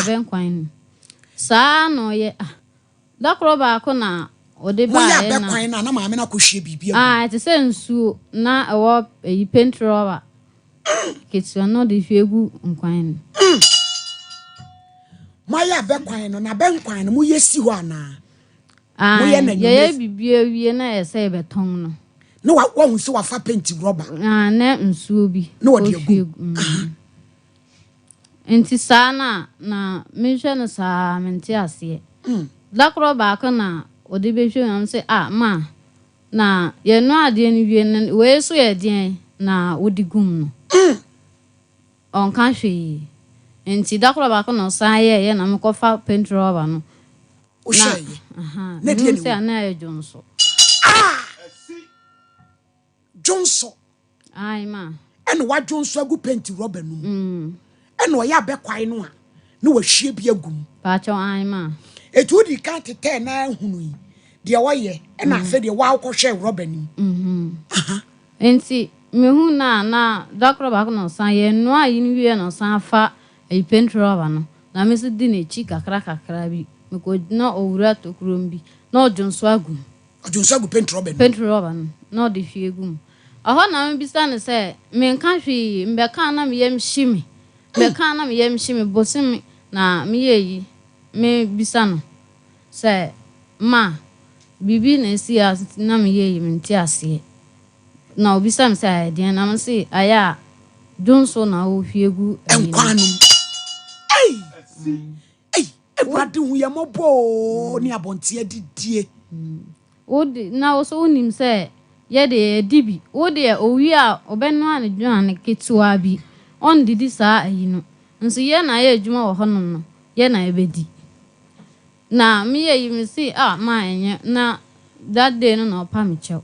Abɛnkwan no mu. Saa na ɔyɛ ah. Da koro baako na ɔde Moyɛ baeɛ na. abɛkwan no a na maame no akɔhwie biribi agu mu. Ah, ɛte sɛ nsuo na ɛwɔ ɛyi paint rubber ketewa na ɔde hwie gu nkwan no mu. Moayɛ abɛkwan no na abɛnkwan no moyɛ si hɔ anaa? Ah, Moyɛ no yɛyɛ anwummerɛ. biribi awie na ɛyɛ sɛ yɛbɛtɔn no. Na wahu sɛ wafa paint rubber. Ah, na nsuo bi. Na ɔde agu. Ɔhwie gu. Nti saa na na mehwɛ no saa mente aseɛ. Da koro baako na ɔde bɛhwɛ mu sɛ ah ma na yɛnoa adeɛ no wie no wei so yɛ deɛn na wode gum no. Ɔnka hwee. Nti da koro baako na ɔsan yɛɛyɛ na mekɔfa paint rubber no. Wohwɛeɛ. Aha, Na deɛ mehu ne sɛ wɔ. na ɛyɛ dwonso. Ah! Dwonso. Ae ma. Ɛna wadwonso agu paint rubber no mu. Ɛna ɔyɛ abɛkwan no a na wahwie bi agu mu. Paakyɛw ae ma. Eti wodi kan tetɛɛ na ahunu yi deɛ ɔyɛ ɛna afei deɛ wakɔhwɛ rubber no mu. Nti mehu na na da koro baako na ɔsan yɛnoa yi no wie na ɔsan fa ɛyi paint rubber no na me nso di n'akyi kakra kakra bi. Mekɔ na owura tokurom bi na ɔdwonso agu mu. Ɔdwonso agu paint rubber no mu. Paint rubber no na ɔde hwie gu mu. Ɛhɔ na mebisa no sɛ menka hwee mbɛka na meyam hye me. Mbɛka na meyam hye me bosome na meyɛ yi mebisa no sɛ ma biribi na esi a na meyɛ yi mente aseɛ. Na obisa me sɛ ayɛ deɛn na me se ayɛ a dwonso na ɔhwie gu ayi no. Nkwan no mu. Ei! Ei! Awurade hu yɛn mmɔbɔ oo ne abɔnten adidie. Wode na wo so wonim sɛ yɛde yɛdi bi. Wo deɛ owie a ɔbɛnoa ne dwane ketewa bi. Ɔndidi saa ayi no. Nso yɛn na yɛ adwuma wɔ hɔnom no, yɛn na yɛbɛdi. Na meyɛ yi me se ah ma ɛnyɛ na that day no na ɔpa me kyɛw.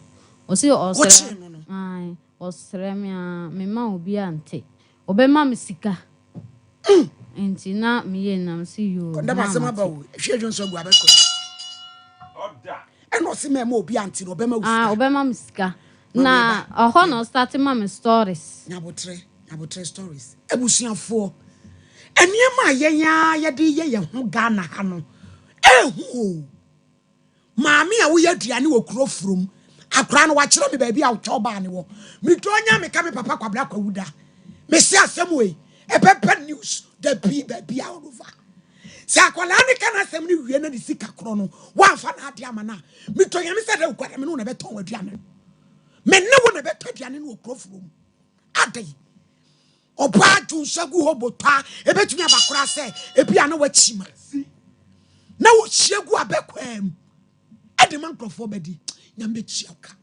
Ɔse ɔsrɛ. Wokyee no no? Ae, ɔsrɛ me a mema obi ante. Ɔbɛma me sika. Nti na meyɛ nam se yoo. Kɔndam na asɛm aba mate. o. Hwie dwonso agu abɛkwan. Ɛna ɔse mɛma obi ante no ɔbɛma wo Ah, sika. ɔbɛma me sika. Ma Na ɔhɔ na ɔstart ma me stories. Nyabotrɛ, nyabotrɛ stories. Abusuafoɔ, nneɛma a yɛn a yɛde yɛ yɛn ho Ghana ha no, ehu o. Maame a woyɛ aduane wɔ kuro furom, akora no wakyerɛ me baabi a wotwɛ ɔbaa ne wɔ. Metɔ nya meka me papa Kwabena Kwawu da. Mese asɛm wei, ɛbɛba news da bi baabi a all over. Sɛ akwadaa ne ka n'asɛm no wie na ne sika korɔ no, woamfa n'ade ama no a, metɔ nyame sɛ dɛ wokwada me ne wo na ɛbɛtɔn w'aduane no. Me ne wo na ɛbɛtɔ aduane no wɔ kuro furom. Adɛn? Ɔbaa dwonso agu hɔ bɔtɔ a ebɛtumi aba koraa sɛ ebi a na wakyi ma. Na wɔhyia gu abɛkwaa mu. Ɛde ma nkurɔfoɔ bɛdi. Nyame bɛtua wo ka.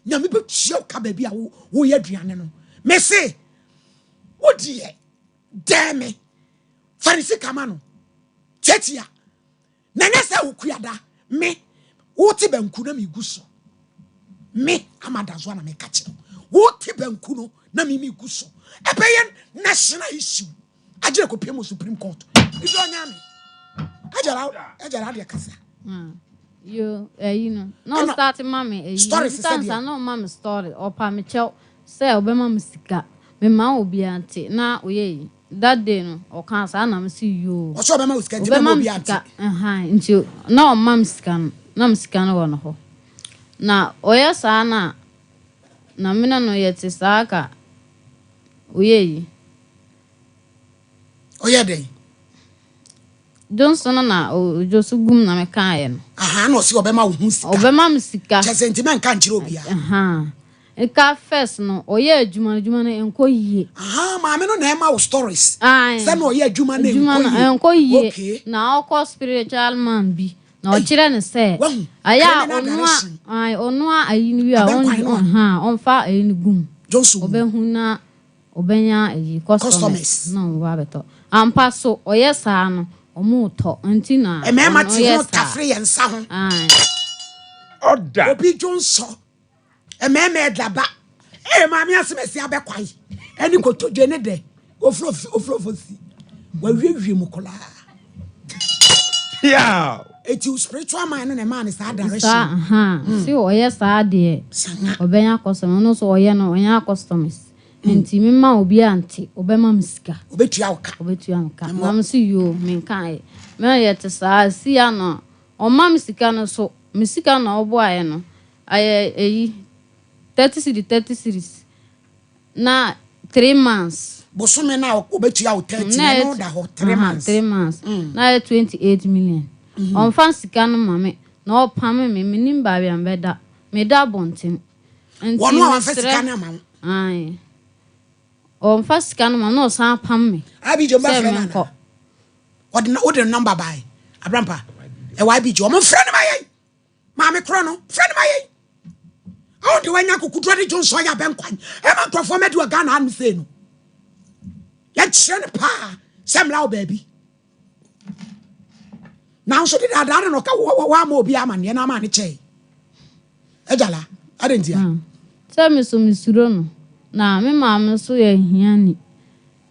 Nyame bɛtua wo ka baabi a woyɛ aduane no. Mese, wo deɛ, dɛɛ me. Fa ne sika ma no. Tiatia. Na nyɛ sɛ wokuada. Me, wote banku na megu so. Me, ama da so a na meka kyerɛ wo. Wote banku no na me megu so. Ɛbɛyɛ national issue. Agyere kɔpie mu Supreme Court. Ibi ɔnya me. Agyara adeɛ kasa. Yo, ɛyi no. Na Ɛna ɔstart ma me ɛyi. Stories Mebisa sɛ no saa deɛ. na ɔma me story. Ɔpa me kyɛw sɛ ɔbɛma me sika. Mema obi ante na ɔyɛ yi. That day no, ɔka saa na me se yoo. Ɔsɛ ɔbɛma wo sika nti mɛma Ɔbɛma obi me ante. sika. Ɛhan nti na ɔma me sika no. Na me sika no wɔ no hɔ. Na ɔyɛ saa na na me ne no yɛte saa ka ɔyɛ yi. Ɔyɛ dɛn? Dwonso no na odwo so gum na mekaeɛ no. Aha, na ɔse ɔbɛma wo ho sika. Ɔbɛma me sika. Kyɛ sɛ nti mɛnka nkyerɛ obiara. Aha. Nka first no, ɔyɛ adwuma no, adwuma no nkɔ yie. Aha, maame no na ɛma wo stories. Ae. Sɛ na ɔyɛ adwuma no Adwuma no nkɔ yie. ɛnkɔ yie. Okay. Na ɔkɔ spiritual man bi. Na ɔkyerɛ no sɛ Wahu. ayɛ a Criminal ɔnoa direction. ae, ɔnoa ayi no wie a Abɛnkwan no a. ɔnha ɔmfa ayi no gum. Johnson mu. Ɔbɛhu na ɔbɛnya ayi customers. Customers. Na ɔmo ba abɛtɔ. Ampa so ɔyɛ saa no ɔmo tɔ nti na Mmarima ɔno te ɔyɛ ho saa. tafere yɛn nsa ho. Ae. Ɔda. Obi dwonsɔ. Mmarima ɛda ba. Ee maame asɛm asi abɛkwae. Ɛne kotodwe ne dɛ. Ofuro ofuro si. Wawiewie mu koraa. Piaw. Eti spiritual man no na ɛmaa ne saa direction. Saa aha. Si ɔyɛ saa deɛ Sanga. ɔbɛnya customers. Ɔno nso ɔyɛ no ɔnya customers. Nti memma obiara nte, ɔbɛma me sika. Ɔbɛtua wo ka. Ɔbɛtua me ka. Na mese yoo, menkaeɛ. Me yɛte saa, ɛsii a na ɔmma me sika no so. Me sika na ɔboaeɛ no, ɛyɛ ɛyi, 30 cedi, 30 cedis. Na 3 months. Bosome no a ɔbɛtua wo 30 no, ɛno da hɔ, 3 months. 3 months. Na ɛyɛ 28 million. Ɔmfa sika no ma me, na ɔpame me, mennim baabi a mebɛda. Meda abɔnten. Nti Wɔn a wɔamfa sika mesrɛ, no ama wo. Ae. Ɔmfa sika no ma me na ɔsan pam me IBJ, sɛ wɔbɛfrɛ no menkɔ. anaa? Ɔde na wode nɔmba bae. Abrampa, ɛwɔ IBJ. Wɔn mfrɛ no ma yɛn. Maame korɔ no, frɛ no ma yɛn. Awo de wanya kokoduro de dwonsɔ yɛ abɛnkwan. Ɛma nkurɔfoɔ mɛdi wɔ Ghana hanom sei no. Yɛkyerɛ no paa sɛ mmra wɔ baabi. Nanso de daadaa no na ɔka wɔ ama obi amanneɛ na ama ne kyɛe. Agyala, adɛn ntia? Sɛ me so mesuro no, na me maame nso yɛ hiani.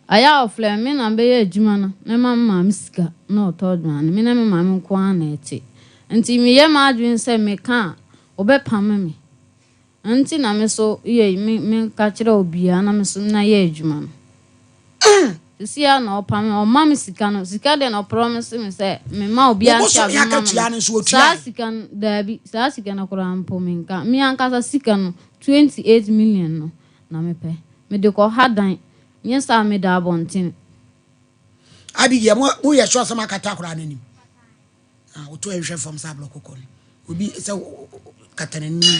Ayɛ a ɔfrɛ me, me na mebɛyɛ adwuma no, mɛma me maame sika na ɔtɔ aduane. Me ne me maame nko ara na ɛte. Nti meyɛ m'adwene sɛ meka a, ɔbɛpame me. Nti na me so yɛ me menka kyerɛ obiara na me so na yɛ adwuma no. Sisi a na ɔpame, ɔma me sika no. Sika deɛ na ɔpromise me sɛ mema obiara Wo nte a bosome mema me akatua no. no nso Saa ɔtuae? sika no, daabi, saa sika no koraa mpo menka. Me ankasa sika no, 28 million no na mepɛ. Mede kɔha dan, nyɛ saa a meda abɔnten. Abigail, mo moyɛ sure sɛ moakata akwadaa no anim? Ah, woto ɛhwɛ fam sɛ aborɔ kɔkɔ no. Obi sɛ kata n'anim.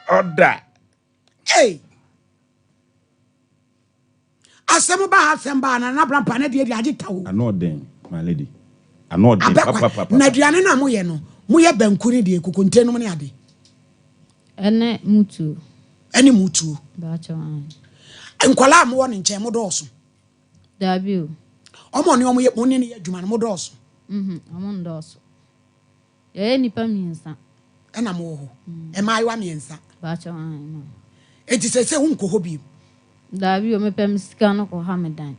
Ɔda. Hey! Asɛm ba ha asɛm ba ha na Nana Brampa na deɛ deɛ agye ta o. Ano ɔden my lady. Ano ɔden Abɛkwa. papapapa. Na aduane no a moyɛ no, moyɛ banku ne deɛ kokonte nom ne ade. Ɛne mutuo. Ɛne mutuo. Baakyɛw ae. Nkwadaa a mowɔ ne nkyɛn modɔɔso. Daabi o. Ɔmo ɔne ɔmo yɛ mo ne ne yɛ adwuma no modɔɔso. Mhm, ɔmo ndɔɔso. Yɛyɛ nnipa mmiɛnsa. Ɛna mowɔ hɔ. Mmaayewa mmiɛnsa. Baakyɛw ae ma. Enti seesei wonkɔ hɔ bio. Daabi o, mepɛ me sika no kɔha me dan.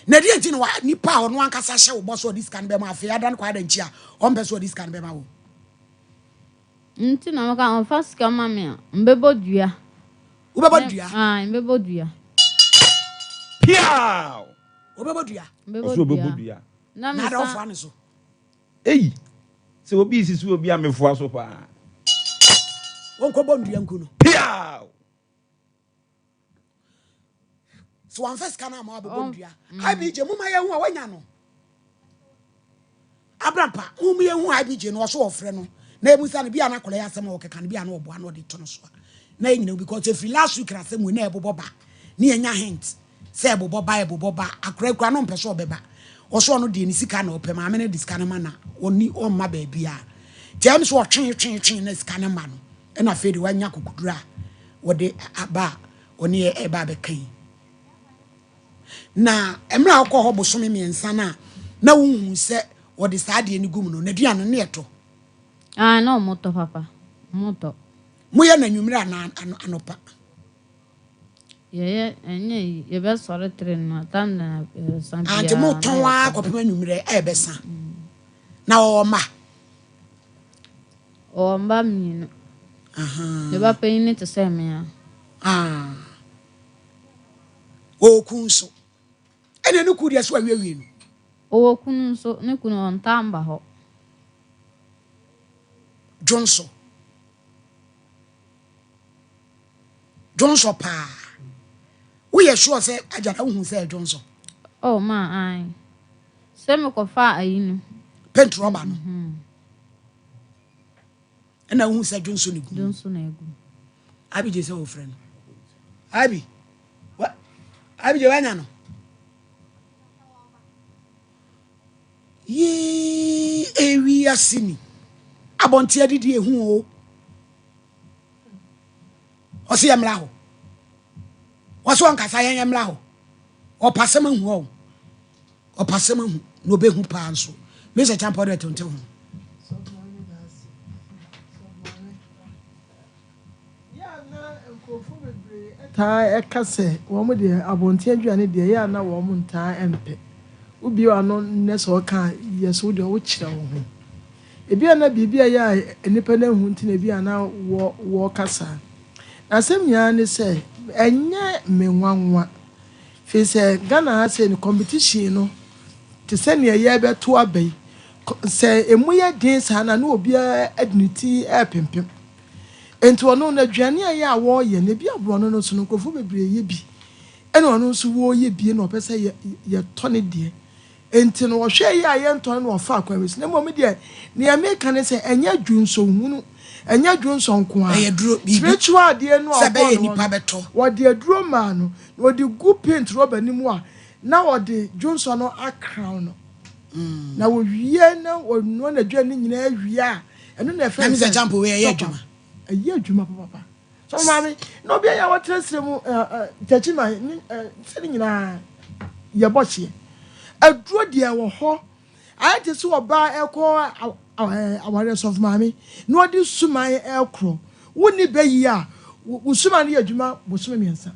Na ɛdeɛ nti na wa nipa a ɔno ankasa hyɛ wo bɔ sɛ ɔde sika no bɛma afei adan kɔ ada nkyi a ɔmpɛ sɛ ɔde sika no bɛma wo. Nti na meka ɔmfa sika ma me a, mbɛbɔ dua. Wobɛbɔ dua? Ae, mbɛbɔ dua. Piaw! Wobɛbɔ dua? Mbɛbɔ Ɔsɛ ɔbɛbɔ dua. dua. Na Na ada mesan ɔfoa ne so. Ei! Sɛ obi resisi obi a mefoa so paa. Wɔnkɔbɔ ndua nku no. Piaw! So wɔamfa sika no ama wabɛbɔ ndua. IBJ moma yɛhu a wanya no. Abrampa, mom yɛhu IBJ no ɔso ɔfrɛ no. Na emu sa no bi a na akɔla yɛ asɛm a ɔkeka no bi a na ɔboa na ɔde to no so a. Na yɛ nyina because ɛfiri last week na asɛm wei na ɛbobɔ ba. Ne yɛnya hint sɛ ɛbobɔ ba ɛbobɔ ba. Akora kura no mpɛ sɛ ɔbɛba. Ɔso ɔno deɛ ne sika na ɔpɛ maame no de sika no ma na ɔni ɔmma baabi a. Nti ɛm so ɔtwe twe twe na sika no ma no. Ɛna afei de wanya kokoduro a wɔde aba a ɔne yɛ ɛba abɛka yi. Na mmerɛ a wokɔ hɔ bosome mmiɛnsa no a na wohu sɛ wɔde saa adeɛ no gu mu no, n'aduane no yɛ tɔ. Ah, na ɔmo tɔ papa. Ɔmo tɔ. Moyɛ no anwummerɛ anaa anɔpa? Yɛyɛ ɛnyɛ yi, yɛbɛsɔre tere no atam na yɛbɛsa Ah, nti biara na motɔn ara yɛkɔ. kɔpem anwummerɛ ɛbɛsa. Na ɔwɔ mma? Ɔwɔ mba mmienu. Ne ba panyin no te sɛ me a. Ah. Ɔwɔ kun nso. Ɛna ne kun deɛ so awiewie no. Ɔwɔ kunu nso, ne kunu ɔntaa mba hɔ. Dwonsɔ. Dwonsɔ paa. Woyɛ sure sɛ agya na wohu sɛ dwonsɔ? Oh ma ae. Sɛ mekɔfa ayi no. Paint rɔba no. Ɛna wohu sɛ dwonsɔ ne gu. Dwonsɔ na egu. Abi gye sɛ wɔfrɛ no. Abi. Wa Abi gye wanya no. Yee ewi ase ni. Abɔnte adidi ehu o. Ɔse yɛ mmra hɔ. Ɔse ɔnkasa yɛn yɛ mmra hɔ. Ɔpasɛm ahu ɔ. Ɔpasɛm ahu na ɔbɛhu paa nso. Mr. Champa ɔde ɛtonte ho. Taa ɛka sɛ wɔn deɛ abɔnten aduane deɛ ɛyɛ a na wɔn ntaa mpɛ. Wobue w'ano nnɛ sɛ ɔka a yɛ so wodeɛ wokyerɛ wo ho. Ebi a na biribi a ɛyɛ a nnipa no ahu nti na ebi a na wɔ wɔka saa. Na asɛm nyinaa ne sɛ Ɛnyɛ me nwanwa firi sɛ Ghana ha sei no competition no te sɛ nea yɛrebɛto aba yi, sɛ ɛmu yɛ den saa no a na obiara de ne ti repempem. Enti ɔno no aduane a ɛyɛ a wɔreyɛ no ebi a borɔno no so no nkurɔfoɔ bebree yɛ bi ɛna ɔno nso wɔreyɛ bi na ɔpɛ sɛ yɛtɔ ne deɛ. Enti no ɔhwɛɛ yɛ a yɛntɔ no na ɔfaa kwan bi so. Na mmom deɛ nea meka ne sɛ ɛnyɛ dwonsɔhunu, ɛnyɛ dwonsɔ nko ara. Ɛyɛ duro, biribi Spiritual adeɛ no a sɛ ɔkɔɔ ɛbɛyɛ no hɔ nnipa no, bɛtɔ. wɔde aduro maa no na wɔde gu paint rɔba no mu a na wɔde dwonsɔ no akran no. Na wɔwie na wɔnoa n'aduane no nyinaa wie a, ɛno na ɛfrɛ Na no me sɛ sɛ champo wei ɛyɛ chop adwuma. up. Ɛyɛ adwuma papapa. Sɔfo maame, na obi a wɔtena srɛ mu Techiman ne sɛ ne nyinaa yɛbɔ hyeɛ. Aduro deɛ wɔ hɔ. Ayɛ te sɛ ɔbaa ɛkɔ awareɛ sɔfo maame na ɔde suman ɛkorɔ. Wonni bɛyi a, wo suman no yɛ adwuma bosome 3.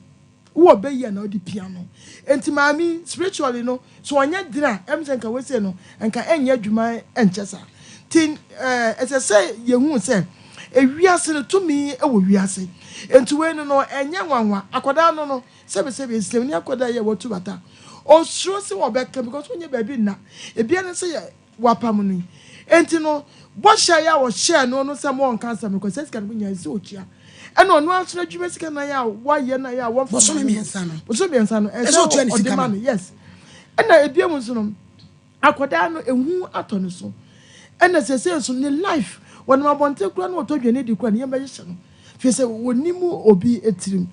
Wowɔ bɛyi a na ɔde pia no. Enti maame spiritually no, sɛ ɔnyɛ den a, ɛm sɛ nka wei no, nka ɛnyɛ adwuma ɛnkyɛ saa. Nti ɛsɛ sɛ yɛhu sɛ ewiase no tumi wɔ wiase. Enti wei no ɛnyɛ nwanwa. Akwadaa no sɛbesɛbe esiem ne akwadaa yɛ wɔtu bata. Osuro sɛ wɔbɛka because wonyɛ baabi nna. Ebia ne sɛ yɛ wapam no yi. Enti no bɔhyɛ yɛ a wɔhyɛɛ no sɛ mo ɔnka asɛm no kɔ sɛ sika no nya sɛ otua. Ɛna ɔno aso adwuma sika na yɛ a wayɛ na yɛ a wɔmfa Bosome ma no no. 3 no. Bosome 3 no Ɛsɛ otua ne ɔde sika ma no. no. Yes. Ɛna ebia mu nso no akwadaa no ehu atɔ ne so. Ɛna sɛsɛ nso ne life wɔnam abɔnten koraa na wɔtɔ aduane di koraa ne yɛn bɛhyehyɛ no. Firi sɛ wɔnim obi etirim.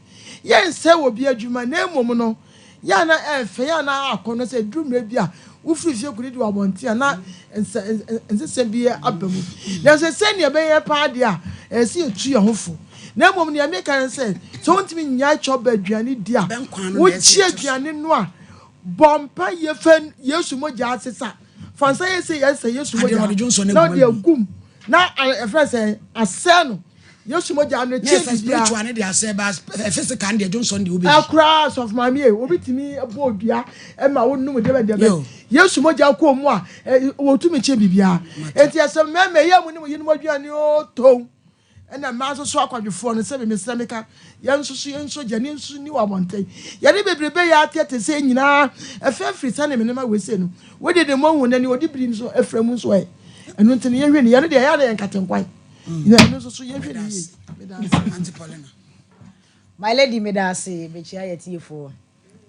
Yɛnsɛ obi adwuma na mmom no yɛn na ɛfɛ yɛn na akɔ no sɛ duru mmerɛ bi a wofiri fie kɔdidi wɔ abɔnten a na nsesɛ bi aba mu. Nanso sɛnea ɛbɛyɛ paa deɛ a ɛsɛ sɛ yɛtu yɛn ho fo. Na mmom nea meka ne sɛ sɛ wontumi nnyae kyɔba aduane di a, Abɛnkwan no na ɛsɛ wokyi yɛtu so. aduane no a bɔ mpa yɛ fɛ Yesu mogya asesa. Fa nsa yɛ sɛ yɛsɛ Yesu Adeɛ mogya no ɔde dwonsɔ no na agu ɔde mu awie. agum na ɛfrɛ sɛ asɛ no Yesu mogya no Na kyɛ ɛsɛ biribiara. spiritual ne de asɛ ba physical ne deɛ dwonsɔ ne deɛ wobɛdi. Ɛkoraa sɔfo maame yi obi tumi bɔ odua ɛma wonum deɛ bɛ deɛ bɛ Yo. Yesu mogya kɔ mu a wɔtumi kyɛ biribiara. Enti ɛsɛ mmarima yɛ mu ne mo yenom aduane o tom. Ɛna mmaa nso so akwadwofoɔ no sɛ mesrɛ meka yɛn nso so yɛn nso gya ne nso ni wɔ abɔnten. Yɛde bebrebe yɛ ateɛ te sɛ nyinaa ɛfɛ firi sɛ ne menema wei se no. Wode de mo hu n'ani ɔde biri nso ɛfrɛ mu nso ɛ. Ɛno nti no yɛhwɛ ni yɛno deɛ ɛyɛ a na yɛn nkatenkwan. Na ɛno nso so yɛhwɛ ni yie. Meda ase. Auntie Paulina. My lady, meda ase mekyia yɛ tiefoɔ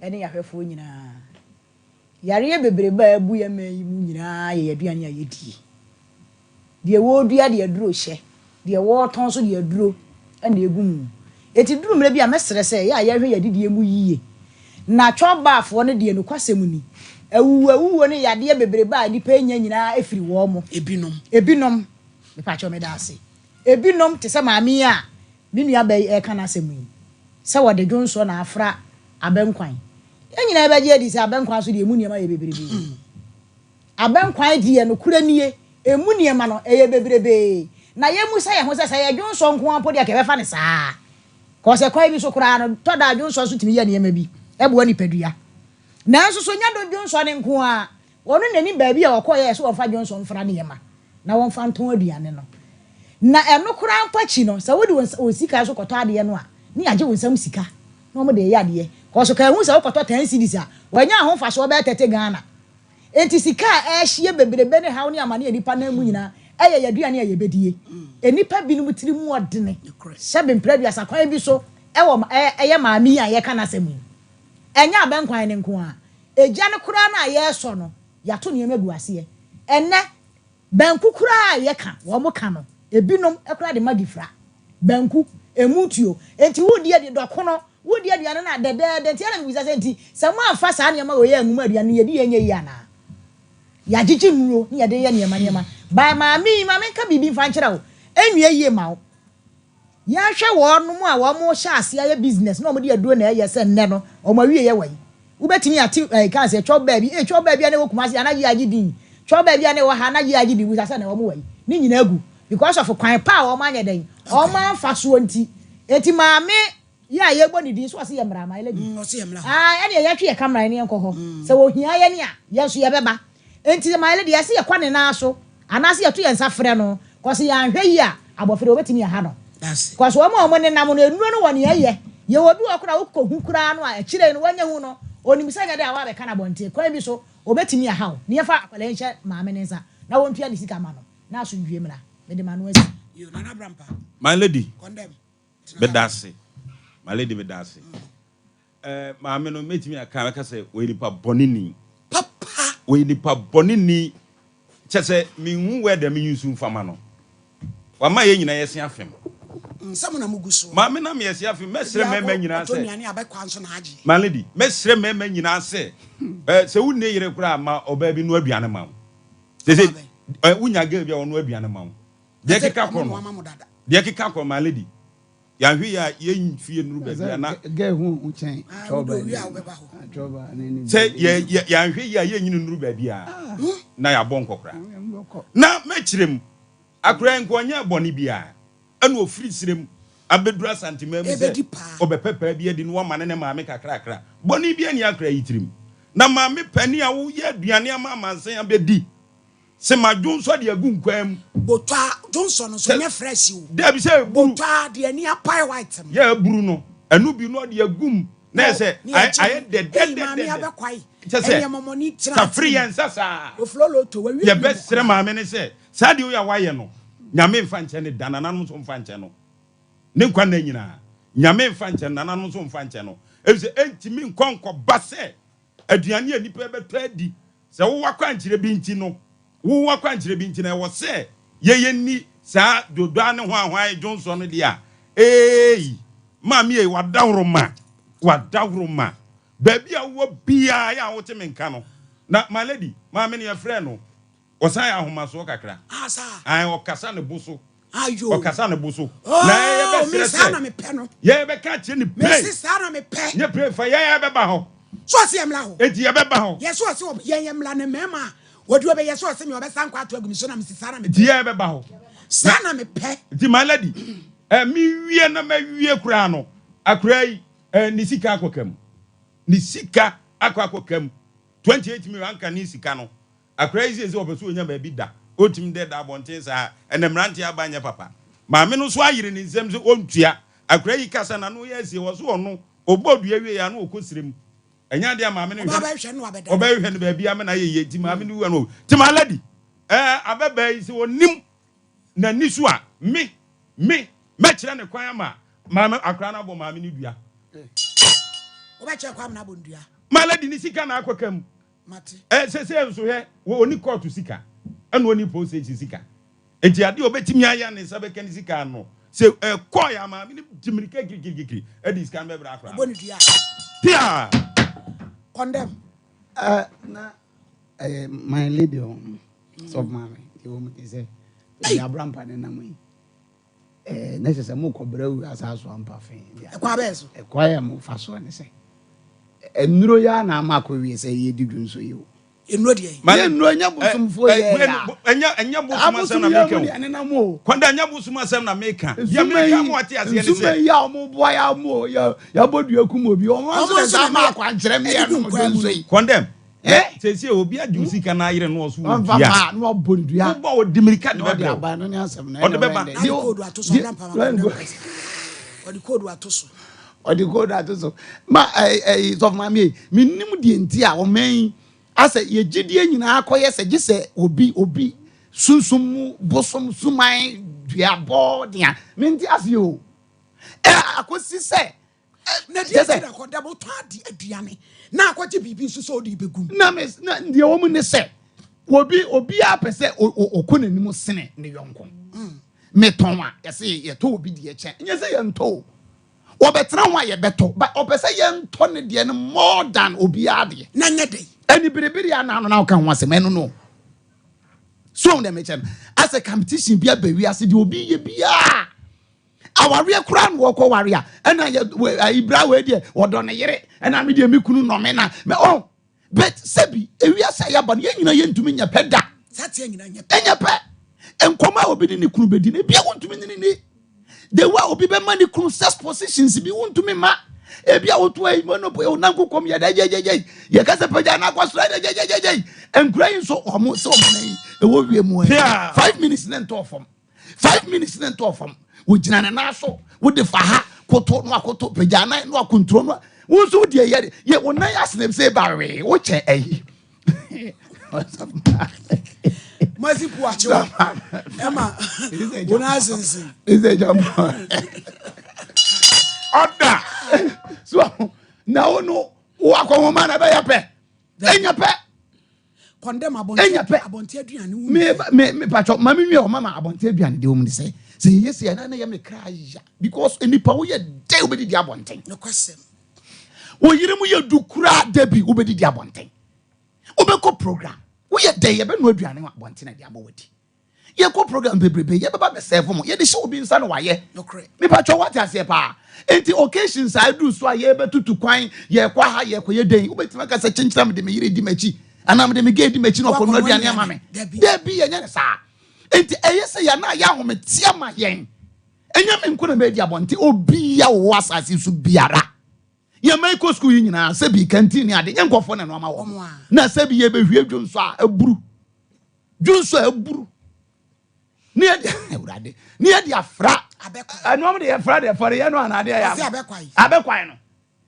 ɛne yɛahwɛfoɔ nyinaa. Yareɛ bebrebe a abu yɛ man yi mu nyinaa yɛ aduane a yɛdie. Deɛ wɔredua deɛ aduro hyɛ, deɛ wɔretɔn nso deɛ aduro ɛna egu mu. Eti duru mmerɛ bi a mɛsrɛ sɛ yɛ a yɛhwɛ yɛ adidie mu yie. Na twɔbaafoɔ no deɛ nokwasɛm ni. Awuwu awuwuo ne yadeɛ bebrebe a nnipa nya nyinaa efiri wɔn mo. Ebinom. Ebinom, mepakyɛw meda ase. Ebinom te sɛ maame yi a me nua bɛyi ɛka n'asɛm yi sɛ wɔde dwonsɔ na afra abɛnkwan. Yɛn nyinaa bɛgye adi sɛ abɛnkwan so deɛ emu nneɛma yɛ bebrebe. Abɛnkwan deɛ nokorɛ nie, emu nneɛma no ɛyɛ bebrebe. Na yɛn mu sɛ yɛn ho sɛ sɛ yɛ dwonsɔ nko ara mpo deɛ kɛbɛfa ne saa. Kɔsɛ kwan bi so koraa no tɔ da dwonsɔ nso tumi yɛ nneɛma bi ɛboa nipadua. Nanso so nya do dwonsɔ ne nko ara wɔn n'anim baabi a wɔkɔɔ yɛ sɛ wɔmfa dwonsɔ mfra nneɛma na wɔmfa ntɔn aduane no. Na ɛno koraa mpo akyi no sɛ wode wɔn sika nso kɔtɔ adeɛ no a ne yɛagye wɔn nsam sika na wɔn de yɛ adeɛ. Kɔso ka ehu sɛ wokɔtɔ 10 cedis a wɔanya ho mfasoɔ bɛyɛ 30 Ghana. Enti sika a ɛrehyie bebrebe ne haw ne amane a nipa nan mu nyinaa ɛyɛ yɛ aduane a yɛbɛdie. Enipa binom tiri mu ɔdene sɛbe mpere aduasa kwan bi so ɛwɔ ɛyɛ maame yi a yɛka n'asɛm yi. Ɛnyɛ abɛnkwan ne nko a egya no koraa no a yɛresɔ no yɛato nneɛma gu aseɛ. Ɛnɛ banku koraa a yɛka wɔn ka no ebinom koraa de magi fra banku emu tuo enti wodi adi dɔkono wodi aduane no a dɛdɛɛdɛ nti ɛna mibisa sɛ nti sɛ mo amfa saa nneɛma wɔ yɛ anwuma aduane no yɛdi yɛn nyɛ yie anaa yɛagyegye nnuro ne yɛde yɛ nneɛma nneɛma by maame yi maame nka biribi mfa nkyerɛ wo enwie yie ma wo yɛhwɛ wɔn a wɔn hyɛ ase ayɛ business na wɔn de aduro na ɛyɛ sɛ nnɛ no wɔn awie yɛ wɔ yi wobɛtumi ate ɛɛ kan sɛ twɛw baabi ee twɛw baabi a na ɛwɔ Kumasi anagye agye din twɛw baabi a na ɛwɔ ha anagye agye din wusa sɛ na wɔn wɔ yi ne nyinaa gu because of kwan pa a wɔn anyɛ dɛn wɔn amfa soɔ nti eti maame yi a yɛbɔ ne din so ɔsi yɛ mmara my lady Ɔsi yɛ mmara. Aa ɛne yɛtwe yɛ camera ne yɛnkɔ hɔ sɛ wɔhia yɛ ne a yɛn nso yɛbɛba nti my lady yɛsi yɛkɔ ne nan so anaasɛ yɛto yɛn nsa frɛ no kɔsi yɛanhwɛ yi a abɔfra wɔbɛtumi aha no That's it. kɔsi wɔn a wɔn nenam no enuro no wɔ nea ɛyɛ. Yɛwɔ obi wɔ hɔ koraa a wokɔhu koraa no a, akyire yi no wanya hu no, ɔnim sɛ nyɛ dɛ a woabɛka no abɔnten. Kwan bi so, ɔbɛtumi ahaw. Ne yɛmfa akwadaa yi nhyɛ maame no nsa na wɔntua ne sika mma no, na asomdwoeɛ mmra. Mede m'ano asi. Yo, Nana Brampa. My lady, Condemn. Tena meda ha. ase. My lady, meda ase. Eh, maame no, mɛtumi aka, mɛka sɛ ɔyɛ nipa bɔne ni. Papa. Ɔyɛ nipa bɔne ni. Kyɛ sɛ, menhu word a me use mfa ma no. Wama yɛn nyinaa yɛse afem. Nsɛm na mugu soɔ. Maame na me yɛse afem. Mɛsrɛ Ebi mmarima akɔ nyinaa ɔtɔ sɛ. nnuane a bɛkɔ nso na agye. My lady, mɛsrɛ mmarima nyinaa sɛ, eh, sɛ wonni yere koraa a, ma ɔbaa bi noa aduane ma wo. Sɛ Ɔbaa sɛ, bɛn? eh, wonya girl bi a ɔnoa aduane ma wo. Deɛ Ɛsɛ ɛkeka ɔmo kɔ noa no, ma mo dada. deɛ ɛkeka kɔ no, my lady, yɛanhwɛ yie a yɛn fie nnuru baabi a na. Girl ho hu kyɛn Ah, wode twɔba owie ne a wobɛba hɔ. twɔba ne ne Sɛ bi. yɛ, yɛ, yɛanhwɛ yie a yɛnyini nnuru baabi a na yɛabɔ nkɔkora. Bɔkɔ. Na mɛkyerɛ mu, akora yi nka ɔnyɛɛ bɔne biara, ɛna ɔfiri serɛ mu abɛduru Asanteman mu sɛ Ɛbɛdi paa. ɔbɛpɛ paa bi adi na wama ne ne maame kakrakra. Bɔne biara nni akora yi tirim. Na maame panin a woyɛ aduane ama amansan abɛdi, se ma dwonsɔ de agu nkwan mu. Botwa dwonsɔ no nso Sɛ, nyɛ fresh o. dabi sɛ ɛburu. Botwa deɛ ani apae white no. Yɛ aburu no, ɛno bi na ɔde agu mu na Na ɛsɛ ne ayɛ yɛgye ayɛ mu. Ei maame dɛdɛdɛdɛdɛ. abɛkwae. Kyɛ sɛ, Ɛneɛ mɔmɔne tena safiri ase yɛn mu. nsa saa. Ofloloto wawie bi mu Yɛbɛsrɛ koraa. maame no sɛ, saa deɛ wei a wayɛ no, Nyame mfa nkyɛ no da, nananom nso mfa nkyɛ no. Ne nkwa nna nyinaa, Nyame mfa nkyɛ no, nananom nso mfa nkyɛ no. Efisɛ ɛntumi nkɔ nkɔba sɛ aduane a nnipa bɛtɔ adi, sɛ wowɔ akwankyerɛ bi nti no, wowɔ akwankyerɛ bi nti no, ɛwɔ sɛ yɛyɛ nni saa dodɔa ne hwanhwan dwonsɔ no deɛ a, eei, maame ei, wadaworoma, wadaworoma. Baabi a wowɔ biara yɛ a wote me nka no. Na my lady, maame no yɛfrɛɛ no, ɔsan yɛ ahomasoɔ kakra. Ah saa. Ae, ɔkasa ne bo so. Ayo. Ɔkasa ne bo so. Na Oh, me yɛbɛsrɛ saa sɛ, na mepɛ no. yɛbɛka akyerɛ no Mese pray. saa na mepɛ. Nyɛ pray fa, yɛn yɛbɛba hɔ. So ɔse yɛmmra hɔ? Enti yɛbɛba hɔ. Yɛ so ɔse ɔb yɛn yɛmmra ne mmarima a wɔde ɔbɛyɛ so ɔse me ɔbɛsan kɔ ato agu me so na mese saa na Nti mepɛ. yɛbɛba hɔ. Na Saa na mepɛ. nti my lady, eh, mewie na mawie koraa no, akwadaa yi, eh, ne sika akɔka mu. Ne sika akɔ akɔka mu. 28 million anka ne sika no. Akwadaa yi seesei ɔpɛ sɛ ɔnya baabi da. Ɔntumi dɛ da abɔnten saa. Ɛnɛ mmeranteɛ aba nyɛ papa. Maame no nso ayere ne nsam sɛ ɔntua. Akwadaa yi kasa n'ano yɛ asie. Ɔse ɔno, ɔbɔ dua wie a na ɔkɔ serɛ mu. Ɛnyɛ adeɛ a maame no Ɔbaa hwɛ bɛhwɛ no abɛda no. ɔbɛhwehwɛ no baabi ama no ayɛ yie. Nti maame no wu a na ɔwu. Nti my lady, ɛɛ ababaa yi sɛ ɔnim n'ani so a, me, me, mɛkyerɛ no kwan ama maame, akwadaa no abɔ maame no dua. Wobɛkyerɛ kwan ama no abɔ no dua? My lady, ne sika na akɔka mu. Mate. Ɛ sɛsɛ nso hwɛ, wɔ ɔni kɔɔto sika, ɛna ɔni police station sika. Nti adeɛ a ɔbɛtumi ayɛ a ne nsa bɛka ne sika no, sɛ ɛkɔɔɛ a maame no di mirika kirikirikiri ɛde sika no bɛbrɛ akwadaa Ɔbɔ no. ne dua. Pia! Condemn. Uh, na ɛyɛ my lady o sɔfo maame deɛ wɔ mu ne sɛ baabi abrampa ne nam yi ɛɛ na kyerɛ sɛ mokɔ brɛ awu asa so ampa fee deɛ Ɛkwan bɛyɛ so. ɛkwan a mofa soɔ ne sɛ nnuro yi ara na ama akɔ wie sɛ yɛdi dwonso yi o Nnuro deɛ. Yɛ nnuro nyɛ bosomfoɔ yɛ ya Ɛnyɛ ɛnyɛ bosom asɛm abosom na yɛ meka mu o. deɛ nenam o Kwanda ɛnyɛ bosom asɛm na meka. Deɛ nsuma meka yi ama wate aseɛ ne nsuma sɛ. yi a wɔn boa yɛ amu o yɛ yɛabɔ dua kum obi wɔn Wɔn nso na nso ɛsɛ na ama ɛma akwankyerɛ ɛde meyɛ gu nom nkwan mu dwonso no. yi Condemn. Eh? Seesei obi agye wo sika na ayere no ɔso wɔ ɔmfa dua. ma na wabɔ ne dua Wobɔ ɔde mirika de na ɔde bɛbrɛ wo. aba no ne asɛm no Ɔde ɛna bɛba. ɔbɛn dɛ Na ɔde deɛ koodu ato so deɛ ɔbra mpama condemn kasa. Ɔde koodu ato so. ɔde koodu ato so ma ɛyi ɛyi sɔfo maame yi menim deɛ nti a ɔman yi asɛ yɛ gyidie nyinaa kɔyɛ sɛ gye sɛ obi obi sunsum mu bosom suman duabɔ dea mente aseɛ o ɛ akɔsi sɛ Na kyɛ deɛ sɛ nti na kɔda wotɔ ade aduane na akɔgye biribi nso sɛ wode bɛgu mu. na me na deɛ wɔn ne sɛ obi obiara pɛ sɛ ɔkɔ n'anim sene ne yɔnko metɔn a yɛsɛ yɛtɔ obi deɛ kyɛn nyɛ sɛ yɛntɔ o wɔbɛtena ho a yɛbɛtɔ but ɔpɛ sɛ yɛntɔ ne deɛ no more than obiara deɛ Na nyɛ dɛn. ɛni biribiri a n'ano na ɔka ho asɛm ɛno no so wɔn deɛ mekyɛ no asɛ competition bi aba wiase deɛ obi yɛ biara awareɛ koraa na wɔkɔ ware a ɛna yɛ wɔ ibra wei deɛ ɔdɔ ne yere ɛna mi deɛ mi kunu nɔme na mɛ ɔ but sɛbi ewiase a yɛaba no yɛn nyinaa yɛntumi nyɛ pɛ da Saa teɛ nyinaa nyɛ pɛ. ɛnyɛ pɛ nkɔmɔ a obi ne ne kunu bɛdi no ebia wontumi ne ne ni the way a obi bɛma ne kunu sex positions bi wontumi ma ebi a woto ayi mo no nam kokɔm yɛ dɛ gyegyegye yɛka sɛ pagya na akɔ soro dɛ gyegyegye nkura yi nso ɔmo sɛ ɔmo nan yi ɛwɔ wie mu ɛ 5 minutes ne ntɔɔ fam 5 minutes ne ntɔɔ fam wogyina ne nan so wode fa ha Koto na wakoto, pagya nan na wakonturo no. Wo nso wo deɛ yɛ yɛ wo nan asene sɛ ba wee, wokyɛ ayi. Masi pu akyewa. Ɛma wo nan asensen. Ɛsɛ gyama. Ɔda. So na wo no wo akɔnhoma na ɛbɛyɛ pɛ. Ɛnyɛ pɛ. Condemn Ɛnyɛ pɛ. abɔnten aduane wo. Me me me patro ma me nwie ɔma ma abɔnten aduane deɛ wɔn ne sɛ sɛ yɛyɛ sɛ ɛna na yɛ me kra ya because nipa woyɛ dɛ wobɛdidi abɔnten. Nokwasɛm. Wo yere mu yɛ du koraa da bi wobɛdidi abɔnten. Wobɛkɔ program woyɛ dɛ yɛbɛnoa aduane wɔ abɔnten na de ama wadi. Yɛkɔ program bebrebe yɛbɛba bɛsɛɛfo mo yɛde hyɛ obi nsa na wayɛ. Nokorɛ. Mepatwɔ wate aseɛ paa. Enti occasions a aduru so a yɛbɛtutu kwan yɛkɔ ha yɛkɔ yɛ dɛn wobɛtumi aka sɛ kyenkyena mede me yere di m'akyi anaa mede me gay di m'akyi na ɔkɔnoa aduane ama me. Dabi. Dabi yɛnyɛ ne saa. Enti ɛyɛ sɛ yɛn a yɛ ahometeɛ ma yɛn. Ɛnyɛ me nko na mɛdi abɔnten obiara wɔ asase so biara. Yɛn mma yi kɔ sukuu yi nyinaa sɛbi kantin ne ade nyɛ nkurɔfoɔ na ɛno ama wɔn. Na sɛbi yɛbɛhwie dwonsɔ a aburu. Dwonsɔ a aburu. Ne yɛde awurade ne yɛde afra. Ɛno ɔmo de yɛfra deɛ fɔre yɛ no anaa deɛ yɛ abɛkwae no.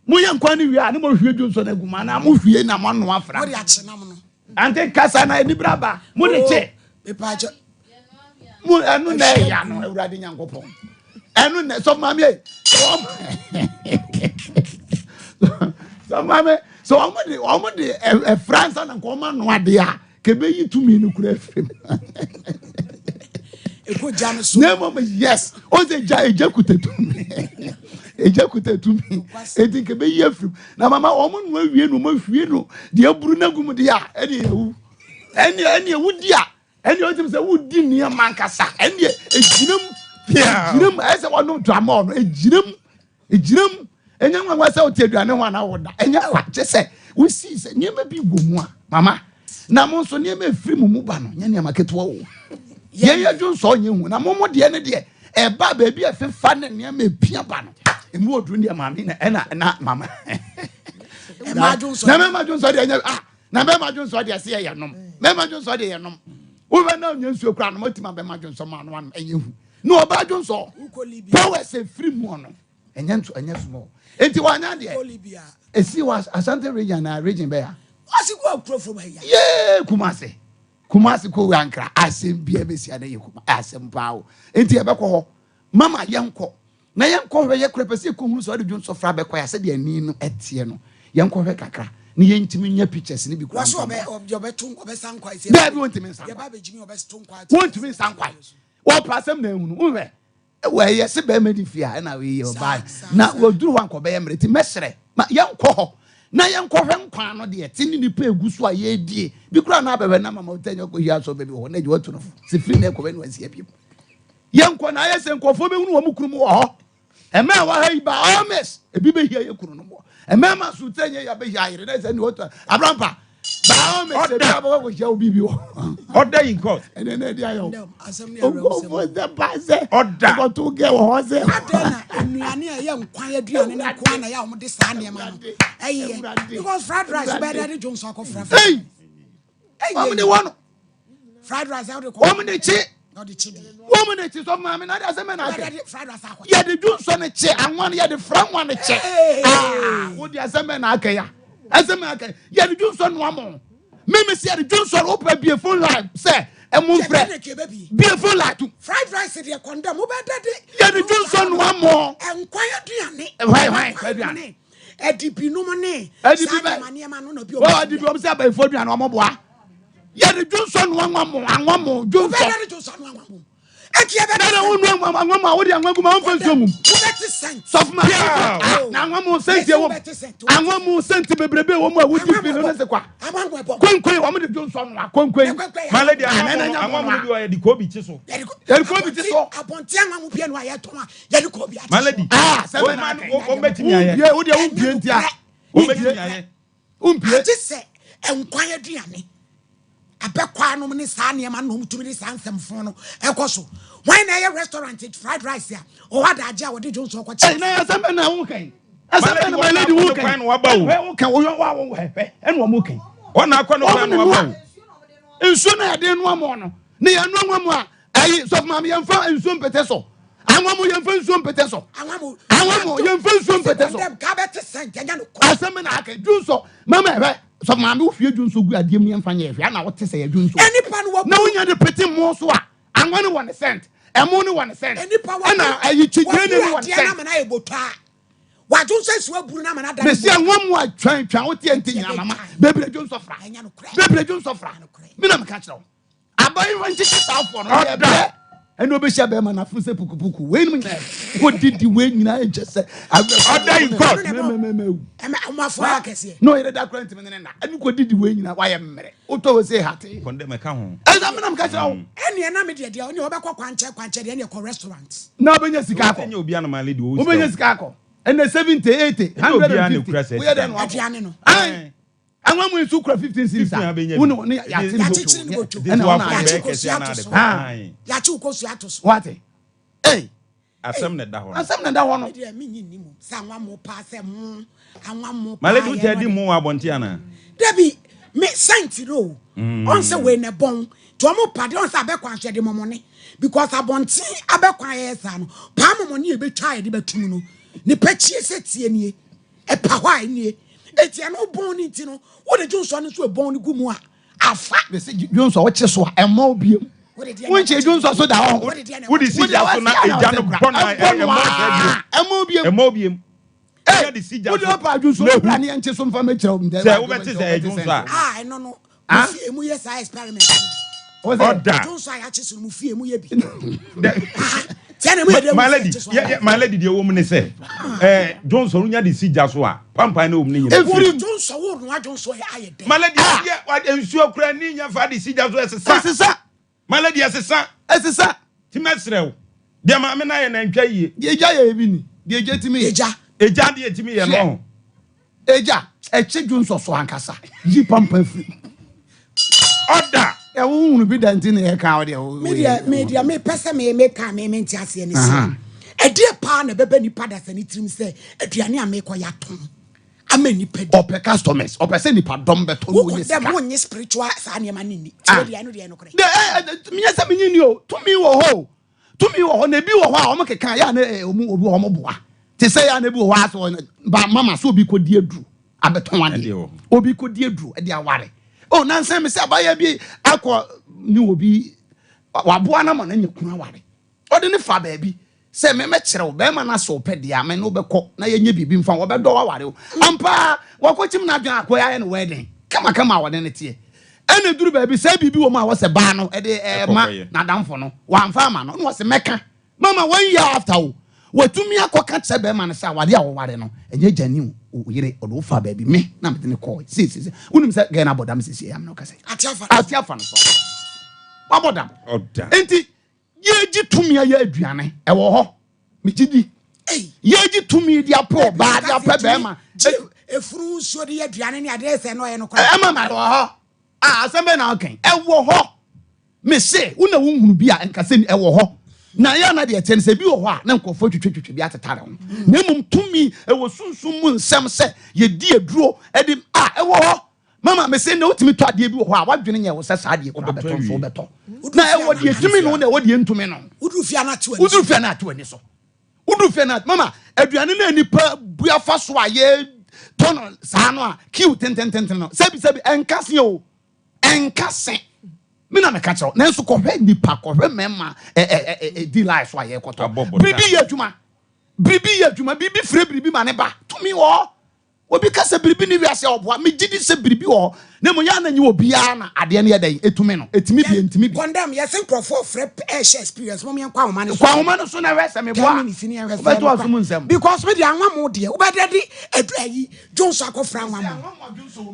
Moyɛ nkwan no wie a ne mohwie dwonsɔ no agu mu anaa mohwie na moano afra. Mode akye nam no. Ante kasa na anibere aba. Mode kye. Mo ɛno na ɛya no awurade nyankopɔn. Ɛno na sɔfo maame ei. Sɔfo maame sɛ wɔn de wɔn de ɛfra nsa na nka wɔn ano adeɛ a kɛbɛyi tumi no kura afiri mu. Ɛkɔ gya no so. Na mmom yes ɔsɛ gya egya kuta tumi egya kuta tumi eti kɛbɛyi afiri mu na mama wɔn no awie no wɔn ahwie no deɛ aburu no agu mu deɛ a ɛne ewu ɛne ɛne ewu di a ɛne ɔtumi sɛ wodi nneɛma nkasa ɛne egyina mu egyina mu ɛsɛ sɛ wɔnom dramɔl no egyina mu. Egyina mu. Ɛnyɛ nwanwa sɛ wote aduane ho anaa woda. Ɛnyɛ kwa. Kyɛ sɛ wosii sɛ nneɛma bi wɔ mu a, mama. Na mo nso nneɛma efiri mo mu ba no, nyɛ nneɛma ketewa o. Yɛn yɛ dwonsɔ nyɛ hu. Na mo mo deɛ ne deɛ, ɛba baabi a ɛfefa ne nneɛma epia ba no. Emu oduru deɛ maame na ɛna na mama. Ɛma dwonsɔ. Na mɛma dwonsɔ deɛ nyɛ ah na mɛma dwonsɔ deɛ se yɛ nom. Mɛma dwonsɔ deɛ yɛ nom. Wobɛ na onyɛ nsuo koraa no mɔtumi abɛma dwonsɔ ma ano ano ɛnyɛ hu. Na ɔbaa dwonsɔ powers efiri mu ɔno ɛnyɛ nso ɛnyɛ small eti wanya deɛ esi wɔ Ashanti region na region bɛya. Ɔsi kɔ akuro fam ha ya. Yee Kumasi Kumasi kɔ wura nkra asɛm bia bɛsi ana yɛ kuma asɛm paa o eti ɛbɛkɔ hɔ mama yɛn kɔ na yɛn kɔ hwɛ yɛ kura pɛ sɛ yɛkɔ hunu sɛ ɔde dwonsɔ fra bɛkɔ ya sɛdeɛ ani no ɛteɛ no yɛn kɔ hwɛ kakra ne yɛn ntumi nya pictures ne bi kura Wɔso nfa ɔbɛ mbra ɔbɛto ɔbɛsa nkwae sɛ dɛbi wɔntumi nsa yɛba nkwae abɛgyimi ɔbɛto nkwae. wɔntumi nsa nkwae Wɔpɛ asɛm na ehunu. Wohwɛ, wɔ ɛyɛ se bɛrima di fie a ɛna wei yɛ ɔbaa na wɔduru hɔ a nkɔbɛyɛ mmerɛ ti mɛsrɛ ma yɛnkɔ hɔ na yɛnkɔhwɛ nkwa no deɛ te ne nipa egu so a yɛredie bi koraa na abɛhwɛ na mama ɔtɛ nyɛ kɔhia asɔ baabi wɔ hɔ na agye watu no fo sɛ firi na ɛkɔbɛ no wansi abiem yɛnkɔ na ayɛ sɛ nkurɔfoɔ bɛhunu wɔn kunu mu wɔ hɔ Ɛmɛ a waha yi by all means ebi bɛ hia yɛ kunu no mɔ. Ɛmɛ ma so tɛ nyɛ ya bɛ hia ayere na ɛsɛ ni wɔtɔ abrampa by all means ebi abɔ kɔ hia obi bi wɔ. Order in court. Ɛnɛ na ɛdi ayɛ o. Nkurɔfoɔ sɛ ba sɛ. Order. Ɔkɔto gɛ wɔ hɔ sɛ. Adɛn na nnuane a ɛyɛ nkwan aduane no nko ara na ɛyɛ a wɔde saa nneɛma no ɛyɛ because fried rice bɛyɛ dɛ de dwonso akɔ fra fried rice. Wɔn de wɔ no. Fried rice ɛwɔ de kɔ. Wɔn de kye. Ɔde kye deɛ. Wɔn de kye sɔfo maame na ade asɛm na aka. Fried rice akɔ. Yɛde dwonsɔ ne kye anwa no yɛde fra nwa ne kye. Aa wodi asɛm bɛ na aka ya. Asɛm na aka yɛde dwonsɔ noa mo. Mímí si yɛde dwonsɔ no wopɛ bie phone line sɛ ɛmo nfrɛ. Bie phone line tu. Fried rice deɛ kɔndɛm wobɛda de. Yɛde dwonsɔ noa mo. Nkwan aduane. Hwan hwan aduane. Adibinom ne Adibi saa bɛ. nneɛma nneɛma no na bi Wɔ adibi wɔn sɛ abayifo aduane wɔn boa. Yɛde dwonsɔ noa nwa mo anwa mo dwonsɔ. Wobɛda de dwonsɔ noa nwa mo. Eti ɛbɛ. Na na wo noa nwa anwa mo a wode anwa gu ma wɔn fɛ nsuo ngum. Wobɛte sɛnt. Sɔfo ma ah, na anwa mo sɛnti ɛwɔ mu. Anwa mo sɛnti bebrebe wɔ mu a wodi fi no ne se kwa. Konkoi wɔn de dwonsɔ noa konkoi. My lady anwa mo no bi wɔ yɛde kobi kye so. Yɛde kobi kye so. Abɔnten anwa mo bia no a yɛtɔn a yɛde kobi akye so. My lady. Ah sɛ bɛ na akɛ. Wɔbɛtumi ayɛ. Wo deɛ wo mpie ntia. Wɔbɛtumi ayɛ. Wompie. Agye sɛ nkwan aduane, abɛkwa nom ne saa nneɛma no na wɔtumi de saa nsɛmfo no ɛkɔ so. Hwan na ɛyɛ restaurant fried rice a ɔwɔ adagye a wɔde dwonsɔ kɔ kyɛ? Na asɛm bɛ na wo kan. Asɛm bɛ na my lady wo kan. Hwɛ wo kan wo yɔ wa wo hwɛ hwɛ ɛna wɔn kan. Wɔn na akɔ no kwan na waba o. Nsuo na yɛde noa mɔ no ne yɛn noa mu a ɛyi sɔfo maame yɛn fa nsuo mpete so. Anwa mo yɛmfa nsuo mpete so. Anwa mo yɛmfa nsuo mpete so. Asɛm bi na aka dwonsɔ mama ɛhwɛ sɛ maame wohwie dwonsɔ gu adeɛ mu yɛmfa nyɛ hwɛ ana wote sɛ yɛ dwonsɔ na wonya de pete mo so a anwa no wɔ ne sɛnt ɛmo no wɔ ne sɛnt ɛna ayi kyigyene no wɔ ne sɛnt. Mesi anwa mu a twɛn twɛn wote nti nyina mama bebree dwonsɔ fra bebree dwonsɔ fra me na meka kyerɛ wo. Abayewa nkyekye saa afɔ no yɛ brɛ ɛna ɔbɛhyia bɛrima no afo sɛ pukupuku wei nom nyinaa kɔdidi wei nyinaa nkyɛ sɛ ɔda in court mɛmɛmɛwu na ɔyere da kora ntimi ne ne nna ɛne kɔdidi wei nyinaa wayɛ mmerɛ wotɔ wɔ sɛ hate kɔndɛ mɛka ho ɛna menam ka kyerɛ wo ɛneɛ na medeɛ deɛ ɔne ɔbɛkɔ kwankyɛ kwankyɛ deɛ ɛneɛ kɔ restaurant na wobɛnya sika akɔ ɛnyɛ obi anoma lady wɔ wobɛnya sika akɔ ɛnɛ 70 80 150 woyɛ dɛn no aduane no Anwa mu nso kura 15 series a wo ne ne yɛate ne botwo ɛna wo na ayɛ yɛakye wo kosua ato so wate ei asɛm na ɛda hɔ no asɛm na ɛda hɔ no deɛ menyi nni mu sɛ anwa mo paa sɛ mo anwa mo paa maledi wotaa di mo wɔ abɔnten anaa dabi me sɛnti no ɔn sɛ wei na ɛbɔn nti ɔmo pa deɛ ɔn sɛ abɛkwan so yɛde mɔmɔne because abɔnten abɛkwan yɛ saa no paa mɔmɔne yɛbɛtwa yɛde bɛtum no nipa kyie sɛ tie nie Ɛpa hɔ a ɛnie. Eti ɛno bɔn no nti no, wode dwonsɔ no nso ɛbɔn no gu mu a, afa. Mese dwonsɔ wokye so a, ɛmmɔ wo biom. Wonkyee dwonsɔ so da hɔ. Wode si gya so na egya no bɔ no a, ɛmmɔ saa biom. Ɛmmɔ wo biom. Ɛmmɔ wo biom. Ee, wode ɔpa dwonsɔ no bra ne yɛnkye so mfa mɛkyerɛ wo. Sɛ wobɛte sɛ ɛyɛ dwonsɔ a. Ah, ɛno no, Mo fie mu yɛ saa experiment no bi. Ɔda. Dwonsɔ a yɛakye so no mo fie mu yɛ bi. Tiɛ na mu yɛ dɛ My lady, my lady deɛ wɔ mu ne sɛ, ɛɛ dwonsɔ no nya de si gya so a, pampan na wɔ mu ne nyina. Efiri dwonsɔ wo noa dwonsɔ yɛ ayɛ dɛ. My lady, yɛ nsuo kura ni nya fa de si gya so ɛsesa. Ɛsesa. My lady ɛsesa. Ɛsesa. Ti mɛsrɛ wo. Deɛ maame no ayɛ na ntwa yie. Deɛ egya yɛ ebi ni. Deɛ egya tumi yɛ. Egya. Egya deɛ tumi yɛ no. Egya, ɛkye dwonsɔ so ankasa. Yi pampan firi mu. Ɔda. Ɛ wo hunu bi da nti na yɛka wo deɛ wo. Me deɛ me deɛ me pɛ sɛ me me ka me me nte aseɛ ne sɛ ɛdeɛ paa na ɛbɛbɛ nipa dasa ne tirim sɛ aduane a mekɔ yɛatɔn ama nipa di. Ɔpɛ customers, ɔpɛ sɛ nipa dɔm bɛtɔ na ɔnya sika. Wokɔ dɛm wonnye spiritual saa nneɛma no nni. Tie deɛ ɛno deɛ ɛnokorɛ. Deɛ ɛ ɛ menyɛ sɛ menye nni o, tumi wɔ hɔ o. Tumi wɔ hɔ na ebi wɔ hɔ a wɔn keka yɛ a na eh, wɔn obi wɔ hɔ wɔn boa. Te sɛ yɛ a na ebi wɔ hɔ a sɛ ba mama so obi kɔ di aduru abɛtɔn adeɛ. Obi kɔ di aduru ɛde aware. O nansa mi sɛ abayɛ bi akɔ ne obi waboa na ma no anya kunu aware. Ɔde no fa baabi sɛ me mɛkyerɛ wo bɛrima no asɛ ɔpɛ deɛ a me ne wobɛkɔ na yɛnyɛ biribi mfa ho ɔbɛdɔ waware wo ampa ara wakɔkyim n'adwene akɔ ayɛ no wedding kamakama a ɔne no teɛ ɛna ɛduru baabi sɛ biribi wɔ mu a wɔsɛ baa no ɛde ɛma n'adamfo no wamfa ama no na wɔsɛ mɛka mama one year after wo watumi akɔka kyerɛ bɛrima no sɛ awadeɛ a wɔware no ɛnyɛ gya ni o yere ɔde wo fa baabi me na mede ne kɔɔ siesie wonim sɛ gɛn abɔ dam siesie amene ɔka sɛ ate afa no so wabɔ dam nti Yɛgye tumi ayɛ aduane, ɛwɔ hɔ. Megye di. Yɛgye tumi de apɛ ɔbaa, de apɛ bɛrima. Efunu nsuo de yɛ aduane ne adeɛ sɛ no ɔyɛ no koraa. Ɛma ma ɛwɔ hɔ. Ah, asɛm bɛn na ɔkɛn? Ɛwɔ hɔ. Mese, wo na wohunu bi a, nka sɛ ɛwɔ hɔ. Na yɛ na deɛ ɛteɛ no sɛ ebi wɔ hɔ a na nkurɔfoɔ twitwatwitwa bi atetare ho. Na mmom tumi ɛwɔ sunsum mu nsɛm sɛ yɛdi aduro ɛde a ɛwɔ hɔ. Mama mese nnɛ wotumi tɔ adeɛ bi wɔ hɔ a w'adwene nyɛ wo sɛ saa adeɛ koraa bɛtɔ nso wobɛtɔ. Na ɛwɔ deɛ ɛtumi no na ɛwɔ deɛ ntumi no. Woduru fie a na ate w'ani so. Woduru fie a na ate w'ani so. Woduru fie na mama aduane no a nipa bu afa so a yɛtɔ no saa no a kiw tentententen no sɛbi sɛbi ɛnka se o ɛnka se me na meka kyerɛ wo nanso kɔhwɛ nipa kɔhwɛ mmarima ɛ ɛ ɛ ɛ di line so a yɛkɔtɔ biribi yɛ adwuma biribi yɛ adwuma biribi fira biribi ma ne ba tumi wɔ hɔ. Obi ka sɛ biribi nni wiase a ɔboa. Megye di sɛ biribi wɔ hɔ, na mmom yɛ a na ɛnyɛ obiara na adeɛ no yɛ dɛn? Ɛtumi no. Ɛtumi bi, ɛntumi bi. Condemn, yɛse nkurɔfoɔ frɛ ɛhyɛ experience, mom yɛnkɔ ahoma no so. Kɔ ahoma no so na hwɛ sɛ meboa a, wobɛto asom nsɛm. Because me deɛ anwa mo deɛ, wobɛdɛ de adu ayi dwonso akɔfra anwa mo.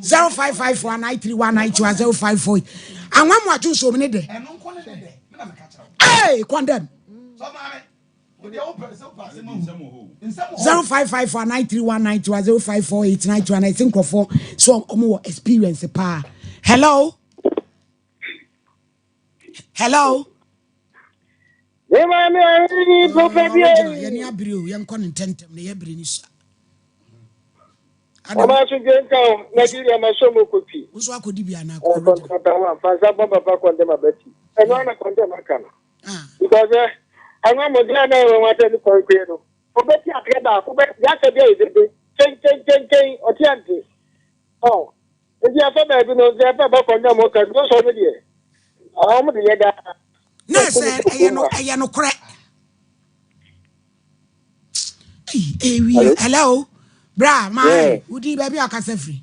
0554 931 91 054 anwa mo adwonso mu ne dɛ. Hey, condemn. 0554 931 91 0548 921 ɛsɛ nkurɔfoɔ so ɔmo wɔ experience paa. Hello, hello. Yɛne abere o, yɛnkɔ no ntɛntɛm na yɛbere no sua. Ɔma asomdwe nka o, Nigeria ma so mo kopi. Wo nso akɔdi bi anaa? Kɔntata wa, fansa bɔ papa kɔndɛm abati. Ɛno ana kɔndɛm aka no. Because eh, Anwa mo deɛ na ɛwɔ wɔn asɛ ne kɔnkue no. Ɔbɛti ateɛ baako bɛ deɛ asɛ bi ayɛ dede kyenkyenkyenkyen ɔte ante. Ɔ nti ɛfɛ baabi no nti ɛfɛ bɛkɔ nyɛ mo ka duro sɔ no deɛ wɔn de yɛ daa. Na sɛ ɛyɛ no ɛyɛ no korɛ. Ewi hello bra maa wodi baabi a ɔkasa firi.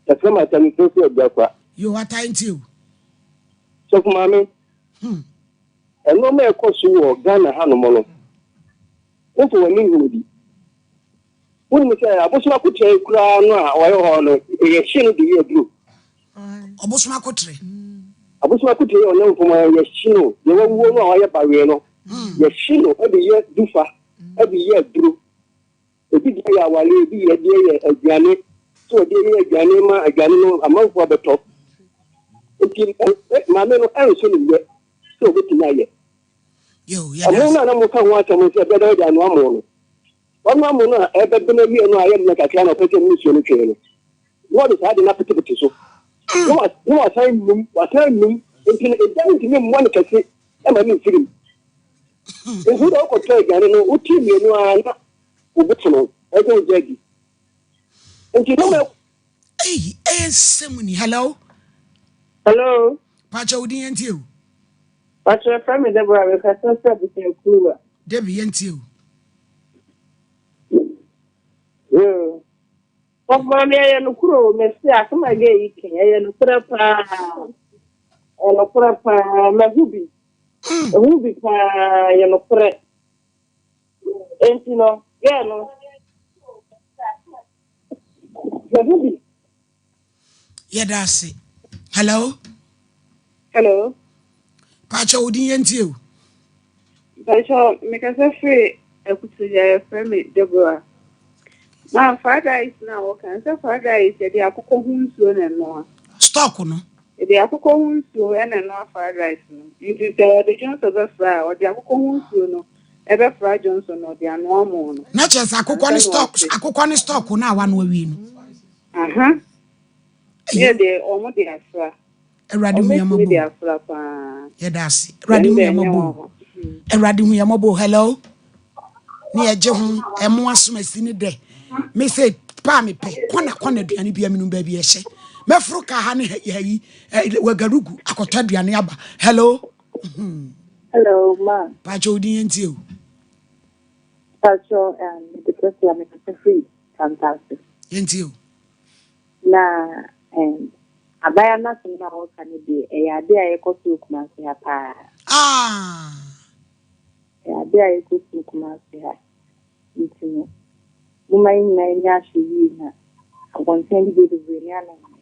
Yɛfrɛ me Atani Fosu Abuakwa. Yo ata nti o. Sɔfo maame. Nneɛma a ɛkɔ so wɔ Ghana hanom no, womfa w'ani nhunu bi. Wonim sɛ abosom akotrɛ koraa no a wɔyɛ hɔ no, yɛhye no de yɛ aduro. Ɔbosom akotrɛ. Abosom akotrɛ yɛ ɔnam fam a yɛhye no, deɛ wawuo no a wayɛ baweɛ no, yɛhye no de yɛ dufa, de yɛ aduro. Ebi deɛ yɛ aware, ebi yɛ deɛ yɛ aduane. Sɛ wɔde yɛ aduane ma aduane no amanfoɔ abɛtɔ. Nti maame no ɛnso ne yɛ sɛ obetumi ayɛ. Ɛmo no a na moka ho asɛm no sɛ ɛbɛda ɔde anoa mo no, wanoa mo no a ɛbɛbene awie no a ayɛ mmerɛ kakra na ɔpɛ sɛ mu nsuo no twee no, na ɔde saa ade no apetepete so. Na wasan num, wasan num, nti no egya no ntumi mmɔ no kɛse ma no mfiri mu. Nti wode wokɔtɔ aduane no, wote mmienu ara na wo bo fono, ɛsɛ wogya di. Nti no ma. Ei, ɛyɛ nsɛm ni. Hello. Hello. Pakyɛ wo din yɛn tie o. Pakyɛ yɛfrɛ me Deborah mekasa sɛ Abusuakuruwa. Debbie yɛn tie o. Yoo. Sɔfo maame ɛyɛ nokorɛ o mese asɛm a gay yi ke ɛyɛ nokorɛ paa ɛyɛ nokorɛ paa mahu bi mahu bi paa ɛyɛ nokorɛ enti no gay no mahu bi. Yɛda ase. Hello. Hello. Pakyɛ wo din yɛntie o. Mpakyɛ mekasa firi Akutugya yɛfrɛ me Deborah. Ma fried rice na wɔka no sɛ fried rice yɛde akokɔ ho nsuo na ɛnoa. Stock no. Yɛde akokɔ ho nsuo na ɛnoa fried rice no. Nti sɛ wɔde dwonsɔ bɛfra a wɔde akokɔ ho nsuo no ɛbɛfra dwonsɔ no wɔde anoa mo no. Na kyerɛ sɛ akokɔ ne stock akokɔ ne stock no a wanoa wie no. Aha. Yɛ deɛ wɔn de afra. Awurade hu yɛn mmɔbɔ. Yɛda ase. Awurade hu yɛn mmɔbɔ. Awurade hu yɛn mmɔbɔ. Hello. Ne yɛgye ho ɛmo asom asi ne dɛ. Me sɛ paa me pɛ kɔna kɔna aduane bi aminum baabi ɛhyɛ. Mɛforo ka ha ne ha yi wagarugu akɔtɔ aduane aba. Hello. Hello, ma. Pacho odin yɛn tie o. Pacho, um, the person I'm free, fantastic. Yɛn tie o. Na ɛɛm abaayewa no asɛm no a ɔreka no deɛ, ɛyɛ adeɛ a ɛrekɔ so wɔ Kumasi ha paa. Ah! Ɛyɛ adeɛ a ɛrekɔ so wɔ Kumasi ha. Nti no, momma yɛn nyinaa nyɛ ahwɛyie na abɔnten adidie bebree ne ano nyɛ.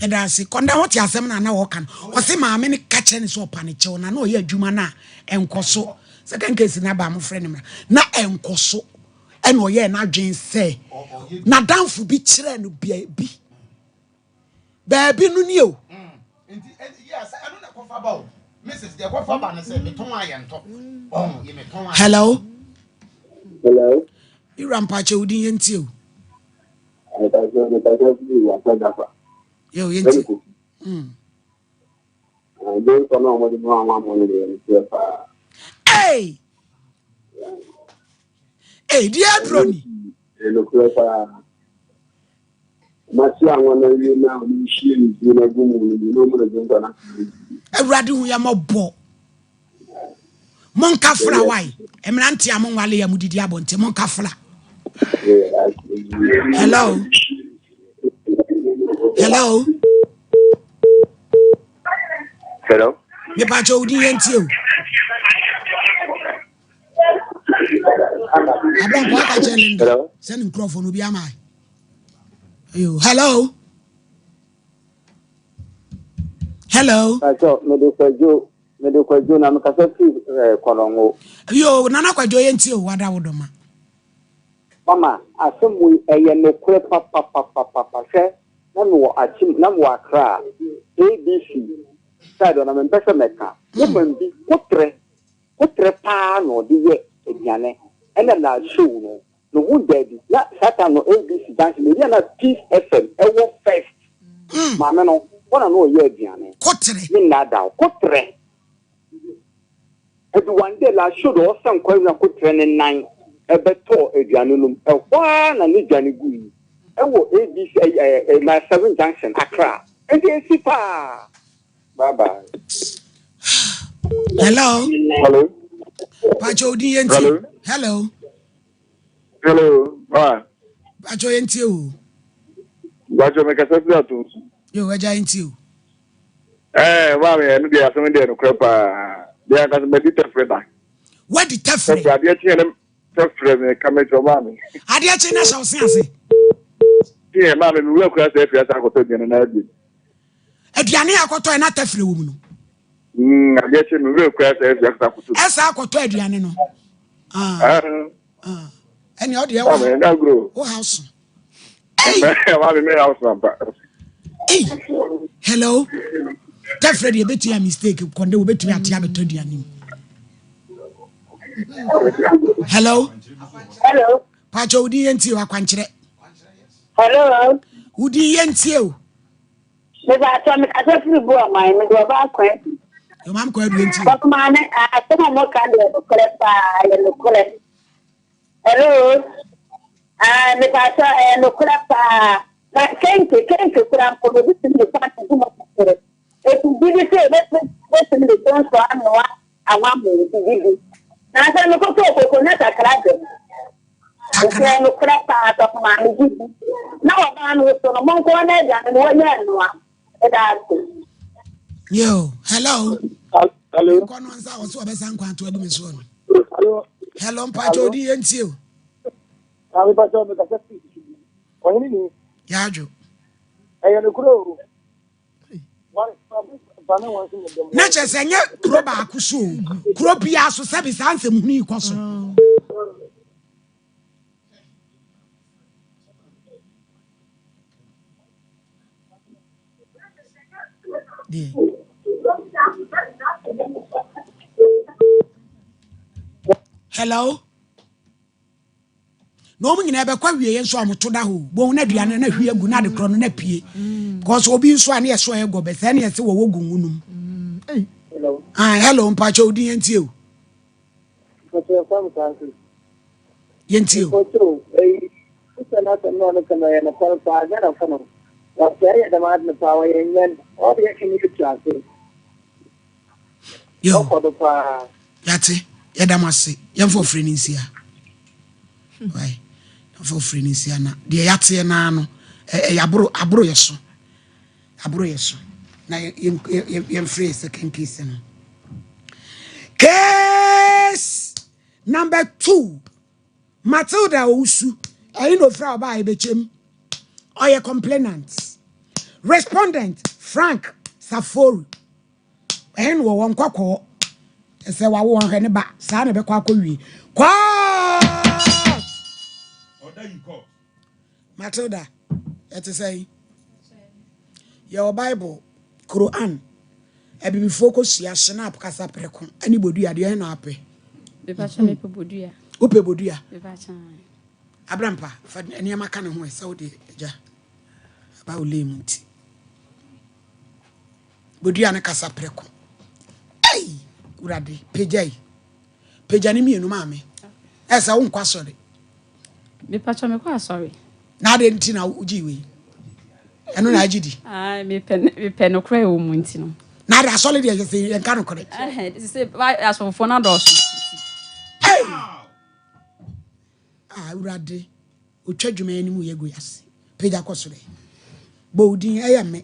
Yɛda ase. Kɔnda ho te asɛm no a na ɔka no. Ɔse maame no ka kyerɛ no sɛ ɔpa no kyɛw na na ɔyɛ adwuma no a ɛnkɔ so. Second case no aba a mofrɛ no mmra. Na ɛnkɔ so. Ɛna ɔyɛɛ n'adwene sɛ n'adamfo bi kyerɛɛ no baabi. Baabi no nie o. Hello. Hello. Ira mpakyɛ wo din yɛntie o. Yɛ o yɛntie. Hey! Hey, deɛ aduro ni. Nokorɛ paa. Mate anwa no awie na ɔmo hwie nsuo no agu mu no na ɔmo na dwonsɔ no Awurade hu yɛ mɔbɔ. Monka fra wae. Mmerante a monwale a modidi abɔnten monka fra. Hello. Hello. Hello. Mepa kyɛ wo din yɛn tie o. Abranko aka kyerɛ Linda sɛ ne nkurɔfoɔ no obi ama ayo. Hello. Hello. Pacho, mede kwadwo, mede kwadwo na mekasa firi eh, Kɔnɔngo. Yo, nana kwadwo yɛn tie o, wada wo dɔma. Mama, asɛm wei ɛyɛ nokorɛ papapapapa hwɛ na mewɔ akyem na mewɔ Accra ABC side hɔ na mempɛ sɛ mɛka woman bi kotrɛ kotrɛ paa na ɔde yɛ aduane ɛna na show no ne ho daabi na saa time no ABC junction baabi a na Peace FM ɛwɔ first maame no hɔ na na ɔyɛ aduane kotrɛ me nnaadaa wo kotrɛ. Enti one day Lashodo ɔsan kwan wura kotrɛ ne nan bɛtɔɔ aduane no mu. Ɛhɔ ara na ne dwane gui wɔ ABC ɛyi ɛɛ Mile 7 Junction, Accra. Enti esi paa. Bye bye. Hello. Hello. Pacho odin yɛn tie. Hello. Hello. Hello. Ba. Pacho yɛn tie o. Pacho me kasa firi ato nsu. Yo ɛgya yɛn tie o. Ɛɛ maame ɛno deɛ asɛm deɛ nokorɛ paa. Deɛ ankasa madi tɛfrɛ da. Wadi tɛfrɛ. Tɛfrɛ adeɛ kyeɛ ne tɛfrɛ me ka me kyerɛ maame. Adeɛ kye na hyɛ wo se ase. Kyeɛ maame me wura kura sɛ afiri ase akɔtɔ aduane na abiem. Aduane a akɔtɔ yɛ na tɛfrɛ wɔ mu no. Mm, adeɛ kye me wura kura sɛ afiri ase akɔtɔ. Ɛsɛ akɔtɔ aduane no. Ah. Ah. Ɛnea ɔdeɛ wɔ wo house. Hey. Hello. Tɛfrɛ deɛ ɛbɛtumi a mistake kɔnde wobɛtumi ate abɛtɔ aduane mu. Hello. Hello. Pakyɛ wodi yɛ ntie o akwankyerɛ. Hello. Wodi yɛ ntie o. Mebaatɔ mekasa firi bu ɔman mede ɔba akwan bi. Yɔmam kɔ aduo ntie o. Bɔkuma ne asɛm a moka deɛ nokorɛ paa yɛ nokorɛ. Hello ah mepakyɛw ɛyɛ nokorɛ paa na kenke kenke koraa mpo no obetumi de panty gu mu akyekyere eti gye di sɛ obetumi de dwonsɔ anoa anwa mo nti gye di nansa mekɔtɔɔ koko na kakra dɛm nti ɛyɛ nokorɛ paa sɔfo maame gye di na ɔbaa no so no monkɔ na aduane no wɔnyɛ nnoa ɛda ase. Yo, hello. Hello. Nkɔ no nsa wɔ so ɔbɛsa nkwa ato agu me soɔ no. Hello. Hello, mpakyɛ odi yɛn tie o. Maame mpakyɛ mi kasa fi ɔhene ni. Yadwo. Ɛyɛ no kuro o. Na kyerɛ sɛ nyɛ kuro baako so o. Kuro biara so sɛbi saa nsɛm hunu yi kɔ so. Deɛ. Hello. Na wɔn nyinaa bɛkɔ awieɛ nso a wɔto da hɔ bohu na aduane na hwie agu na ade korɔ no na pie because obi nso a ne yɛ so ɛyɛ gɔbɛ sɛ ne yɛ sɛ wɔwɔ gu ngu nom. Ah, hello mpakyɛ odi yɛn tie o. Yɛntie o. Mpakyɛw, eyi, sista no asɛm na ɔno ka no ɔyɛ nokwar paa, Ghanafo no, wɔsɛɛ yɛ dɛm ade no paa, wɔyɛ nyɛn, ɔwɔ dɛ yɛhwɛ na yetu ase. Yo. Ɔkɔ do paa. Yɛate, yɛda mo ase. Yɛmfa ɔfrɛ no nsia. Wai, yɛmfa ɔfrɛ no nsia na deɛ yɛateɛ naa no, ɛyɛ aboro, aboro yɛ so. Aboro yɛ so. Na yɛmfrɛ yɛ second case no. Case number 2. Matilda Owusu, ɛyi na ofura ɔbaa ebekyem. Ɔyɛ complainant. Respondent Frank Saforu. Ɛhe na wɔwɔ nkɔkɔɔ. Ɛsɛ wawo wɔn hwɛ ne ba. Saa na ɛbɛkɔ akɔwie. Court! Order in court. Matilda, ɛte sɛn? Yɛwɔ Bible, Quran, Abibifoɔ kosua, Schnapp, kasaprɛko, ne bodua. Deɛ ɛhe na wopɛ? Mepakyɛ mepɛ bodua. Wopɛ bodua? Mepakyɛ. Abrampa, fa nneɛma ka ne ho ɛ sɛ wode agya aba wo lane mu nti. Bodua ne kasaprɛko. Ei! Wurade, pagya yi. Pagya ne mmienu maame. Ɛsɛ wonkɔ asɔre. Mepakyɛ mekɔ asɔre. Na adɛn nti na wogye wei? Ɛno na agye di. Ae, mepɛ mepɛ nokorɛ wɔ mu nti no. Na ade asɔre deɛ sɛ yɛnka nokorɛ. Sɛ asɔfofoɔ no adɔɔso. Hey! Ah, Awurade, otwa dwuma anim yɛ gu ase. Pagya kɔ soro. Bɔ wo din, ɛyɛ me.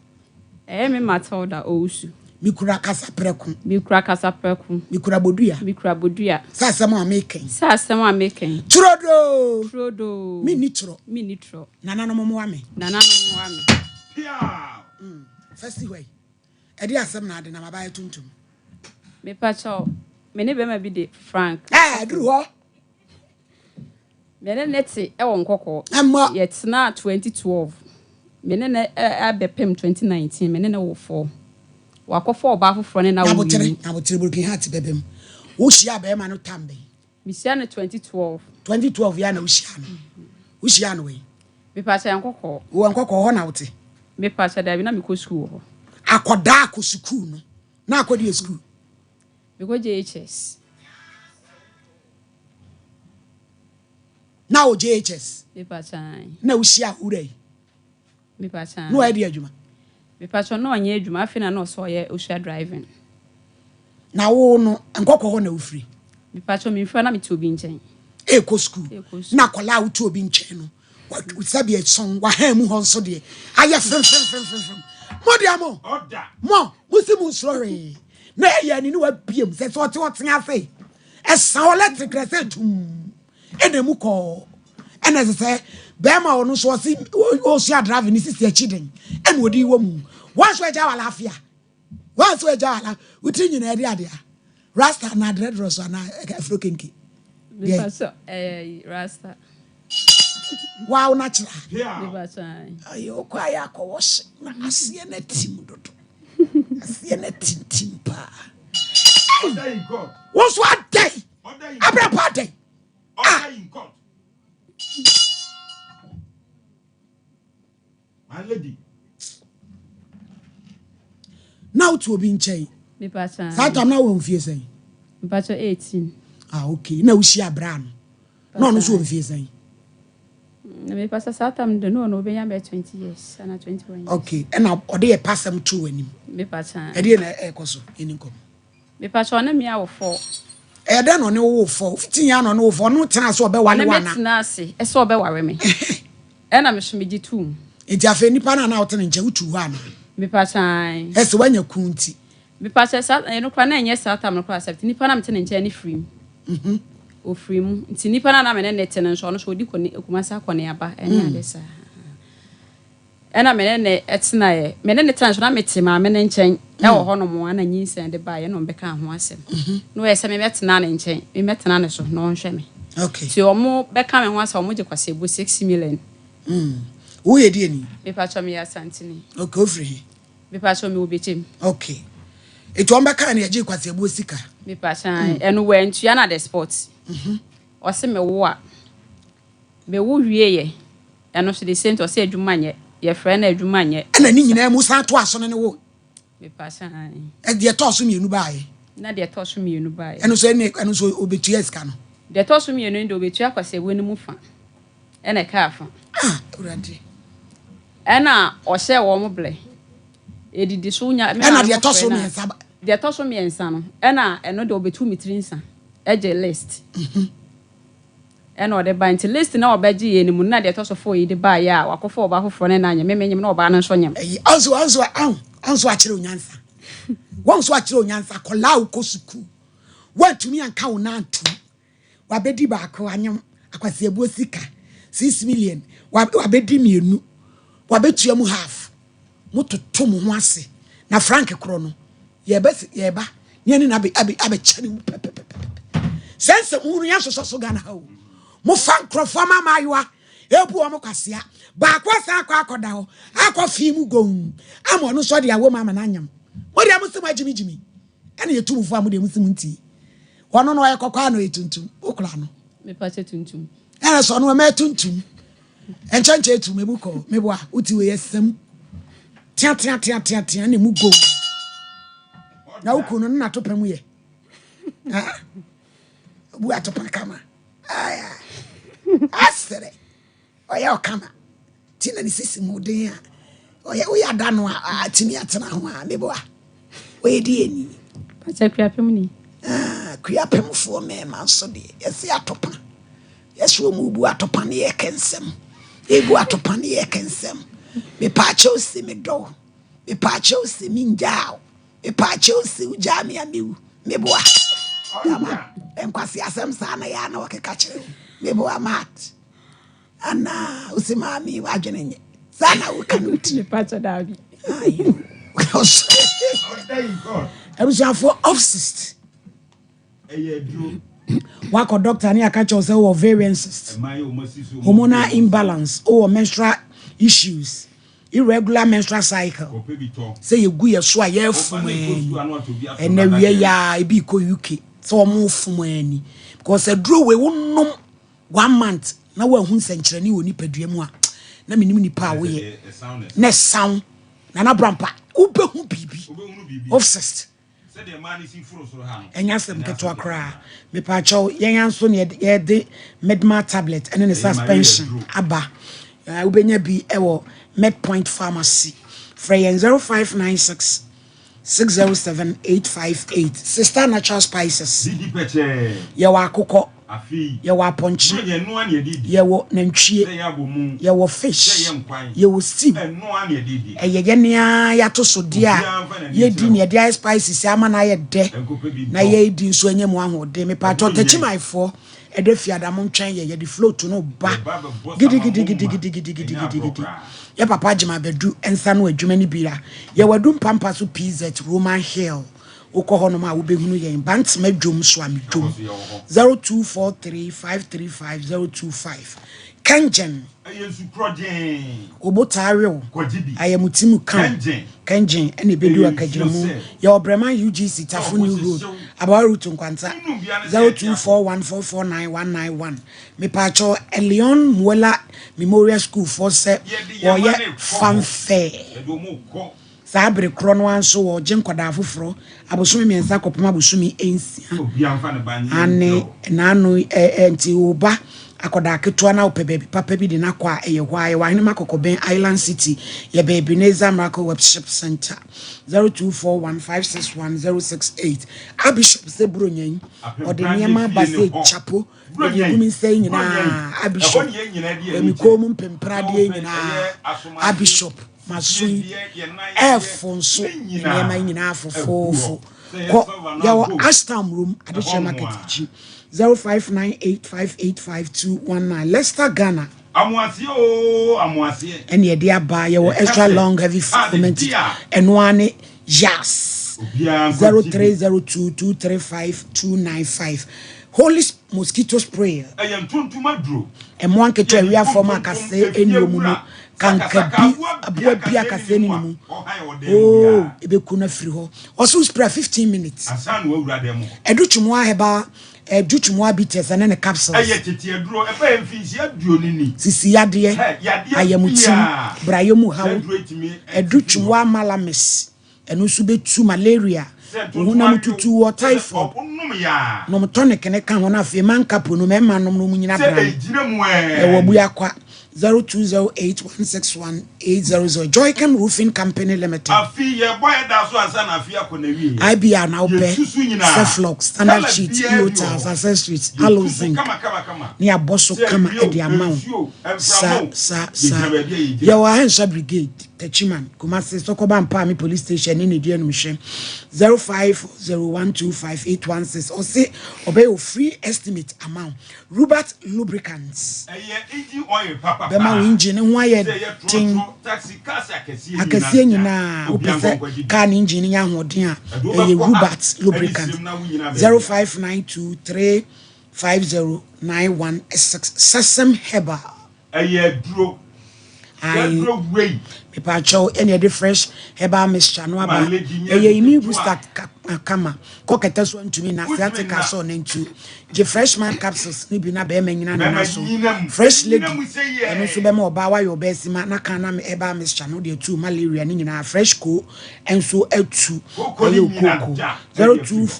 Ɛyɛ me Matilda Owusu. Mikura kasaprɛko. Mikura kasaprɛko. Mikura bodua. Mikura bodua. Sɛ asɛm a meka yi. Sɛ asɛm a meka yi. Turodoo. Turodoo. Menni torɔ. Menni torɔ. Nananom mmoa me. Nananom mmoa me. Piaw! Fa si hɔ yi. Ɛde asɛm na ade nam abaayɛ tuntum. Mepa kyɛw, me ne bɛrima bi de Frank. Ɛɛ, duru hɔ. Me ne no te wɔ Nkɔkɔɔ. Ɛmmɔ. Yɛtenaa 2012. Me ne no abɛpem 2019. Me ne no wo four. Wakɔfa ɔbaa foforɔ ne no awo Nyabotere, mmienu. nyabotere, broken heart bɛba mu. Wohyiaa bɛrima no tam bɛn? Mehyia no 2012. 2012 yɛ a na wohyiaa no. Wohyiaa no wɛn? Mepakyɛ Nkɔkɔɔ. Wɔ Nkɔkɔɔ hɔ na wote? Mepakyɛ daabi, na mekɔ sukuu wɔ hɔ. Akɔdaa akɔ sukuu no, na akɔdeɛ sukuu? Mekɔ JHS. Na wɔ JHS. Mepakyɛ ae. Na wohyia wura yi. Mepakyɛ ae. Na ɔyɛ deɛ adwuma? Mepakyɛ na ɔnyɛ adwuma afei na na ɔsɛ ɔyɛ osua driving. Na wo no nkɔkɔ hɔ na wofiri? Mepakyɛ memfiri na mete obi nkyɛn. Ɛkɔ sukuu. Na akwadaa a wote obi nkyɛn no sɛbi ɛsɔn wahan mu hɔ nso deɛ ayɛ fremfremfremfrem. Mo deɛ mo mo mo si mo nsoro hwee na ɛyɛ ani ne wabiem sɛ sɛ ɔte ɔte ase ɛsan electric rɛ sɛ tum. Ɛna emu kɔɔ ɛna ɛsɛ sɛ bɛrima ɔno nso ɔsi ɔsua driving ne sisi akyi den ɛna ɔde wɔ mu wɔn nso agya wɔ alaafia wɔn nso agya wɔ ala wotiri nyinaa ɛde adeɛ rasta anaa dreadlocks so anaa afro kenke deɛ ɛɛ rasta waaw natural ayɛ okɔ ayɛ akɔwɔ hye na aseɛ na tim dodo aseɛ na tintim paa wɔn nso adɛn abrabɔ adɛn ah na wotu obi nkyɛn saa tam na wɔ mfie sɛn mpakyɛ 18 ah okay na wohyia abira no na ɔno nso wɔ mfie sɛn na mepa sɛ saa tam de no ɔno ɔbɛnya bɛyɛ 20 years ana 21 years okay ɛna ɔde yɛ pasɛm to w'anim mepa kyɛ ɛdeɛ na ɛkɔ so ɛni nkɔmmɔ Mepakyɛ ɔne me awo fɔ. Ɛyɛ dɛn na ɔne wo woo fɔ? Wofiti he ara na ɔne wo fɔ? Ɔne wo tenaa ase ɔbɛware wo Ɔne me anaa? tenaa ase sɛ ɔbɛware me. Ɛna me so megye toom. Nti afei nipa no a na wote ne nkyɛn, wotuu hɔ anaa? Mepakyɛ ae. Ɛsɛ woanya kunu nti. Mepakyɛ saa, ɛno koraa na ɛnyɛ saa tam no koraa accept. Nipa no a mete ne nkyɛn no firii mu. Ɔfirii mu. Nti nipa no a na me ne no te no nso, ɔno nso ɔdi kɔ ne, Kumasi akɔneaba ɛne ade saa. Ɛna me ne no tenaeɛ. Me ne no tenaeɛ nso, na mete maame no nkyɛn wɔ hɔnom ara na nyinsɛn de baeɛ na wɔbɛkaa ho asɛm. Na ɔyɛ sɛ memmɛtena ne nkyɛn, memmɛtena ne so na ɔnhwɛ me. Nti wɔbɛka me ho asɛm, wɔgye kwaseɛbuo 6 million. Woyɛ deɛ ni? Mepakyɛ meyɛ Asanteni. Okay, wofiri he? Mepakyɛ mewɔ Bekyem. Okay. Nti wɔbɛkaa no yɛgyee kwaseɛbuo sika? Mepakyɛ, ɛno wɔantua no at the spot. Ɔse mewo a. Mewo wieɛ, ɛno nso the same thing, ɔse adwuma nyɛ, yɛfrɛ no a adwuma nyɛ. Ɛna ne nyinaa mu san toaa so ne ne wo. Mepakyɛ ae. Deɛ ɛtɔɔ so mmienu baeɛ. Na deɛ ɛtɔɔ so mmienu baeɛ. Ɛno nso ɛne ɛno nso ɔbɛtua sika no. Deɛ ɛtɔɔ so mmienu no deɛ ɔbɛtua kwasiabuo no mu fa ɛna ɛkaa fa. Ah Awurade. Ɛna ɔhyɛɛ wɔn blɛ. Ɛdidi so nya. Ɛna deɛ ɛtɔ so mmiɛnsa ba. Deɛ ɛtɔ so mmiɛnsa no ɛna ɛno deɛ ɔbɛtu me tiri nsa ɛgye list. Ɛna ɔde bae. Nti list no a ɔbɛgye yɛ no mu no na deɛ ɛtɔ so four yi de baeɛ a wakɔfa ɔbaa foforɔ ne no anyem. Me menyem na ɔbaa no nso nyem. Ɛyi ɔnso ɔnso ahu ɔnso akyerɛ wo nyansa wɔnso akyerɛ wo nyansa akwadaa a wokɔ sukuu woantumi anka wo nan antom wabɛdi baako anyem akwasiabuo sika 6 million wabɛdi mmienu wabɛtua mu half mototo mo ho ase na Frank korɔ no yɛba yɛba ne ɛne no abɛ abɛ abɛkyɛ ne mu pɛpɛpɛpɛ sɛ nsɛm hunu yɛn sosɔ so Ghana ha o mofa nkurɔfoɔ ma mmaayewa ebu wɔn kwasea baako asan akɔ akɔda hɔ akɔ fi mu gomm ama ɔno nso ɔde awɔ mu ama no anyam mo deɛ mo se mo agyimigyimi ɛna yɛtu mo fo a mo deɛ mo se mo ntie ɔno no ɔyɛ kɔkɔɔ ana ɔyɛ tuntum wokora no Mepa kyɛ tuntum. Ɛna sɛ ɔno ɛmɛ tuntum Nkyɛnkyɛn tu mebu kɔ meboa wote wei ɛsɛm tea tea tea tea tea na emu go na wo kunu no na atopa mu yɛ bu atopa kama asere ɔyɛ ɔkama ti na ne sisi mu den a ɔyɛ woyɛ ada no a atumi atena ho a meboa ɔyɛ di ani Pakyɛ kuapem ni. Ah, kuapemfoɔ mmarima nso deɛ yɛse atopa Yɛse ɔmo bu atopa ne yɛkɛ nsɛm Yɛbu atopa ne yɛkɛ nsɛm Mepaakyɛw se medɔ wo Mepaakyɛw se mengyaa wo Mepaakyɛw se wogyaa me a mewu Meboa Dama nkwaseasɛm saa na yɛ a na wɔkeka kyerɛ wo Meboa Matt Anaa wose maame yi w'adwene nyɛ saa na woka no wo tiri Mepaakyɛw daabi. Ayo Abusuafoɔ off-sist Wakɔ doctor ne aka kyerɛ wo sɛ wowɔ ovarian cyst, hormonal imbalance, wowɔ menstrual issues, irregular menstrual cycle. Sɛ yɛgu yɛ so a yɛfom ani. Ɛnɛ wie yɛ a ebi kɔ UK sɛ wɔn fom ani because aduro wei wonom one month na woahu nsɛnkyerɛnne wɔ nipadua mu a na menim nipa a woyɛ na ɛsan nana brampa wobɛhu biribi of cyst. Ɛnyɛ asɛm ketewa koraa. Mepaakyɛw, yɛn ara nso na yɛde Medma tablet ne ne suspension aba. Wobɛnya bi wɔ Medpoint Pharmacy. Frɛ yɛn 0596 607 858. Sister Natural Spices. Yɛwɔ akokɔ, yɛwɔ apɔnkye, yɛwɔ nantwie, yɛwɔ fish, yɛwɔ stew. Ɛyɛ yɛn ara y'atosodeɛ a yɛdi na yɛde ayɛ spices ama no ayɛ dɛ na yɛredi nso anya mu ahoɔden. Mepatɔ Takyimanfoɔ ɛda fiada mo ntwɛn yɛ yɛde float no ba gidigidigidigidigidigidi. Yɛ papa Agyemang Badu nsa no adwuma no bi a yɛwɔ Adu Mpampa so PZ Roman Hill. Wokɔ hɔnom a wobɛhunu yɛn Bantama dwom Suame dwom 0243 535 025 Kɛngyen Wo botaa we wo Ayamutse mu ka wo Kɛngyen ɛna ɛbɛdu Akagyinamu Yɛwɔ Breman UGC Tafo New Road Abawa Route Nkwanta 0241 449 191 Mepaakyɛw Elion Muela Memorial School foɔ sɛ wɔyɛ fanfare. Saa bere korɔ no ara nso wɔregye nkwadaa foforɔ abosome mmiɛnsa kɔpem abosome nsia. Aane, naano ɛ ɛ nti wo ba akwadaa ketewa na wopɛ baabi papa bi de no akɔ a, ɛyɛ hɔ ara. Yɛwɔ Ahenema Kɔkɔbɛn, Island City, yɛbɛn Ebenezer Miracle Worship Centre, 0241 561 068. Archbishop sɛ Buronya yi, ɔde nneɛma aba sɛ kyapo, baabi egu me nsa yi nyinaa, Archbishop, me kɔn mu mpempradeɛ nyinaa, Archbishop. Maso yi ɛɛfo nso nneɛma yi nyinaa fofoofo. Kɔ yɛwɔ Ashtown Room Adehyɛ Market akyi 0598585219 Leicester Ghana. Amoaseɛ oo amoaseɛ. Ɛne ɛde aba yɛwɔ extra long heavy fermented ɛno ara ne yas 0302235295 Holy mosquito spray. Ɛyɛ ntontom aduro. Mmoa nketewa awia fam a kasɛɛ nni wɔn mu no, kankabi, aboa bi a kasɛɛ nni ne mu, oo, ebeku no afiri hɔ. Ɔse wo spray a 15 minutes. Ansa na wawura dan mu hɔ. Adu Twumua herbal, Adu Twumua bitters ɛne ne capsules. Ɛyɛ tete aduro, ɛbɛyɛ mfinhyia aduonu ni. Sisi yadeɛ, ayamutim, brayɛ mu haw, Adu Twumua malamis. Ɛno nso bɛtu malaria, wo honam tutu wɔ typhoid. Nom tonic no ka ho na afei mankapo no mmarima nom no wɔn nyina bra no. Yɛwɔ Abuakwa 0208161800 Joycam Roofing Company Limited. IBR na wopɛ, Ceflox, Standard Sheet, EO Tiles, Accessories, Aloe Zinc ne yɛabɔ so kama de ama wo. Sa sa sa. Yɛwɔ Ahensa Brigade. Techiman, Kumasi, Sokoba Mpaame Police Station ne Nedi Anumhwɛ 05012581 Ɔse ɔbɛyɛ wo free estimate ama wo. Rubat Lubricants Ɛyɛ engine oil papa bɛma wo paa. engine no ho ayɛ Sɛ ɛyɛ den. trɔtrɔ, taxi, cars akɛseɛ Akɛseɛ nyinaa nyinaa obiara wopɛ nkɔ sɛ nkɔgye bi. car no engine no nya ahoɔden a, Ɛde wo ɛyɛ bɛkɔ ha Rubat ɛne Lubricant sirem na wonyina baabi a. 0592350916 Sesame Herbal. Ɛyɛ aduro. Saa Ae aduro wei. Mepaakyɛw ɛna yɛde fresh herbal mixture no aba. Ma lady nyɛ Ɛyɛ ade immune ketewa. booster kama. Kɔ kɛtɛ so antumi nna, Wontumi sciatica nna. sɔɔ nantu. Gye fresh man capsules no bi na bɛɛma nyina ne Bɛɛma nan so. nyina mu. Fresh Ɛnyina lady mu sɛ ɛno nso yɛɛ. bɛma ɔbaa wayɛ ɔbaasima na kan na herbal mixture no de atu malaria ne nyinaa. Fresh koo nso atu Kooko ɛyɛ ne nyina okooko. da ɛde afiri hɔ.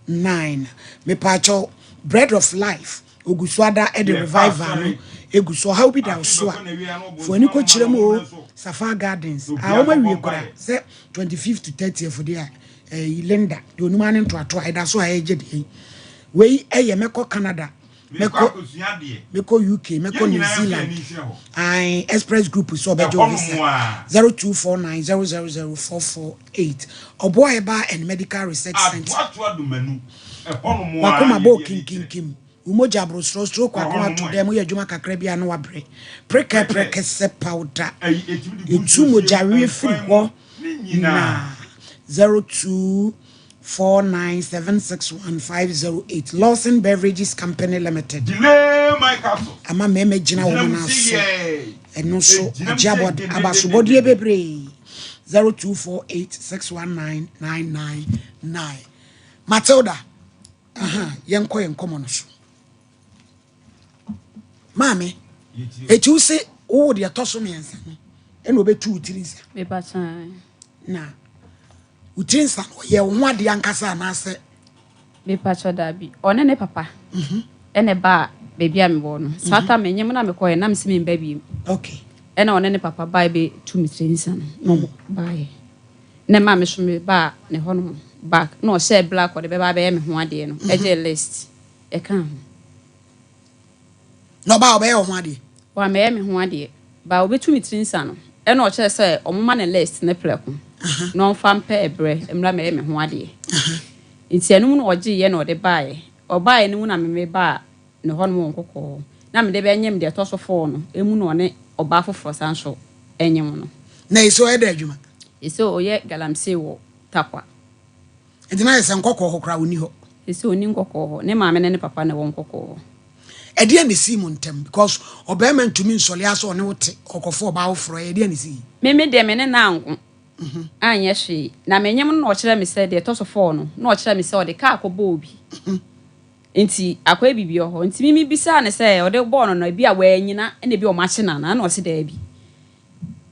0243559319 Mepaakyɛw bread of life Ogu so ada de revival no egu so. Ɔhaw bi da wo so a, fa w'ani kɔkyerɛ mu o. Safar Gardens, a wɔn awie kora sɛ 25th to 30th deɛ a, ɛyi Linda, deɛ onim ara ne ntoatoa, ɛda so a ɛregye deɛ yi. Wei ɛyɛ mɛkɔ Canada, mɛkɔ mɛkɔ UK, mɛkɔ New Zealand. Ae, Express Group so ɔbɛgye wo visa. 0249 000 448. Ɔboa Herbal and Medical Research Center. W'akoma bɔɔ kinkinkim, wo mogya aboro soro, stroke ako ato dɛm, woyɛ adwuma kakra bi a na wabrɛ. Prekɛ prɛkɛsɛ powder, etu mogyaweɛ firi hɔ na 0249761508 Lawson Beverages Company Limited ama mmarima gyina wɔn nan so, ɛno nso agye abasobɔdeɛ bebree 0248619999. Matilda, aha, yɛnkɔ yɛn nkɔmmɔ no so. Maame, eti wo se wowo deɛ ɛtɔ so mmiɛnsa no ɛna ɔbɛtu wo tiri nsa. Na. Wo tiri nsa no, ɔyɛɛ wo ho adeɛ ankasa anaasɛ? Mepakyɛw, dabi. Ɔne ne papa ɛna ɛbaa baabi a mewɔ no. Saa time menyem na mekɔɛ na mese memba biem. Okay. Ɛna ɔne ne papa bae bɛ tu me tiri nsa no na ɔmo baeɛ. Na ɛmaa me so me baa ne hɔ nom back na ɔhyɛɛ black ɔde bɛba abɛyɛ me ho adeɛ no ɛgyee list ɛkaa ho. Na ɔbaa ɔbɛyɛ wo ho adeɛ? Wammɛyɛ me ho adeɛ but ɔbɛtu me tiri nsa no ɛna ɔkyerɛ sɛ ɔmo ma no list no prɛko na ɔmfa mpɛ ɛberɛ mmra mmɛyɛ me ho adeɛ. Nti ɛno mu na ɔgyeeɛ na ɔde baeɛ. Ɔbaeɛ no mu na me mebaa ne hɔ nom wɔ Nkɔkɔɔ hɔ na mede bɛnyem deɛ ɛtɔ so four no ɛmu na ɔne ɔbaa foforɔ san so nyem no. Na ɛsɛ ɔyɛ dɛn adwuma? Ɛsɛ ɔyɛ galamsey wɔ Tarkwa. Nti na ayɛ sɛ Nkɔkɔɔ hɔ koraa ɔnni hɔ? Ɛsɛ ɔnni Nkɔkɔɔ hɔ. Ne maame ne ne papa na ɛwɔ Nkɔkɔɔ hɔ. Ɛdeɛn na ɛsii mo ntam? Because ɔbarima ntumi nsɔre ara sɛ ɔne wo te, ɔkɔfa ɔbaa foforɔ, ɛyɛ deɛn na ɛsii? Me me deɛ me ne no anko anyɛ hwee. Na menyem no na ɔkyerɛ me sɛ deɛ ɛtɔ so four no, na ɔkyerɛ me sɛ ɔde kaa kɔbɔɔ obi. Nti akɔyɛ biribi wɔ hɔ. Nti me mebisaa no sɛ ɔde bɔɔ no no ebi a wannyina ɛna ebi a wɔakye no anaa? Ɛna ɔse daabi.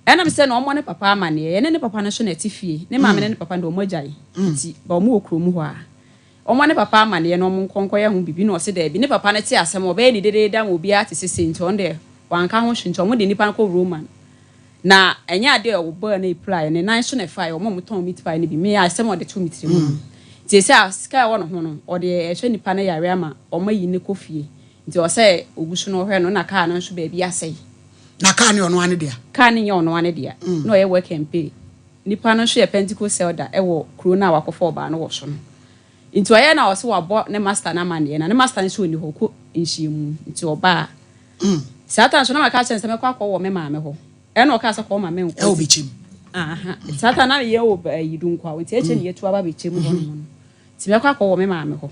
Ɛna me sɛ na ɔmmɔ ne papa amaneɛ. Yɛne ne papa no nso na ɛte fie. Ne maame ne ne papa no deɛ wɔagyae. Nti ba wɔwɔ kurom hɔ a. Ɔmmɔ ne papa amaneɛ na wɔnkɔ nkɔyɛ ho biribi. Na ɔse daabi. Ne papa no te asɛm a ɔbɛyɛ ne dedeeda ma obiara te sese nti ɔno deɛ wanka ho hwee. Nti wɔde nnipa no kɔ Roman. Na ɛnyɛ adeɛ a ɔbɔɔ na ɛpiraeɛ, ne nan so na ɛfaeɛ, wɔn a wɔtɔn meat pie no bi, me asɛm a ɔde too me tirim no. Nti seesei a sika a ɛwɔ ne ho no, ɔde rehwɛ nipa no yareɛ ama wɔayi no kɔ fie. Nti ɔwɔ sɛ ɔgu so na ɔhwɛ no, na kaa no nso baabi asɛe. Na kaa no yɛ ɔno ara ne dea? Kaa no nyɛ ɔno ara ne dea, na ɔyɛ work and pay. Nipa no nso yɛ Pentecost elder wɔ kuro no a wakɔfa ɔbaa no wɔ so no. Nti ɔyɛ na ɔse wabɔ ne master no amaneɛ, na ne master no nso ɔnni hɔ, ɔkɔ nhyiamu, nti ɔbaa. Saa time nso na maka akyerɛ no sɛ mɛkɔ akɔ wɔ me maame hɔ. Ɛna ɔkaa sɛ kɔ ma menkɔ. Ɛwɔ Bɛkyɛm. Aha. Saa time na meyɛ wɔ ayi Dunkwa nti akyire na yɛtu aba Bɛkyɛm hɔ nom no. Nti mɛkɔ akɔ wɔ me maame hɔ.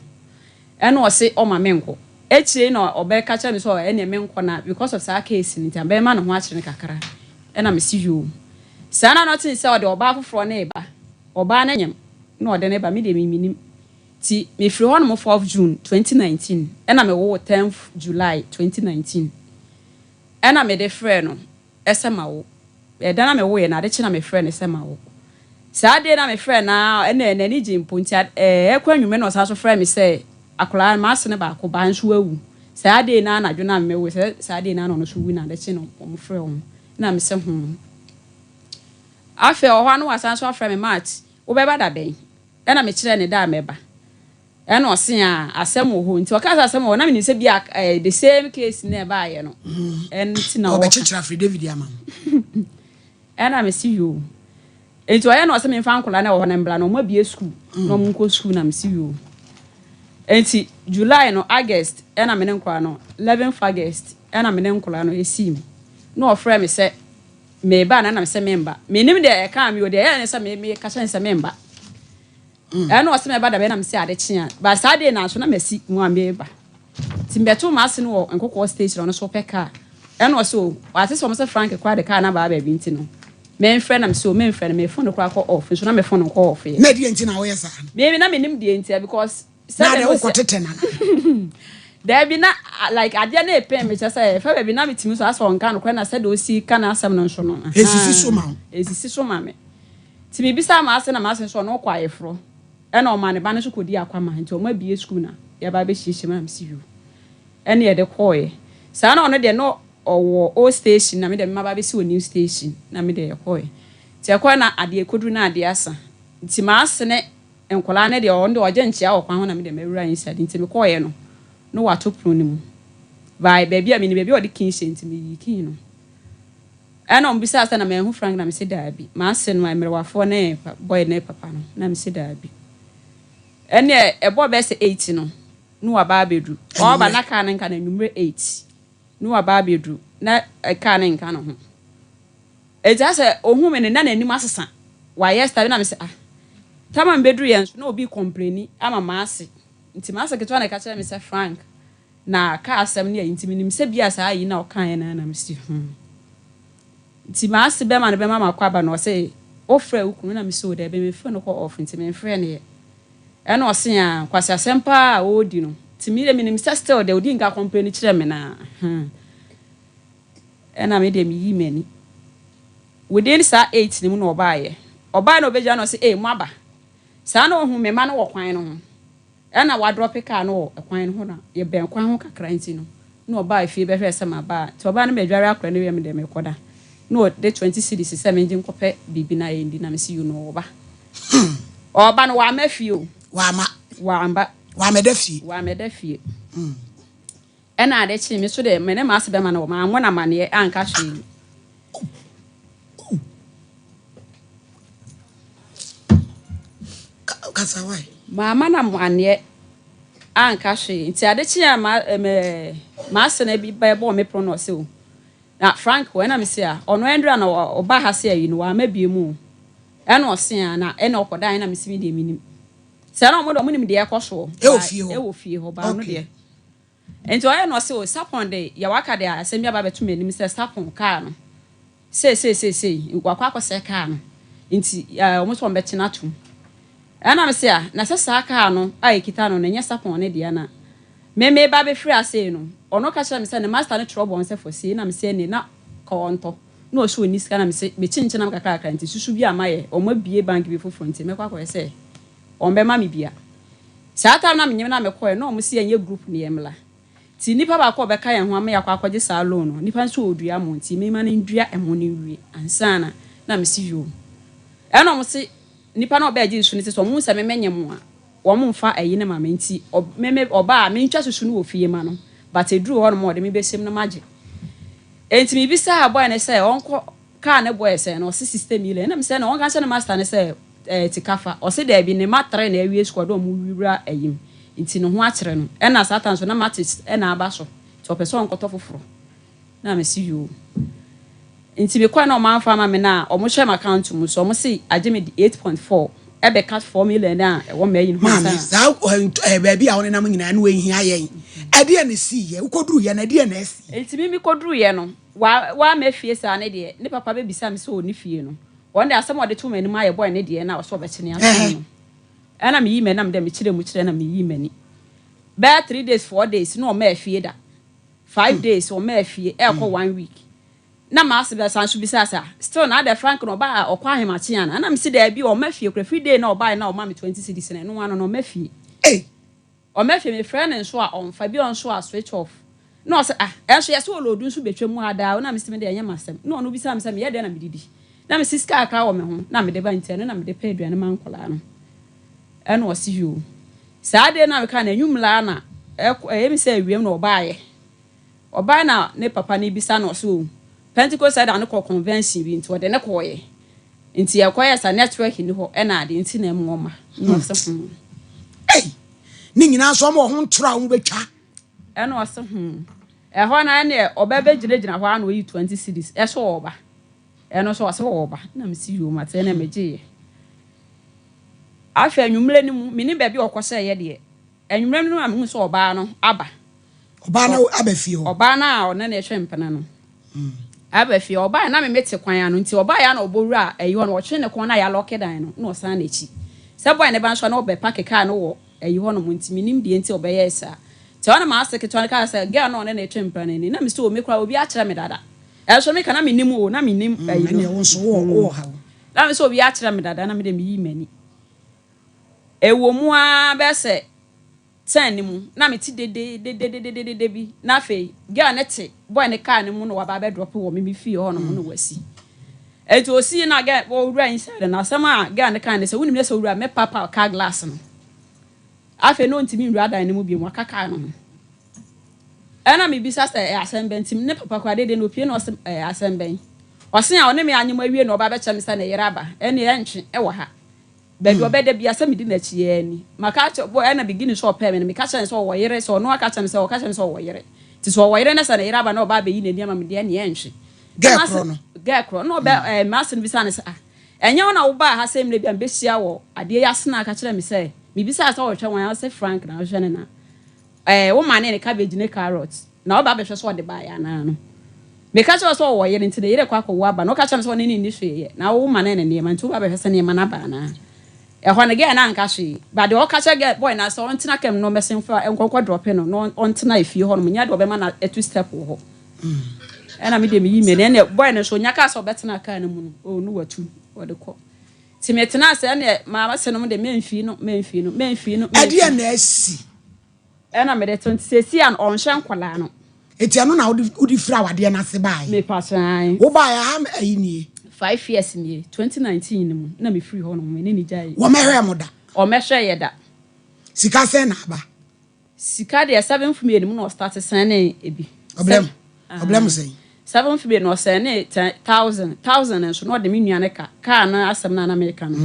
Ɛna ɔse ɔma menkɔ. Akyire na ɔbɛka kyerɛ me sɛ ɛneɛ menkɔ na because of saa case no nti abɛma ne ho akyere no kakra. Ɛna mese yoo. Saa na na ɔtee sɛ ɔde ɔbaa foforɔ no reba. Ɔbaa no nyem na ɔde no ba me deɛ me menim. Nti mefiri hɔ nom fourth June 2019 ɛna me woo tenth July 2019 ɛna mede frɛɛ no sɛ mawo. Ɛda no a me woeɛ no ade kye na me frɛɛ no sɛ mawo. Saa day no a me frɛɛ no ara ɛna n'ani gyee mpo nti ɛɛkɔ anwummerɛ na ɔsan so frɛɛ me sɛ akwadaa no m'asene baako ba nso awu. Saa day no ara anadwo no a me woeɛ sɛ saa day no ara na ɔno nso wui na ade kye na wɔn frɛɛ wɔn ɛna me sɛ hoo. Afei ɔwɔ hɔ a na wasan so afrɛ me March wobɛba da bɛn? Ɛna mekyerɛɛ no da a mɛba. Ɛna ɔse aa asɛm wɔ hɔ nti ɔkaa sɛ asɛm wɔ hɔ na menim sɛ bi a ɛɛ the same case na ɛbaayɛ no ɛnti na ɔka. Ɔbɛkyekyere affidavit ama wo. Ɛna mese yoo. Nti ɔyɛ na ɔse memfa nkwadaa no a ɛwɔ hɔ no mbra na ɔmo abue school na ɔmo nkɔ school na mese yoo. Nti July no August ɛna me ne nkwadaa no 11th August ɛna me ne nkwadaa no esii mu na ɔfrɛ me sɛ Meba a na na mesɛ memba. Mennim deɛ ɛkaa me o, deɛ ɛyɛɛ ne sɛ me meka kyerɛ no sɛ memba. Ɛna ɔse mɛba da bɛn na mese ade kye a. But saa day no ara nso na masi mu a meba. Nti mebɛtoo m'ase no wɔ Nkɔkɔɔ station ɔno nso ɔpɛ car. Ɛna ɔse o, wate sɛ wɔn sɛ Frank koraa de car no aba baabi nti no, memfrɛ na mese o memfrɛ no, me phone no koraa kɔ off nso na me phone nkɔ off yɛ. Na ɛdeɛn nti na woyɛ saa no? Me na mennim deɛ nti a because Na adɛ wokɔ tetɛ no anaa? Daabi na like adeɛ no repɛn me kyɛ sɛ ɛfa baabi na metumi so asɛ ɔnka nokorɛ na sɛdeɛ ɔsi ka n'asɛm no nso no Ɛsisi so ma wo. Ɛsisi so ma me. Nti mebisaa m'ase na m'ase nso ɔno ɔkɔ ayeforɔ ɛna ɔmaa ne ba no nso kɔdii akwama nti ɔmo abue sukuu na yɛba abɛhyiahyia mu na mese yoo ɛne yɛde kɔɔeɛ. Saa na ɔno deɛ na ɔwɔ old station na me deɛ maba abɛsi wɔ new station na me deɛ yɛkɔɔeɛ. Nti ɛkɔɔeɛ na adeɛ kɔduru na adeɛ asa nti m'ase ne Nkwadaa no deɛ ɔno deɛ ɔgye nkyea wɔ kwan ho na me deɛ mawura inside nti mekɔeɛ no na wato pono no mu by baabi a menim baabi a ɔde key hyɛ nti meyii key no ɛna wɔn bisaa sɛ na manhu Frank na mese daabi m'ase no mmerewafoɔ ne boy ne papa no na mese daabi ɛneɛ ɛbɔɔ bɛyɛ sɛ 8 no na waba abɛduru ɔba na kaa no nka no anwummerɛ 8 na waba abɛduru na kaa no nka no ho. Enti asɛ ohuu me no na n'anim asesa, wayɛ style bi na mese ah. Tam a mebɛduruiɛ nso na obi rekɔmpleni ama m'ase. Nti m'ase ketewa na ɛka kyerɛɛ me sɛ Frank na kaa asɛm no ayi nti menim sɛ bia saa ayi no a ɔkaeɛ no ara na mese hmm. Nti m'ase bɛma no bɛma makɔ aba no ɔse wofrɛɛ wo kunu na mese oh daabi me phone no kɔ off nti memfrɛɛ no yɛ. Ɛna ɔse ah nkwaseasɛm paa a ɔredi no nti me deɛ menim sɛ still deɛ ɔdii nka kɔmpleni kyerɛɛ me no ara hmm. Ɛna me deɛ meyii m'ani. Within saa eight no mu na ɔbaeɛ. Ɔbaeɛ na ɔbɛgyina na ɔse ee moaba. Saa na ɔhuu me mma no wɔ kwan no ho. Ɛna wadrɔpe kaa no wɔ kwan no ho na yɛbɛn kwan ho kakra nti no na ɔbaa fie bɛhwɛɛ sɛ maba a. Nti ɔbaa no madware akora no wie a me deɛ merekɔda. Na ɔde 20 cedis sɛ mengye nkɔpɛ biribi na yɛndi na mese yoo na ɔreba. Ɔreba no wamma fie o. Wamma. Wamba. Wammɛda fie. Wammɛda fie. Ɛna ade kyee me so deɛ me ne m'ase bɛma no wɔ mammɔ no amaneɛ anka hwee. Kasa wae. Mamma no amaneɛ anka hwee nti ade kyee a ma me m'ase no bi bɛbɔɔ me pono na ɔse o na Frank wɔ ɛna mese a ɔno ɛndra na ɔba ha se ayi no wamma bio mu o ɛna ɔse a na ɛna ɔkɔdan ɛna mese me deɛ menim sɛ na ɔmo deɛ ɔmo nim deɛ ɛkɔ soɔ Ɛwɔ fie hɔ. ɛwɔ fie hɔ baa ɔno Okay. deɛ Nti ɔyɛ na ɔse o Sapon de yɛ waka de a asɛm bi aba abɛto m'anim sɛ Sapon kaa no sei sei sei sei wakɔ akɔsɛe kaa no nti eh, wɔn sɛ wɔn bɛkye no atom. Ɛna me se a na sɛ saa kaa no a ɛkita no no ɛnyɛ Sapon ne dea na me meba abɛfiri ase no ɔno ka kyerɛ me sɛ ne master no twerɛ bɔn sɛ for sei na me se ɛne na ka ɔntɔ na ɔse ɔnni sika na me se mekyenkyenam kakrakra nti susu bi a mayɛ wɔn abue bank bi foforɔ nti mɛkɔ akɔyɛ sɛ wɔn bɛma me bi a. Saa time na menyem na mekɔɛ na ɔmo se yɛnyɛ group ne yɛmmla. Nti nipa baako a ɔbɛka yɛn ho ama yɛakɔ akɔgye saa loan no, nipa no se ɔɔdua mo nti mema no ndua ɛmo no nwie ansa na, na mese yoo. Ɛna ɔmo se nipa no a ɔbɛɛgye nsu no se sɛ ɔmo hu sɛ me menyem a wɔn mfa ayi no ma me nti me me ɔba a mentwa susu no wɔ fie ma no but ɛduru hɔ nom a ɔde me bɛhyɛm no magye. Nti mebisaa boy no sɛ ɔnkɔ Car no boɛ sɛn no ɔse 60 million ɛna mesɛ no ɔnka nkyerɛ ne master no sɛ ɛɛ sika fa ɔse daabi ne mma tre na awie sukuu ɔde ɔmo wura ayi mu nti ne ho akyerɛ no ɛna saa time nso na mates ɛna aba so nti ɔpɛ sɛ ɔnkɔtɔ foforɔ na mese yoo nti mekɔɛ na ɔmo anfa ama me na ɔmo hwɛ m'account mu so ɔmo se agye me 8.4 ɛbɛka 4 million a ɛwɔ m'ayi no ho Maame, ansa na. saa ɛɛ baabi a wonenam nyinaa no ɛnhia yɛn. Ɛdeɛn na ɛsiiɛ? Wokɔduruiɛ no, ɛdeɛn na asi? Nti me mekɔduruiɛ no Wa wamma fie saa no deɛ, ne papa bɛbisa me sɛ ɔnni fie no, ɔno deɛ asɛm a ɔde too m'anim ayɛ bɔe ne deɛ na ɔsɛ ɔbɛkyene atom no. Ɛna meyii m'ani na mede mekyerɛɛ mu kyerɛɛ na meyii m'ani. Bɛyɛ 3 days, 4 days na ɔmmaa fie da. 5 days ɔmmaa fie, ɛrekɔ one week. Na m'ase bɛsan so bisaa sɛ, ah, still na adɛn Frank na ɔbaa a ɔkɔ ahemakye anaa? Ɛna mese daabi, ɔmma fie koraa. Firi day na ɔbaeɛ na ɔma me 20 cedis no, ɛno ano no ɔmma fie. Ei! Ɔma fie mefrɛ no nso a ɔnfa bi ɔnso a switch off na ɔse ah ɛnso yɛse ɔloodu nso betwa mu ha daa o na mese medeɛ ɛnyɛ masɛm na ɔno bisa me sɛ meyɛ dɛn na medidi na mese sika kakra wɔ me ho na mede ba nti ɛno na mede pɛ aduane ma nkɔlaa no ɛna ɔse yoo saa adeɛ no a meka no anwummerɛ na ɛkɔ ɛyɛ me sɛ awiam na ɔbaayɛ ɔbae na ne papa no bisa no ɔse o Pentecost ɛda no kɔ convention bi nti ɔde ne kɔɔyɛ Nti yɛkɔyɛɛ sa network nni hɔ ɛna ade nti na ɛmu ɔma na ɔse hmm. Ei! Ne nyinaa nso ɔmo wɔ ho ntorɔ a ɔmo bɛtwa. Ɛna ɔse hmm. Ɛhɔ no ɛneɛ ɔbɛ bɛ gyina gyina hɔ ara na ɔyi 20 cedis ɛso ɔɔba. Ɛno nso ɔse ɔɔba na mese yoo mate ɛneɛ megyeeɛ. Afei anwummerɛ no mu menim baabi a ɔkɔhyɛeɛ deɛ. Anwummerɛ no na mehu sɛ ɔbaa no aba. Ɔbaa no aba fie hɔ. Ɔbaa no a ɔne no retwe mpena no aba fie. Ɔbaeɛ na me mete kwan ano nti ɔbaeɛ a na ɔbɔ wura ayi hɔ no ɔtwe ne kɔn na yɛalɔke dan no na ɔsan n'akyi. Sɛ boy no ba nso a na ɔbɛpake kaa no wɔ ayi hɔ nom nti mennim deɛ nti ɔbɛyɛɛ saa. Nti ɛhɔ na m'ase ketewa no kaa sɛ girl no a ɔne no retwe mpena no ni. Na mese o me koraa obi akyerɛ me dada. Ɛnso meka na mennim o na mennim ayi no. Ɛnneɛ wo nso wowɔ haw. Na mese obi akyerɛ me dada na me deɛ meyii m'ani. Ɛwɔ mu ara bɛyɛ sɛ 10 no mu na mete dede dedededede bi na afei girl no te boy no car no mu na waba abɛ drop wɔ me me fie hɔ nom na wasi. Enti osii na girl ɔwura inside no asɛm a girl no kae ne sɛ wonim ne sɛ owura mɛ papa car glass no. Afei na ɔntumi nwura dan no mu biom waka car no ho. Ɛna mebisa sɛ ɛyɛ asɛm bɛn nti ne papa koraa dede no opie na ɔse ɛyɛ asɛm bɛn. Ɔse a ɔne me anyem awie na ɔba abɛkyerɛ me sɛ ne yere aba ɛneɛ ɛntwe ɛwɔ ha. Baabi a ɔbɛda biara, sɛ medi n'akyi ara ni. Maka akyerɛ boy ɛna beginning sɛ ɔpɛɛ me no, meka kyerɛɛ no sɛ ɔwɔ yere, sɛ ɔno aka kyerɛ me sɛ ɔka kyerɛ me sɛ ɔwɔ yere. Nti sɛ ɔwɔ yere na sɛ ne yere aba na ɔba abɛyi n'ani ama me deɛ ɛneɛ ɛnhwe. Na Girl m'ase, korɔ no. girl korɔ, na ɔbɛ ɛɛ m'ase no bisaa no sɛ ah, ɛnyɛ wo na wobaa ha sɛ mmerɛ bi a mebɛhyia wɔ adeɛ yi ase na aka kyerɛ me sɛ, mebisaa sɛ ɔrehwɛ wan a, ɔse Frank na ɔhwɛ no na ɛɛ wo mane ne cabbage ne carrot na woba abɛhwɛ sɛ ɔde baeɛ anaa no. Meka kyerɛɛ wo sɛ ɔwɔ yere nti ne yere rekɔ akɔwo aba no, woka kyerɛɛ me sɛ ɔne no nni hwee yɛ, na wo mane no nneɛma nti woba abɛhwɛ sɛ nneɛma no aba anaa. Ɛhɔ no girl no anka hwee, but deɛ ɔka kyerɛ girl boy no ara sɛ ɔntena car mu na ɔmmɛsen mfa nkɔ nkɔ drop no na ɔntena efie hɔnom nyɛ deɛ ɔbɛma no atu step wɔ hɔ. Ɛna me deɛ meyii m'ani, ɛnna boy no nso ɔnya kaa sɛ ɔbɛtena car no mu no, oh no watu, ɔde kɔ. Nti metenaa ase ɛneɛ maa mase nom de memfii no memfii no memfii no memfii Ɛdeɛn na asi? Ɛna mede to nti seesei a no ɔnhwɛ nkwadaa no. Eti ɛno na wode wode firi awadeɛ no ase baeɛ? Mepakyɛ ae. Wobaeɛ ha ayi nie? 5 years nie, 2019 no mu na mefiri hɔ nom, me ne no gyaee. Wɔmmɛhwɛɛ mo da? Ɔmmɛhwɛɛ yɛ da. Sika sɛn na aba? Sika deɛ seventh May no mu na ɔstarte sɛnee ebi. Ɔbrɛ mo? Ɔbrɛ mo sɛn? Seventh May no ɔsɛnee 10,000, thousand nso na ɔde me nua no ka, kaa no asɛm no a na meka no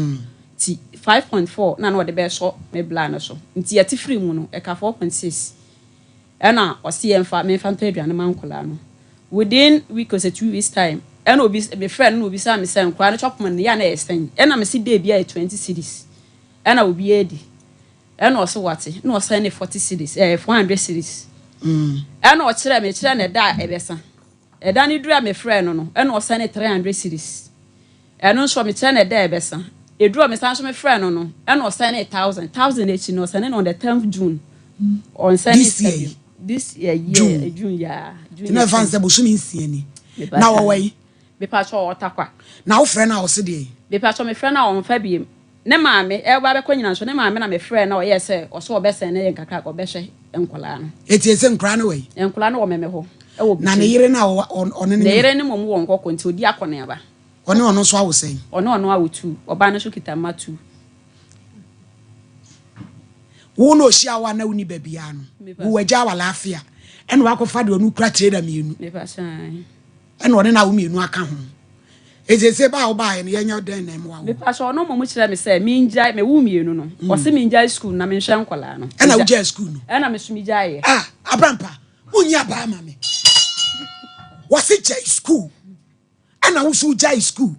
nti 5.4 na na ɔde bɛsɔ me bla no so nti yɛte firi mu no ɛka 4.6 ɛna ɔse yɛmfa memfa ntɔ aduane ma nkwadaa no within week ɔsɛ 2 weeks time ɛna obi mefrɛ no na obisaa me sɛ nkwadaa no chop money no yɛ a na ɛyɛ sɛn ɛna mese day biara yɛ 20 cedis ɛna obiara di Ɛna ɔse wate, ɛna ɔsɛne 40 cedis, ɛɛ 400 cedis. Ɛna ɔkyerɛɛ me, kyerɛɛ no ɛda a ɛbɛsa. Ɛda no duru a mefrɛɛ no no, ɛna ɔsɛne 300 cedis. Ɛno nso mekyerɛɛ no ɛda a ɛbɛsa. Ɛduru a mesan nso mefrɛɛ no no, ɛna ɔsɛne 1000. 1000 akyi no, ɔsɛne no on the 10th June. Ɔnsɛne This sika year bio. yi? This year, year, June. June, yeah. June Nti na ɛfa no 10. sɛ bosome nsia ni. Mepa Na kyɛw. ɔwɔ yi? Mepa kyɛw, ɔwɔ Tarkwa. Na wofrɛ no a ɔse deɛn? Mepa kyɛw, mefrɛ no a ɔmfa biem. Ne maame ɛreba abɛkɔ nyina nso ne maame na mefrɛɛ no a ɔyɛɛ sɛ ɔse ɔbɛsɛn ne yɛ nkakra nka ɔbɛhwɛ nkwadaa no. Eti ese nkwadaa no wɔ he? Nkwadaa no wɔ meme hɔ wɔ Na ne Bukyem. yere no a ɔne no Ne nyem? yere no mmom wɔ Nkɔkɔ nti ɔdi akɔneaba. Ɔne ɔno nso awo sɛn? Ɔne ɔno awo two, ɔbaa no nso kita mma two. Wo na ɔhyia wo a na wonni ba biara no, wo wagya awalaafea ɛna wakɔfa deɛ ɔno kura trailer mmienu. Mepa kyɛw ae. Ɛna ɔne n'awo mmienu aka ho. Enti seesei ba a wobaeɛ no, yɛnyɛ dɛn na ɛmmoa wo? Mepakyɛw, ɔno mmom kyerɛɛ me sɛ mengyae, mewoo mmienu no, ɔse mengyae sukuu no na menhwɛ nkwadaa no. Ɛna wogyae sukuu no? Ɛna me nso megyaeɛ. Ah, Abrampa, wonnyi abaa ma me. Wɔse gyae sukuu, ɛna wo nso wogyae sukuu.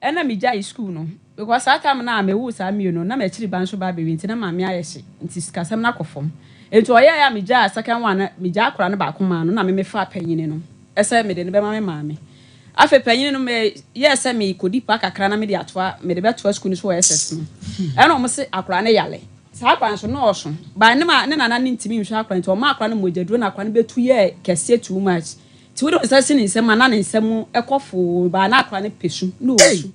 Ɛna megyae sukuu no, because saa time no a mewoo saa mmienu no, na m'akyiri ba nso ba abɛwie nti na maame ayɛ hye, nti sikasɛm no akɔ fam. Nti ɔyɛeɛ a megyaa second one no, megyaa akwadaa no baako maa no na me mefaa panyini no sɛ mede no bɛma me maame. Afei panyin no me yɛɛ sɛ me kɔdi pa kakra na mede atoa mede bɛtoa sukuu no so wɔ SS no ɛna wɔn se akwadaa no yale saa akwadaa no so na ɔso ba ne ma ne nana no ntumi nhwɛ akwadaa nti wɔn akwadaa no mogya duro na akwadaa no bɛtu yɛɛ kɛseɛ too much nti wode wɔn nsa si ne nsam a na ne nsa mu ɛkɔ foo ba na akwadaa no pɛ su na ɔsu.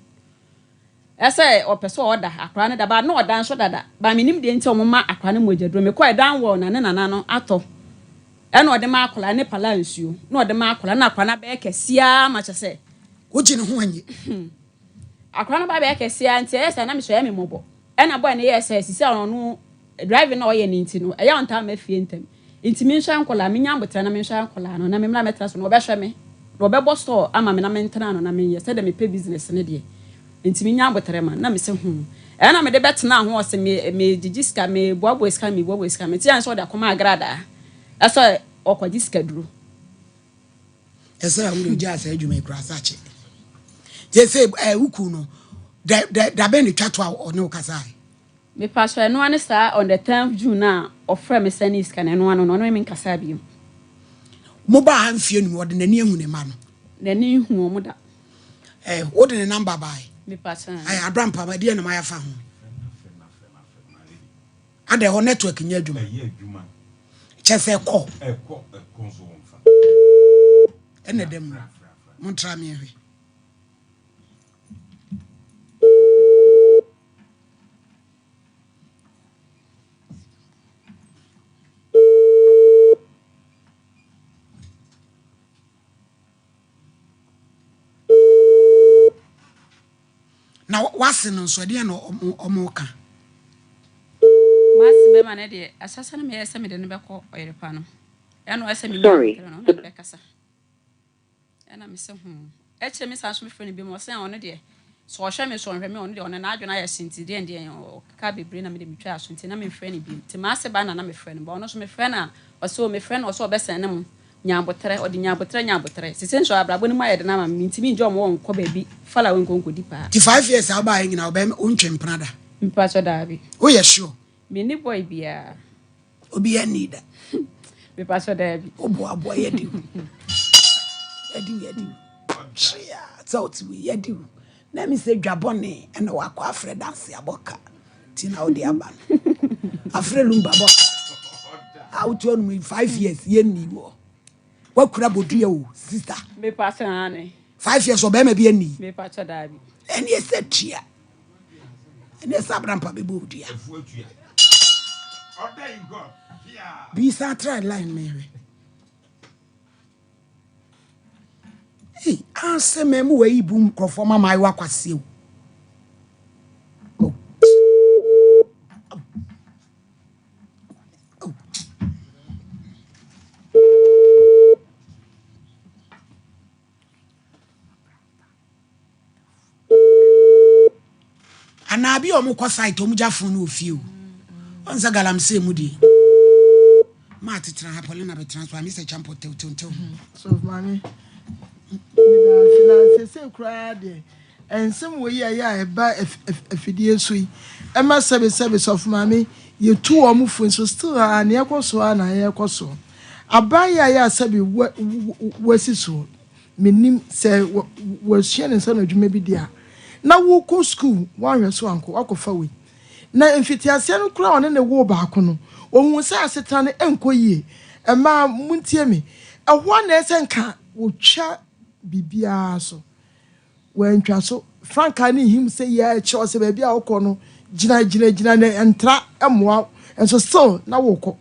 Ɛsɛ ɔpɛ sɛ ɔda akwadaa no da but na ɔda nso dada but menim deɛ nti a wɔma akwadaa no mogya duro. Mekɔɛ down wɔ na ne nana no atɔ ɛna ɔde ma akwadaa ne pala nsuo na ɔde ma akwadaa na akwadaa no abɛyɛ kɛseɛ ara ma kyɛ sɛ. Wogye ne ho anye. Akwadaa no ba abɛyɛ kɛseɛ ara nti ɛyɛ sɛ na mesɔ ɛyɛ me mmɔbɔ ɛna boy no yɛɛ sɛ sisi a ɔno Driving na ɔyɛ no nti no, ɛyɛ a ɔntaa mma fie ntɛm. Nti menhwɛ nkwadaa, menya aboterɛ na menhwɛ nkwadaa no, na memmra mmɛtena so no, ɔbɛhwɛ me, na ɔbɛbɔ store ama me na mentena ano na menyɛ sɛdeɛ mepɛ business no deɛ. Nti menya aboterɛ ma no, na mese hmm. Ɛna mede bɛtenaa ho, ɔse me, megyegye sika, meboaboa sika, meboaboa sika. Mete a ne sɛ ɔde akɔma agradaa, ɛsɛ ɔkɔgye sikaduro. Ɛsɛ a wode ogyaa saa adwuma yi koraa sɛ akyɛ. Sɛ sɛ wo kunu no, da, da, da bɛn na ɛtwa to a ɔne wo kasae? Mepakyɛw ɛno ara ne saa on the tenth June no a ɔfrɛɛ me sɛnee sika no ɛno ara no no ɔne me nkasaa bio. Mo baa ha mfie no mu ɔde n'ani ahu ne mma no? N'ani nhu wɔn da. Eh, wode ne number bae? Mepakyɛw. Eh, Abrampa, ɛdeɛn na mayɛ afa ho? Ada ɛhɔ network nyɛ adwuma. Kyɛ sɛ ɛkɔ. Ɛna ɛda mu. Montra me nhwɛ. Na w'ase no nso ɛdeɛn na ɔmo ka? M'ase bɛma no deɛ ahyɛaseɛ no meyɛɛ sɛ mede no bɛkɔ ɔyerepa no ɛna ɔyɛ sɛ menya aboterɛ no na mebɛkasa. Ɛna me se hmm. Akyire me san so me frɛ no biom ɔse ah ɔno deɛ sɛ ɔhwɛ me sɛ ɔnhwɛ me ɔno deɛ ɔno n'adwene ayɛ hye nti deɛn deɛn ɔkeka bebree na me deɛ me twaa so nti na me nfrɛ no biom nti m'ase ba na na me frɛ no but ɔno nso me frɛ no a ɔse oh me frɛ no ɔse ɔbɛsɛne mo nya aboterɛ ɔde nya aboterɛ nya aboterɛ sese nso abrabɔ no mu ayɛ den ama me mentumi ngye ɔmo wɔ nkɔ baabi fala wɔ nkɔ nkɔdi paa. Nti 5 years a wobaeɛ nyinaa wobɛyɛ wontwe mpena da? Mpakyɛ daabi. Woyɛ sure? Menni boy biara. Obi anni da. Mepakyɛ daabi. Woboaboa yɛdi wo. Yɛdi wo yɛdi wo. Kyea sɛ wote wei yɛdi wo. Na mi sɛ dwa bɔne ɛna wakɔ afrɛ danse abɔ ka. Ti na wode aba no. Afrɛ lumba bɔ ka. A wotu ɔnom 5 years yɛnni wɔ. Wakura bodua o sister. Mepakyɛ ane. 5 years ɔbɛrima bi anni. Mepakyɛ daabi. Ɛne ɛsɛ tua. Ɛne sɛ abrampa bɛbɔ wo dua. Bisa try line mehwɛ. Ei, asɛ mɛ mu wɔ yi bu nkurɔfoɔ ma maayewa kwaseɛ o. Oh. Oh. Anaa bi a wɔn kɔ site wɔn gya fon no wɔ fie o. Wɔn sɛ galamsey mu deɛ. Maa tetena ha Paulina bɛtena so a Mr. Champo tew tew tew. So maame, meda ase na sese koraa deɛ nsɛm wɔ yi a ɛyɛ a ɛba afidie so yi ɛma sɛbe sɛbe sɔfo maame yɛtu wɔn fo nso still a nea ɛkɔ so a na ɛkɔ so aban yi a yɛ a sɛbe wasi so Mennim sɛ wasua ne nsa ano adwuma bi deɛ a, na wokɔ sukuu, woanhwɛ so ankɔ, woakɔfa wei. Na mfitiaseɛ no koraa a ɔne no woo baako no, ɔhuu sɛ asetena no nkɔ yie. Mmaa, montie me, ɛhɔ ara na ɛsɛ sɛ nka wɔtwa biribiara so. Wɔantwa so. Frankaa no nhim sɛ yei ara kyerɛ wo sɛ baabi a wokɔ no, gyina, gyina, gyina na ɛntra mmoa wo. Nso still na wokɔ.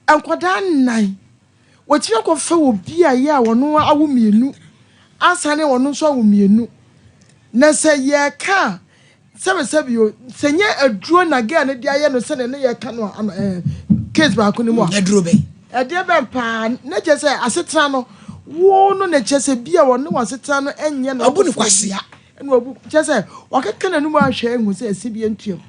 Nkwadaa nnan. Watumi akɔfa obi a yɛ a ɔno awo mmienu asane ɔno nso awo mmienu. Na sɛ yɛreka a, sɛbesɛbe o, sɛ nyɛ aduro na girl no de ayɛ no sɛdeɛ ne yɛreka no a, ɛɛ case baako no mu a. Aduro bɛn? Ɛdeɛ bɛn paa? Na kyerɛ sɛ asetena no, wo no na kyerɛ sɛ bi a ɔne w'asetena no nyɛ na Wabu no kwasea. Ɛna wabu, kyerɛ sɛ wakeka n'anum ahwɛ ahu sɛ ɛse bi ntuam.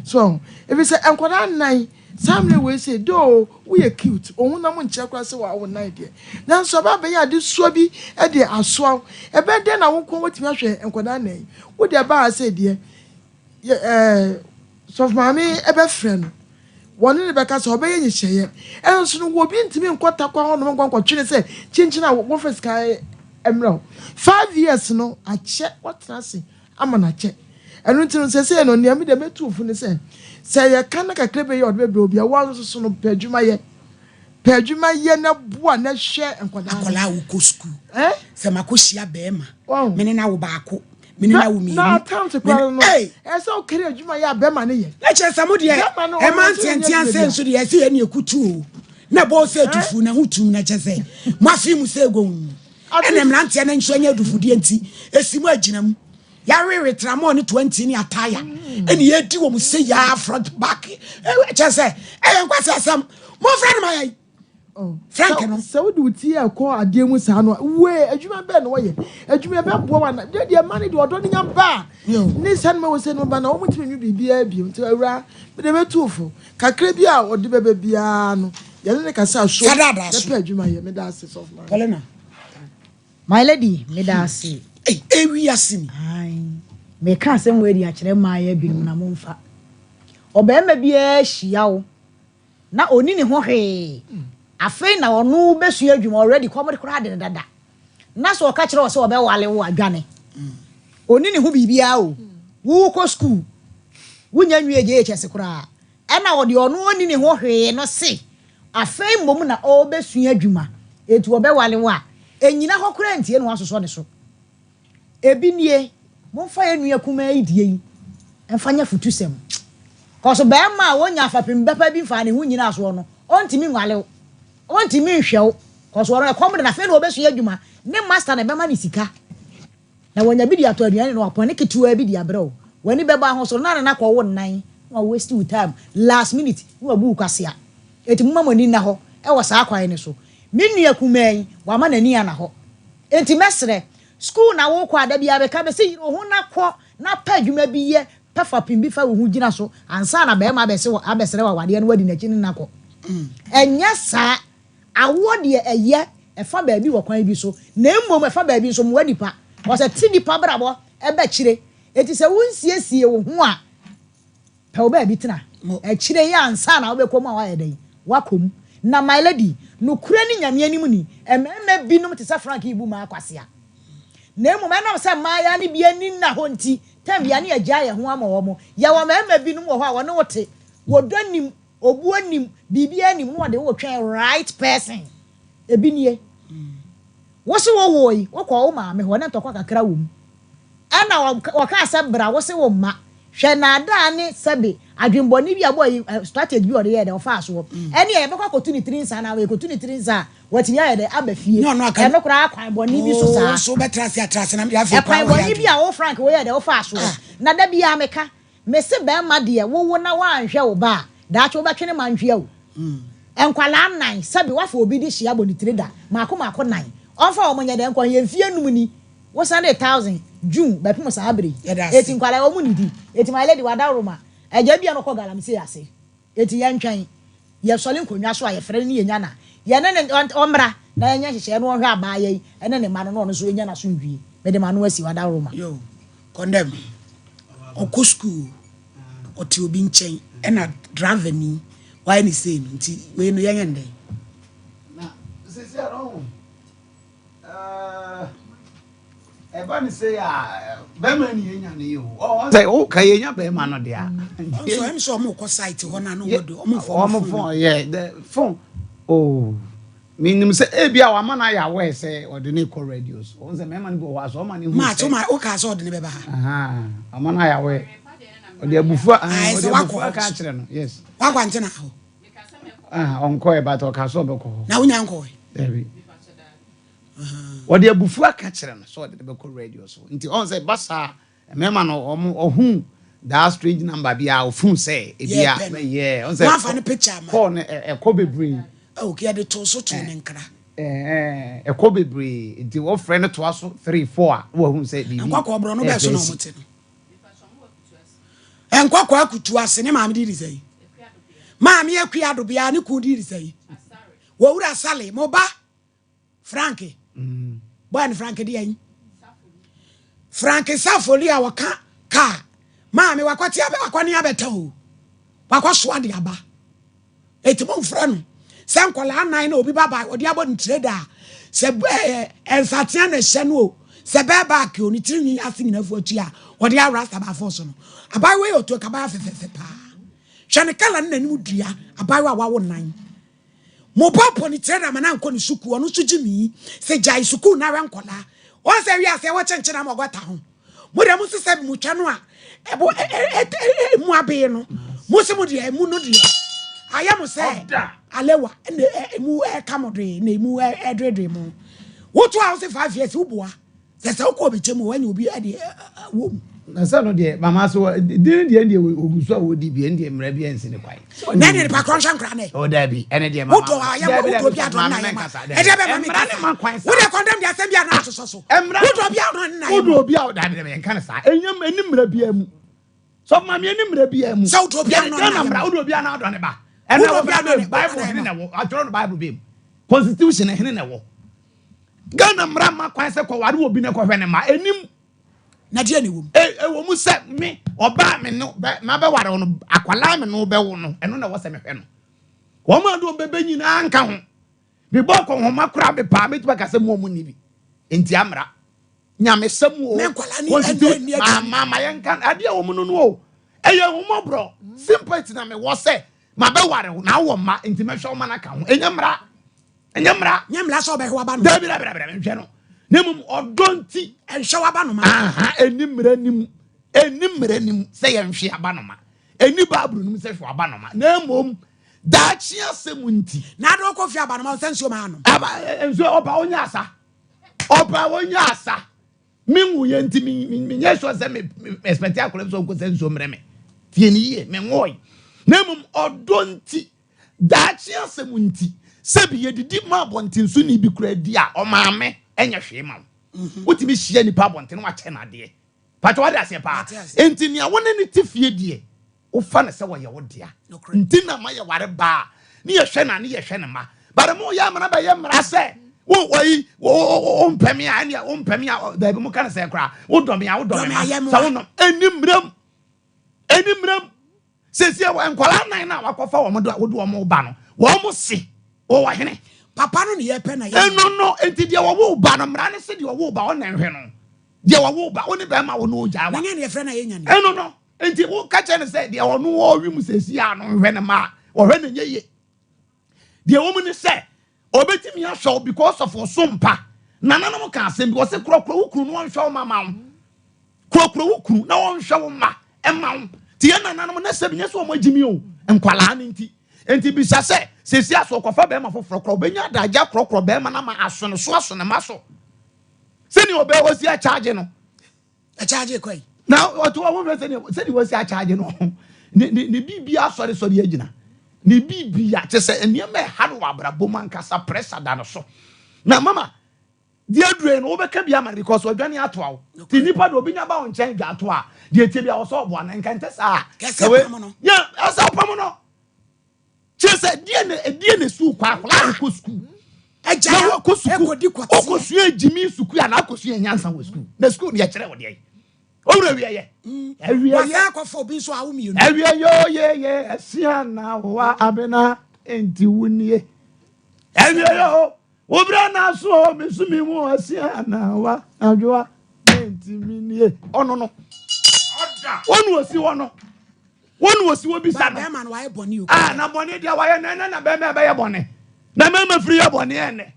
So, ɛfiri sɛ nkwadaa nnan Saa mmerɛ wei sei, though woyɛ cute, wo honam nkyerɛ koraa sɛ woawo nan deɛ, nanso ɛba abɛyɛ adesoa bi de asoa wo. Ɛbɛyɛ dɛn na wo nko ara woatumi ahwɛ nkwadaa nnan yi? Wo deɛ ɛbaa ha sei deɛ, yɛ ɛɛ sɔfo maame bɛfrɛ no, wɔne no bɛka sɛ ɔbɛyɛ nhyehyɛeɛ. Ɛnso no, obi ntumi nkɔ takwa hɔnom nkɔ nkɔtwe no sɛ kyenkyen a wɔmfa sika mmrɛ wo. 5 years no akyɛ, woatena ase ama no akyɛ. Ɛno nti no, seesei no, nea me deɛ mɛtu wo fo ne sɛ, sɛ yɛka na kakra bi yɛ a ɔde bɛbrɛ wo bi a, wo ara nso so no, pɛ adwuma yɛ. Pɛ adwuma yɛ na boa na hwɛ nkwadaa no. Akwadaa a wokɔ sukuu. Eh? Sɛ makɔhyia bɛrima, Wahu? me ne no awo baako, me ne no awo mmienu. Na attempt me koraa ne, no, ei! ɛsɛ sɛ wokari adwuma yɛ a bɛrima no yɛ. Na kyerɛ sɛ mo deɛ, Bɛrima no, ɛma ɔno nso nyɛ nteantea adwuma sɛ biara. nso deɛ, ɛsɛ yɛn ne ɛkutu o. Na ɛbɔ sɛ Eh? tufu na ho tum na kyerɛ sɛ moafe mu sɛ gomm. Ɛna mmeranteɛ no nso anya adufudeɛ nti, ɛsi mu agyina mu. Yɛawewe tramɔɔ ne 20 ne ataya ɛne yɛdi wɔn sɛ yaa front back. Kyerɛ sɛ ɛyɛ nkwasi asɛm. Momfrɛ no ma yɛn. Oh, Frank no. Sɛ wode wo ti ɛkɔ adeɛ mu saa no, wee adwuma bɛn na wɔyɛ? Adwuma ɛbɛboa wa na deɛ deɛ mma no deɛ ɔdɔ no nya ba a ne saa no ma wɔ sɛ no ba na wɔn ntumi nwi biribiara bio. Nti awura, mede bɛtu wo fo. Kakra bi a ɔde bɛba biara no, yɛne ne kasa so Fa daadaa so. na pɛ adwuma yɛ. Meda ase sɔfo maame. Paulina. My lady, meda ase. Ei, ewiase ni. Ae, meka asɛm wei de akyerɛ mmaayɛ binom na momfa. Ɔbarima biara hyia wo na ɔnni ne ho hwee, afei na ɔno bɛsua adwuma already kɔm de koraa de no dada. Na sɛ ɔka kyerɛ wo sɛ ɔbɛwale wo a, dwane. Ɔnni ne ho biribiara o. Wokɔ sukuu, wonnya nwie JHS koraa, ɛna ɔdeɛ ɔno ɔnni ne ho hwee no se afei mmom na ɔrebɛsua adwuma, enti ɔbɛwale wo a, ɛnnyina hɔ koraa ntie na woasosɔ ne so. Ebi nie, momfa yɛn nua kumaa yi deɛ yi mfa nyɛ afutusɛm. Cos barima a ɔnya fapem bɛpa bi mfaa ne ho nnyinaa soɔ no, ɔntumi nwale wo, ɔntumi nhwɛ wo, cos ɔno ɛkɔm de no, afei na ɔbɛsua adwuma, ne master na ɛbɛma no sika. Na wanya bi de atɔ aduane na wapɔn ne ketewaa bi de abrɛ wo. W'ani bɛbɔ ahoso no na ne no akɔ wo nnan na wa waste wo time last minute na wabu wo kwasea. Enti momma mo ani nna hɔ wɔ saa kwan no so. Me nua kumaa yi, wama n'ani anna hɔ. Enti mɛsrɛ, school na wokɔ a, da biara meka mese yere wo ho na kɔ na pɛ adwuma bi yɛ, pɛ fapem bi fa wo ho gyina so ansa na barima abɛse wo abɛsrɛ wo awadeɛ na wadi n'akyi ne no akɔ. Ɛnyɛ saa Awoɔ deɛ ɛyɛ, ɛfa baabi wɔ kwan bi so, na mmom ɛfa baabi nso mmoa nipa. Cause ɛte nipa abrabɔ ɛba akyire. Enti sɛ wo nsiesie wo ho a, pɛ wo baabi tena. Akyire yi ansa na wobɛkɔ mu a woayɛ dɛn? Woakɔ mu. Na my lady, nokorɛ ne Nyame anim ni, mmarima binom te sɛ Frank yi bu mmaa kwasea. Na mmom ɛnam sɛ mmaayaa no bi ani nna hɔ nti, time biara ne yɛagyaa yɛn ho ama wɔn. Yɛwɔ mmarima binom wɔ hɔ a wɔne wo te, wɔdɔ nnim, Obuo nnim, biribiara nnim na wɔde wo retwɛn right person. Ebi nie. Wo se wo woe, wo kɔɔ wo maame hɔ na ntɔkwa kakra wɔ mu. Ɛna wɔkaa sɛ bra, wo se wo mma. Hwɛ nnaadaa ne sɛbe adwenbɔne bi a boy yi strategy bi a ɔde yɛɛ dɛ ɔfaa soɔ. Ɛneɛ yɛbɛkɔ akɔtu ne tiri nsa anaa yɛkɔtu ne tiri nsa a watumi ayɛ dɛ aba fie. Ɛno koraa kwan bɔne bi so saa. Ɛkwan bɔne bi a wo Frank woyɛɛ dɛ wofaa soɔ. Na da biara meka, mese bɛɛma deɛ wowo na woanhwɛ wo ba a, daakye wobɛtwe ne mantwea o. Nkwadaa nan, sɛbe woafa obi de hyia abɔ ne tiri da, maako maako nan, ɔmfa wɔn nyɛ dɛn nkɔ he, mfie num ni, wosane thousand, June bɛpem saa bere yi, eti nkwadaa yi wɔn nnidi, eti my lady wadaworoma, agya bi a na ɔkɔ galamsey ase, eti yɛntwɛn, yɛsɔre nkonnwa so a yɛfrɛ no ne yɛnya no a, yɛne no ɔmmra na yɛnyɛ nhyehyɛeɛ na ɔnhwɛ abaayewa yi ne ne mma no na ɔno nso nya n'asomdwie. Mede m'ano asi wadaworoma. Yo, condemn. Ɔkɔ school o, ɔte obi nkyɛn ɛna driver ni wayɛ ne sei no nti wei no yɛnyɛ no dɛn? Na sisi a no ɛba ne sei a bɛrima ni yɛnya ne yɛ o. Sɛ o ka yɛnya bɛrima no deɛ a. Nso ɛm sɛ ɔmo kɔ site hɔ na no ɔmo de ɔmo nfa ɔmo phone. Yɛ the phone oh menim sɛ ebi a wama no ayɛ aware sɛ ɔde ne kɔ radio so. Ɔn sɛ mmarima no bi wɔ hɔ a sɛ ɔma ne hu sɛ. Maate ɔma o kaa sɛ ɔde ne bɛba ha. Ɔma no ayɛ aware. Ɔde abufuo ɔde abufuo aka akyerɛ no yes. Wakɔ antena hɔ. Ah, ɔnkɔɛ but ɔka sɛ ɔbɛkɔ hɔ. Na wonya nkɔɛ? Dabi. Ɔde abufuo aka kyerɛ no sɛ ɔde no bɛkɔ radio so. Nti ɔn sɛ ba saa mmarima no ɔmo ɔhu that strange number bi a ɔfun sɛ ebi a yɛ ɔn sɛ wafa ne picture ama kɔɔ no ɛkɔ bebree. Okay, yɛde to so to ne nkra. Ɛkɔ bebree nti wɔfrɛ no toa so 3 4 a wɔhu sɛ biribi. Nkɔkɔɔ borɔ no bɛɛ so na ɔmo te no. Nkɔkɔɔ akutu ase ne maame di di sɛn? Maame Akua Adobea ne kun di di sɛn? Wɔwura Sale mo ba Frank. Mm. Boy ne Frank di ayi. Frank Safoli a wɔka kaa maame wakɔte akɔne abɛtɛ o. Wakɔsoa de aba. Enti momfrɛ no sɛ nkwadaa nan na obi ba ba ɔde abɔ ne tire da a, sɛ ɛɛ nsatea na ɛhyɛ no o, sɛ bɛɛ baaki o, ne tiri nwi ase nyinaa fu akyi a ɔde awura abaafo so no. Abaayewa yi ɔtu kabaya fɛfɛɛfɛ paa. Hwɛ ne kala ne n'anim dua, abaayewa a wawo nan. Mo ba bɔ ne tire da ma no ankɔ ne sukuu, ɔno nso gye mi sɛ gyae sukuu na awɛ nkwadaa. Wɔn sɛ wiase ɛwɔ kyenkyen ama ɔgɔta ho. Mo deɛ mo sesa mu twa no a ɛbo emu abee no mo se mo deɛ emu no deɛ ayɛ mo sɛ alewa ɛna emu ɛka mo doe na emu ɛdoedoe mo woto a wose 5 years woboa sɛ sɛ wokɔ obi kyɛ mu wanya obi ɛde wɔ mu. Na sɛ no deɛ mama so dini deɛ deɛ ogu so a wɔdi bi ɛne deɛ mmara bi ɛnsi ne kwan. Na ɛne nipa korɔ nhwɛ nkora nɛ. O dabi ɛne deɛ mama. Wodɔ ayɛ ma wodɔ bi adɔ nna yɛ ma. Ɛdeɛ bɛ ma mi kasa. Wodɛ kɔndɛm deɛ asɛm bi a na asosɔ so. Wodɔ bi adɔ nna yɛ ma. Wodɔ bi a dabi dabi nka ne saa. Ɛnyɛ ɛni mmara bi mu. Sɔfo maame ɛni mmara bi mu. Sɛ wodɔ bi adɔ nna yɛ ma. Wodɔ bi adɔ ne ba. Ɛna wɔ Bible Bible hene na wɔ atwerɛ no Bible bi mu. Constitution hene na wɔ. Ghana mmara ma kwan sɛ kɔware obi na kɔhwɛ ne ma. Ɛnim. Na deɛ na ɛwɔ mu? E, ɛwɔ mu sɛ me, ɔbaa me no, bɛ, mabɛware wo no, akwadaa me no bɛwo no, ɛno na ɛwɔ sɛ mehwɛ no. Wɔn a de wɔn bɛbɛ nyinaa nka ho. Mebɔ akɔnhoma koraa mepaa, mɛtumi aka sɛ mo a mo nni bi. Nti amra. Nyamesɛm o. Me nkwadaa ni ɛnna ɛnni akyi. Ma, ma, ma yɛnka, adeɛ wɔ mu no no o. Ɛyɛ ahummɔborɔ. Sympathy na mewɔ sɛ mabɛware wo, na wowɔ mma, nti mɛhwɛ wo ma no aka ho. Ɛnyɛ mmara. Ɛnyɛ mmara. Nyɛ mmara sɛ ɔbɛhwɛ w'aba no. Dabi dabi dabi dabi nhwɛ no. Na mmom ɔdɔ nti. Nhwɛ w'aba no ma. Aha ɛni mmara ni mu. Ɛni mmara ni mu sɛ yɛnhwɛ aba no ma. Ɛni Bible no mu sɛ hwɛ w'aba no ma. Na mmom daakye asɛm nti. Na ade ɔkɔ fie aba no ma sɛ nsuo ma anom. Aba nsuo ɔpa ɔnyɛ asa. Ɔpa ɔnyɛ asa. Me nwuiɛ nti menyɛ sure sɛ me expect akwadaa bi sɛ ɔnkɔ sɛ nsuo mmerɛ me. Tie ne yie menwoe. Na mmom ɔdɔ nti. Daakye asɛm nti, sɛbi yɛdidi ma abɔntensoni bi koraa di a, ɔmaame nyɛ hwee ma wo. Wotumi hyia nipa abɔnten na wakyɛ no adeɛ. Pakyɛ wate aseɛ paa? Nti nea wo ne no te fie deɛ, wofa no sɛ ɔyɛ wo dea. Nti na ma yɛware ba a, ne yɛhwɛ no a, ne yɛhwɛ ne mma. But mo yɛ amena bɛyɛ mmara sɛ, wo wɔyi, wo wompɛ me a, ɛneɛ wompɛ me a, daabi mo ka no sɛ koraa, wodɔ me a, wodɔ me mma. Sɛ wonɔ, ɛnni mmara mu. Ɛnni mmara mu. Seesei wɔ nkwadaa nan no a wakɔfa wɔn de wode wɔn ba no, wɔn se wɔwɔ hene. Papa no ne yɛpɛ na yɛ. Ɛno no, nti deɛ wɔwo ba no, mmara no se deɛ wɔwo ba ɔna nhwɛ no. Deɛ wɔwo ba, wo ne bɛrima wo no ogyaa wa. Na nyɛ ne yɛfrɛ no a yɛnya ne. Ɛno no, nti woka kyerɛ no sɛ deɛ ɔno ɔwe mu seesei a no nhwɛ no ma a, ɔhwɛ no nyɛ yie. Deɛ ɛwɔ mu ne sɛ, ɔbɛtumi ahwɛ wo because of ɔsom pa. Nananom ka asɛm bi, wɔse korɔkorɔ wo kunu na ɔnhwɛ wo mma ma wo. Korɔkorɔ wo kunu na ɔnhwɛ wo mma. ɛma wo. Nti yɛn nananom na sɛbi nyɛ sɛ wɔn agyimi o, nkwalaa no nti. Nti bisa sɛ, sɛsi aso ɔkɔfa bɛrima foforɔ korɔ, ɔbɛnya adagye akorɔkorɔ bɛrima no ama aso ne so aso ne ma so. Sɛnea ɔbɛyɛ wɔsi akyagye no. Akyagye kɔ yi. Na ɔto ɔho hwɛ sɛnea sɛnea wɔsi akyagye no. Ne ne ne biribi asɔre sɔre agyina. Ne biribi a kyɛ sɛ nneɛma ɛha no wɔ abrabɔ mu ankasa pressure da no so. Na mama Deɛ aduro yi no wobɛka bi ama no because wadwane atoa wo nti nipa deɛ obi nya ba wo nkyɛn dwa atoa a deɛ ɛtie bi a wɔsɛ ɔboa no nka nte saa Kɛsɛ pam no. yɛ ɛsɛ ɔpam no kyerɛ sɛ deɛ na ɛdeɛ na sukuu kɔ akwadaa a wokɔ sukuu Agya na wakɔ sukuu ɛkɔdi kɔteɛ. wokɔsua gyimi sukuu anaa akɔsua nyansa wɔ sukuu na sukuu no yɛkyerɛ wo deɛ owura wiɛyɛ awiɛyɛ Wasan akɔfa obi nso awo mmienu. awiɛyɛ oyeye asia na wa abena nti wunie awiɛyɛ o Wo berɛ na aso o, me nso me mu asia anaa wa adwoa menti me nie. Ɔno no, wɔn osi hɔ no, wɔn osi hɔ bisa no. Bɛrima no wayɛ bɔne o. Ah, na bɔne deɛ wayɛ no ɛnɛ na bɛrima ɛbɛyɛ bɔne. Na mmarima firi yɛ bɔne ɛnɛ.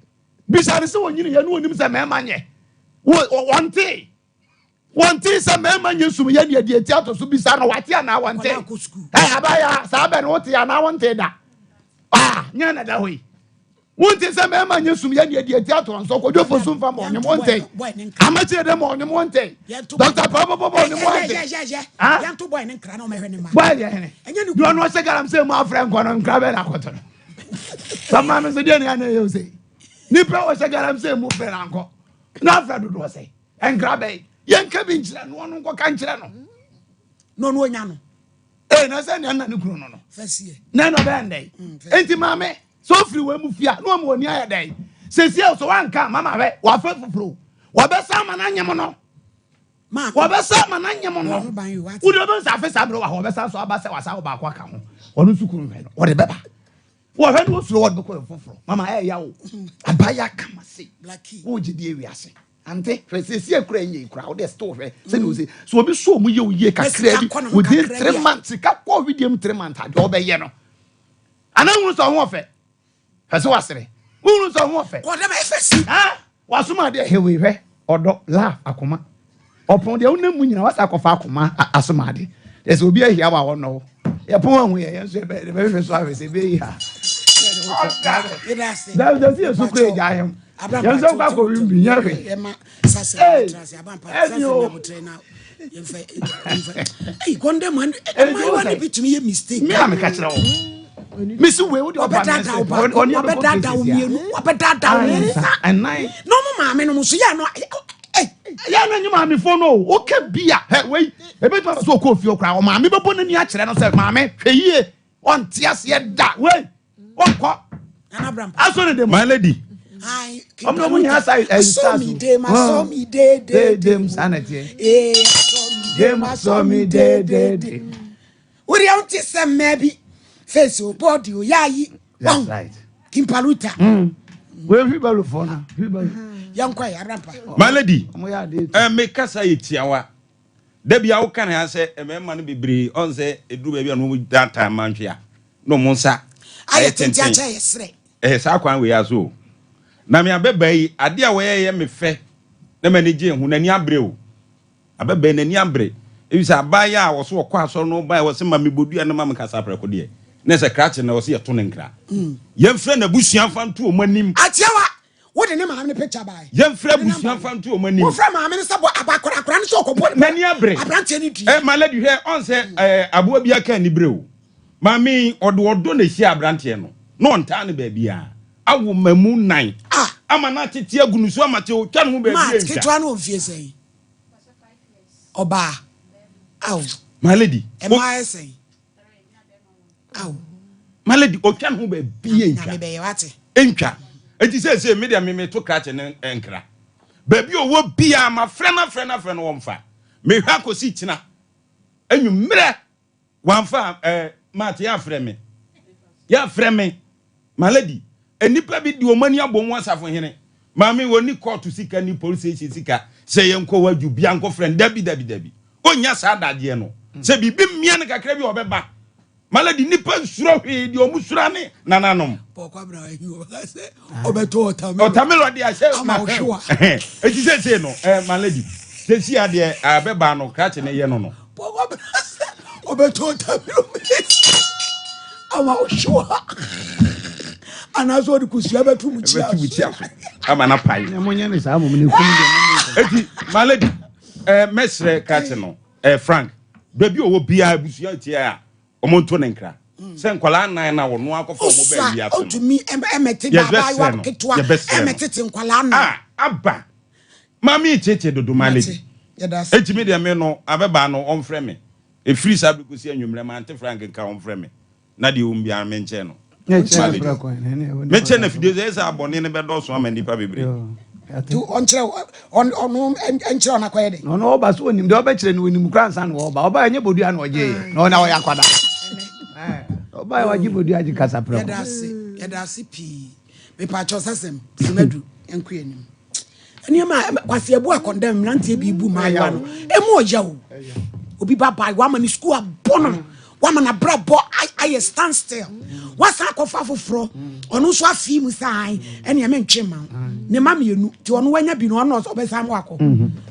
Bisa no sɛ wɔnyini yɛ no wɔnim sɛ mmarima nyɛ. Wɔntee. Wɔntee sɛ mmarima nyɛ sum yɛ deɛ deɛ ti ato so bisa no wate anaa wɔntee. Ɛ abaya saa bɛ no wote anaa wontee da. Ah, nyɛ na da hɔ yi. Wonte sɛ mmarima nyɛ sum yɛ deɛ deɛ ti ato nso kɔdwofo so mfa ma ɔnwom wonte. Amakyerɛ dɛ ma ɔnwom wonte. Dɔkta Paa bɔbɔ bɔ ɔnwom wonte. Yɛnto bɔɛ ne nkra na ɔmɛhwɛ ne ma. Bɔɛ deɛ hene. Deɛ ɔno ɔhyɛ galam sɛ mu afrɛ nkɔ no nkra bɛɛ na akɔtɔ no. Sɛ maa me nso deɛ ne yɛ na ɛyɛ ose. Nipa ɔhyɛ galam sɛ mu frɛ na nkɔ. Na afrɛ dodoɔ sɛ. Nkra bɛn? Yɛnka bi nkyerɛ no, ɔno nkɔka nkyerɛ no. Na ɔno onya no. Ee, na sɛ nea nna ne kunu no no. Fɛseɛ. Na ɛna ɔbɛyɛ ndɛn? Mm, Enti maame, sɛ ofiri wɔn mu fie a, na wɔn ani ayɛ dɛn? Sɛsi a sɛ wanka mama hwɛ, wafa foforo. Wɔbɛsa ama no anyem no. Wɔbɛsa ama no anyem no. Wode ɔbɛn sɛ afe saa berɛ wɔ ha, wɔbɛsa nso aba sɛ wasa wo baako aka ho. Ɔno nso kunu hwɛ no, wɔde bɛba. Wɔhwɛ no wɔsuro wɔde bɛkɔ yɛ foforɔ. Mama ɛyɛ ya o. Abaya kama se. Wogye di ewiase. Ante hwɛ sɛsi akura nyɛ yi kura wode still hwɛ sɛdeɛ ɔsi so obi so ɔmo yɛ oyie kakra bi within 3 months sika kɔ widie mu 3 months adeɛ ɔbɛyɛ no anaa nhunu sɛ ɔho ɔfɛ hwɛ sɛ wasere wohunu sɛ ɔho ɔfɛ Kɔdɛm ɛfɛ si. Ah wasoma adeɛ hewee hwɛ ɔdɔ love akoma ɔpɔn deɛ wonam mu nyina wasa akɔfa akoma asoma ade deɛ sɛ obi ahia wa wɔnɔ wo yɛpɔn ahu yɛ yɛn nso yɛbɛhwehwɛ so ahwɛ sɛ ɛbɛyi ha Yɛda dasi yɛ so kura agya ahɛm yɛn nso nkɔ akɔ wim bi nyɛ hwee ɛni o mi a meka kyerɛ wo mesi wei wode ɔba wabɛdaadaa wo mmienu wabɛdaadaa wo mmiɛnsa ɛnan na ɔmo maame no mo so yɛ ano yɛ no nye maamefoɔ no o woka bi a hɛ wei ɛbɛtumi aba sɛ ɔkɔ ofie koraa ɔmaame bɛbɔ n'ani akyerɛ no sɛ maame hwɛ yie ɔnte aseɛ da wei ɔnkɔ aso ne de My lady. Ɔmo na ɔmo nyinaa sa ɛyi stars o. De de saa na ɛteɛ. Dem asɔ mi de de de. Wode a wote sɛ mmaa bi face o body o yɛayi. That's right. Kimpaluta. Wei wheelbarrow fɔ no wheelbarrow. Yɛnkɔ yɛ abrampa. My lady. Ɔmo yɛ adeɛ. Ɛ me kasa yɛ tiawa. Da bi a woka ne ha sɛ mmarima no bebree ɔn sɛ ɛduru baabi a na wɔn daataa mantwe a na wɔn nsa ayɛ tenten akyɛ yɛ serɛ. Ɛyɛ saa kwan wei ara so o. Na me abɛbaa yi, adeɛ a wɔyɛ yɛ me fɛ na m'ani gye ho, n'ani abere o. Abɛbaa yi n'ani abere. Ebi sɛ abaayewa a wɔso ɔkɔ asɔre no bae wɔse ma me bodua no ma me kasa prɛko deɛ, na ɛsɛ krakye na wɔse yɛto no nkra. Yɛmfrɛ n'abusua mfa nto wɔn anim. Atiawa, wode ne maame no picture bae. Yɛmfrɛ abusua mfa nto wɔn anim. Wofrɛ maame no sɛ bɔ abakora akora no sɛ ɔkɔbɔ ne N'ani abere. aberanteɛ no dua. Eh, my lady hwɛ, ɔn sɛ eh, aboa bi aka ani bere o. Maame yi, ɔde ɔdɔ na ehyia aberanteɛ no, na ɔntaa no baabiara. Awo mmamu nnan. Ah! Ama no atete agu ne so ama kyɛ otwa ne ho baabi Matt, antwa. ketewa no wɔ mfie sɛn? Ɔbaa. Ao. My lady. Mmaa yɛ sɛn? Ao. My lady, otwa ne ho baabi antwa. Nyame bɛyɛ wate. Ntwa. Enti seesei me deɛ me meto krakye ne nkra. Baabi a ɔwɔ biara mafrɛ no afrɛ no afrɛ no ɔmfa. Mehwɛ akɔsi kyena anwummerɛ wamfa a eh, Matt yɛafrɛ me. Yɛafrɛ me. My lady, nnipa bi de wɔn ani abɔ mu asafohene. Maame, wɔnni kɔɔto sika nni police station sika sɛ yɛnkɔ wadwo bia nkɔfrɛ no. Dabi, dabi, dabi. Ɔnnya saa adagyeɛ no. Sɛ biribi mmea no kakra bi a ɔbɛba. My lady, nnipa nsuro hwee, deɛ wɔn suro ne nananom. Ɔtamelo de ahyɛ Ama ɔhwewa. Eti seesei no, eh, my lady, seesei adeɛ abɛbaa no, krakye ne yɛ no no. Ɔbɛtɔ watermelon ama wohyew ha anaasɛ ɔde kosua bɛto mu kyia so kyia so ama na pae. Na monyɛ ne saa mmom ne kum deɛ. Eti my lady mɛsrɛ krakye no Frank baabi ɔwɔ biara abusua tia a wɔn nto ne nkra sɛ nkwadaa nan na wɔn akɔfa wɔn bɛɛ wiase no. Ɔtumi ɛmɛte baabaayewa ketewa ɛmɛtete nkwadaa nan. Ah aba maame tete dodo my lady. Eti mi deɛ mi no abɛbaa no ɔnfrɛ mi efiri saa bi kosi anwummerɛ ma ante Frank nka ɔnfrɛ mi na deɛ wɔn biara mi nkyɛn no. Mekyɛ na fidie sɛ ɛsɛ abɔne no bɛdɔɔso ama nnipa bebree. Ɔnkyerɛ ɔno nkyerɛ ɔno akɔyɛ dɛ. Ɔno ɔba so onim deɛ ɔbɛkyerɛ no onim kora nsa na ɔba ɔba ɛnyɛ bodua na ɔgye yɛ na ɔna ɔyɛ akwada. Ɔba yɛ wagye bodua gye kasa prɛko. Yɛda ase yɛda ase pii mepaakyɛw sasɛm simadu nkɔ anim. Nneɛma a kwasi abu akɔndɛm mmeranteɛ bi bu mmaayewa no emu ɔya o. Obi ba baayewa ama ne sukuu abɔ no wama n'abrabɔ ayɛ stand still wasan akɔfa foforɔ ɔno nso afi mu saa ɛne ɛmɛ ntwe ma ne ma mmienu nti ɔno wanya bi no ɔno ɔbɛsan mu akɔ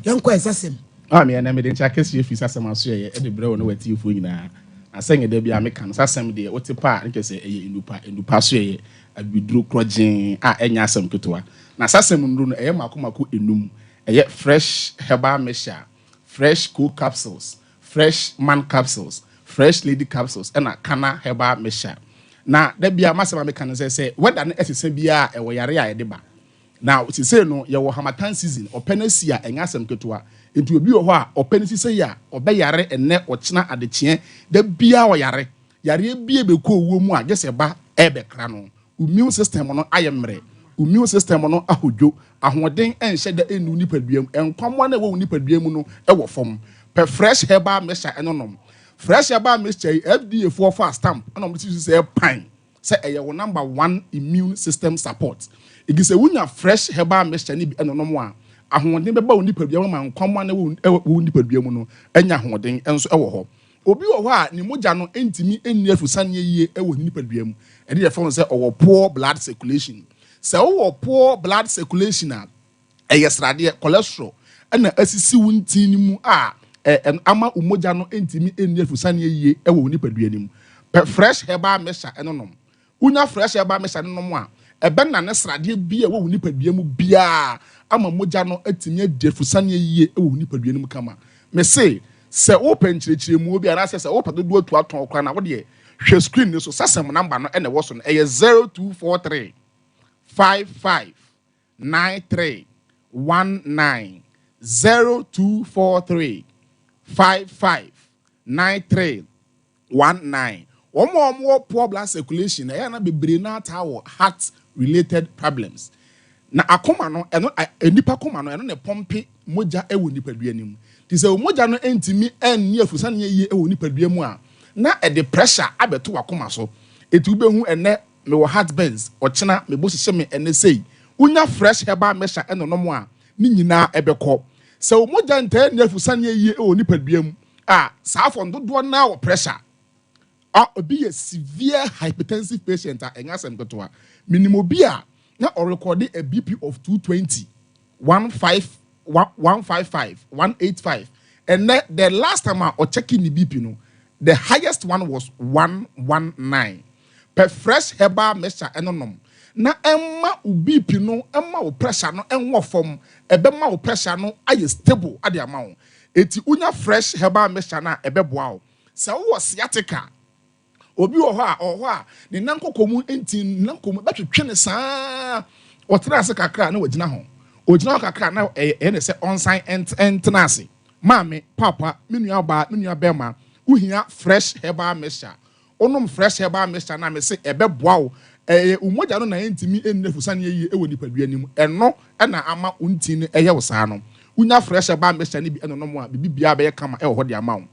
yɛnkɔ ɛsɛsɛm. Maame ɛnɛ mede nkyɛ akɛseɛ firi sasɛm aso yɛyɛ ɛde brɛ wo ne w'atiefoɔ nyinaa na sɛ nyɛ da bi a meka no sasɛm deɛ wote pa a ne kyɛ sɛ ɛyɛ nnupa nnupa so yɛyɛ abibiduro korɔgyee a ɛnyɛ asɛm ketewa na sasɛm nnuro no ɛyɛ mako mako enum ɛyɛ fresh herbal mixture, fresh cool capsules, fresh man capsules, fresh lady capsules ɛna kana herbal mixture. Na da bia masɛm a meka no sɛ sɛ weather no ɛsesa biara ɛwɔ yare a ɛde ba. Na sesei no yɛwɔ harmattan season, ɔpɛ no asi a ɛnyɛ asɛm ketewa. Nti obi wɔ hɔ a ɔpɛ no sisei a ɔbɛyare ɛnnɛ, ɔkyena, adekyeɛ, da biara ɔyare. Yareɛ bi a ɛbɛkɔ owuo mu a gye sɛ ba ɛrebɛkra no. Wo immune system no ayɛ mmerɛ, wo immune system no ahodwo, ahoɔden nhyɛ da nni wo nipadua mu, nkwammoa no a ɛwɔ wo nipadua mu no wɔ fam. Pɛ fresh herbal mixture no nom. Fresh herbal mixture yi, FDA foɔ faa stamp na wɔde sisi sɛ pan sɛ ɛyɛ wo number one immune system support. Enti sɛ wonya fresh herbal mixture no bi nonom a, ahoɔden bɛba wo nipadua mu ama nkwammoa no a ɛwɔ wo nipadua mu no anya ahoɔden nso wɔ hɔ. Obi wɔ hɔ a ne mogya no ntumi nni afusaneɛ yie wɔ ne nipadua mu. Ɛno yɛfrɛ no sɛ ɔwɔ poor blood circulation. Sɛ wowɔ poor blood circulation a, ɛyɛ sradeɛ, cholesterol, na asisi wo ntini no mu a ama wo mogya no ntumi nni afusaneɛ yie wɔ wo nipadua no mu. Pɛ fresh herbal mixture no nom. Wonya fresh herbal mixture no nom a, ɛbɛnane sradeɛ bi a ɛwɔ wo nipadua mu biara ama mogya no atumi adi afusaneɛ yie wɔ wo nipadua no mu kama. Mese, sɛ wopɛ nkyerɛkyerɛmuo bi anaasɛ sɛ wopɛ dodoɔ atu atɔn koraa no a, wodeɛ hwɛ screen no so, sasɛm number no na ɛwɔ so no, ɛyɛ 0243 55 93 19, 0243 55 93 19. Wɔn a wɔwɔ poor blood circulation no, ɛyɛ a na bebree no ara taa wɔ heart related problems. Na akoma no, ɛno, nnipa koma no, ɛno na ɛpɔmpe mogya wɔ nipadua no mu. Nti sɛ wo mogya no ntumi anni afusaneɛ yie wɔ nipadua mu a, na ɛde pressure abɛto w'akoma so. Enti wobɛhu ɛnnɛ mewɔ heart burns, ɔkyena me bo hyehye me ɛnnɛ sei. Wonya fresh herbal mixture nonom a, ne nyinaa ɛbɛkɔ. Sɛ wo mogya ntaa nni afusaneɛ yie wɔ nipadua mu a, saa afɔ no dodoɔ no ara wɔ pressure. A Obi yɛ severe hypertensive patient a, ɛnyɛ asɛm ketewa. Menim obi a na ɔrekɔde a BP of 220, 155, 185. Ɛnnɛ, the last time a ɔkyɛke ne BP no, the highest one was 119. Pɛ fresh herbal mixture no nom na ɛmma wo BP no, ɛmma wo pressure no nwɔ fam. Ɛbɛma wo pressure no ayɛ stable de ama wo. Enti wonya fresh herbal mixture no a, ɛbɛboa wo. Sɛ wowɔ sciatica, obi wɔ hɔ a, ɔwɔ hɔ a, ne nan kɔkɔ mu nti, ne nan kɔkɔ mu bɛtwetwe no saa. Ɔtena ase kakra a, na wagyina hɔ. Ogyina hɔ kakra a, na ɛyɛ ne sɛ ɔnsan ntena ase. Maame, paapa, me nua baa, me nua bɛrima, wohia fresh herbal mixture. Wonom fresh herbal mixture no a, mese ɛbɛboa wo. Ɛyɛ wo mogya no na ɛntumi nni afusaneɛ yie wɔ nipadua no mu. Ɛno na ama wo ntin no yɛ wo saa no. Wonya fresh herbal mixture no bi nonom a, biribi biara bɛyɛ kama wɔ hɔ de ama wo.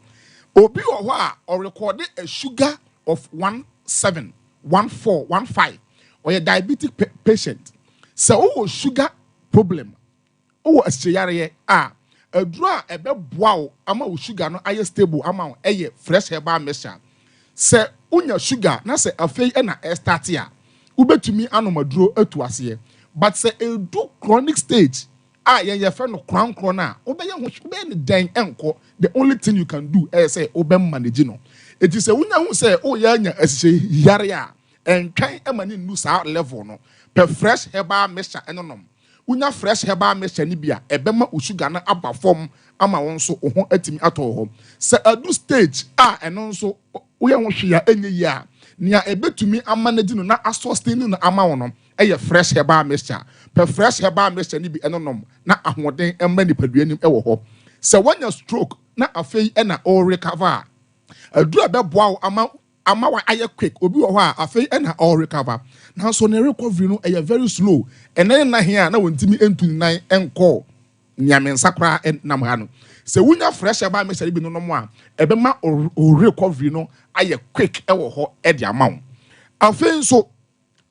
Obi wɔ hɔ a, ɔrekɔde a sugar of one seven, one four, one five. Ɔyɛ diabetic patient. Sɛ wowɔ sugar problem Wowɔ asikyireyareɛ a, aduro a ɛbɛboa wo ama wo sugar no ayɛ stable ama wo yɛ fresh herbal mixture. Sɛ wonya sugar na sɛ afei na ɛrestarte a, wobɛtumi anom aduro atu aseɛ. But sɛ ɛdu chronic stage a yɛn yɛfrɛ no korankorɔ no a, wobɛyɛ ho wobɛyɛ no dɛn ɛnkɔ. The only thing you can do ɛyɛ sɛ wobɛ manage no. Enti sɛ wonya hu sɛ woreyɛ anya asikyire yare a, ɛntwɛn ma no nnu saa level no. Pɛ fresh herbal mixture no nom. Wonya fresh herbal mixture no bi a, ɛbɛma wo sugar no aba fam ama wo nso wo ho atumi atɔ wo hɔ. Sɛ adu stage a ɛno nso woyɛ ho hwee a ɛnyɛ yie a, nea ɛbɛtumi ama no adi no na asustain no ama wo no yɛ fresh herbal mixture. Pɛ fresh herbal mixture no bi nom na ahoɔden mmra nipadua no mu wɔ hɔ. Sɛ woanya stroke na afei na worecover a, aduru a ɛbɛboa wo ama ama wayɛ quick. Obi wɔ hɔ a afei na ɔrecover nanso ne recovery no ɛyɛ very slow. Ɛnɛ ne nna he a na wɔntumi ntu ne nan nkɔ nea me nsa koraa nam ha no. Sɛ wonya fresh herbal mixture no bi nonom a, ɛbɛma wo recovery no ayɛ quick wɔ hɔ de ama wo. Afei nso,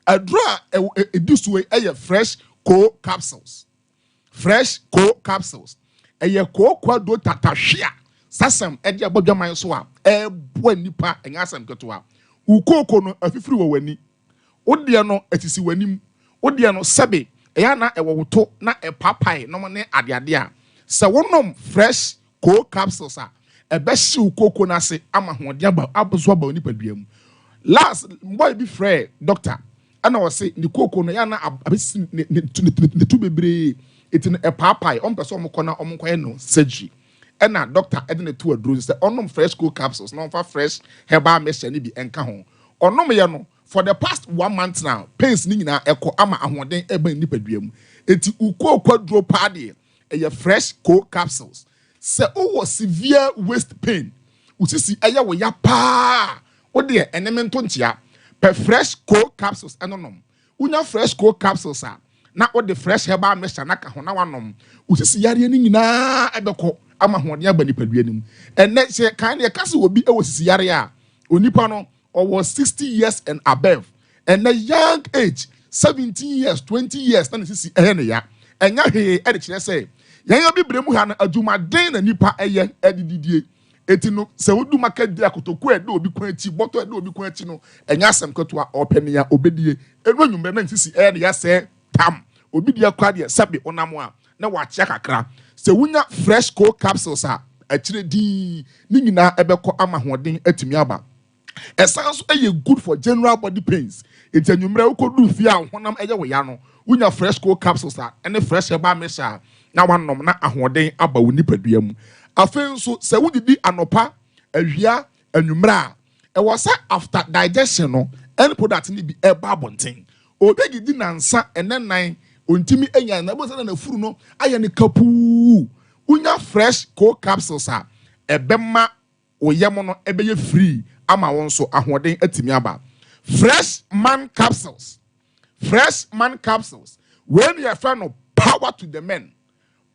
aduru a ɛdi so yi yɛ fresh co capsules. Fresh co capsules. Ɛyɛ kooko aduro tatahwe a sasɛm de abɔ dwaman so a ɛreboa nnipa, ɛnyɛ asɛm ketewa. Wo kooko no afifiri wɔ w'ani. Wo deɛ no asisi w'anim. Wo deɛ no sɛbe ɛyɛ a na ɛwɔ wo to na ɛpaapae nom ne adeade a, sɛ wonom fresh co capsules a, ɛbɛhye wo kooko no ase ama ahoɔden aba abɔ so aba wo nipadua mu. Last boy bi frɛɛ doctor ɛna ɔse ne kooko no ɛyɛ a na abɛsisi ne ne ne ne to bebree eti no ɛpaapae ɔmpɛ sɛ ɔmo kɔ na ɔmo nkɔyɛ no surgery ɛna doctor ɛde ne to aduro sɛ ɔnom fresh cold capsules na ɔmfa fresh herbal mixture no bi ɛnka ho ɔnom yɛ no for the past one month now pains ne nyinaa ɛkɔ ama ahoɔden ɛba ne nipadua mu eti wo kooko aduro paa deɛ ɛyɛ fresh cold capsules sɛ wowɔ severe waist pain Wo sisi yɛ wo ya paa a, wo deɛ ɛne me nto nkyea. Pɛ Fresh Co capsules no nom. Wonya Fresh Co capsules a, na wode Fresh Herbal Mixture no aka ho na woanom. Wo sisi yareɛ no nyinaa bɛkɔ ama ahoɔden aba nipadua no mu. Ɛnnɛ, sɛ kan no yɛka sɛ obi wɔ sisi yareɛ a, onipa no Ɔwɔ 60 years and above. Ɛnɛ young age, 17 years, 20 years na ne sisi ɛyɛ ne ya. Ɛnyɛ hwee ɛde kyerɛ sɛ yɛn abibire mu ha no adwumaden na nipa ɛyɛ ɛde didie. Eti no sɛ wodu market day a kotoku a ɛda obi kɔn akyi, bɔtɔ a ɛda obi kɔn akyi no ɛnyɛ asɛm ketewa, ɔpɛ nea obedie. Ɛnu anwummerɛ na ne sisi ɛyɛ ne ya sɛɛ tam. Obi deɛ koraa deɛ sɛbe wonam a na wakyea kakra. Sɛ wonya fresh cold capsules a akyire dinn ne nyinaa ɛbɛkɔ ama ahoɔden atumi aba. Ɛsan nso yɛ good for general body pains. Enti anwummerɛ wokɔduru fie a wo honam yɛ wo ya no, wonya fresh cold capsules a ɛne fresh herbal mixture a na woanom na ahoɔden aba wo nipadua mu. Afei nso sɛ wodidi anɔpa, awia, anwummerɛ a, ɛwɔ sɛ after digestion no end product no bi ɛba abɔnten. Obi didi nansa ɛnɛ nan ɔntumi nya na ɛbɛhu sɛ na n'afuru no ayɛ no kapuu. Wonya fresh cold capsules a ɛbɛma wo yam no bɛyɛ free ama wo nso ahoɔden atumi aba. Fresh man capsules, fresh man capsules, wei na yɛfrɛ no power to the men,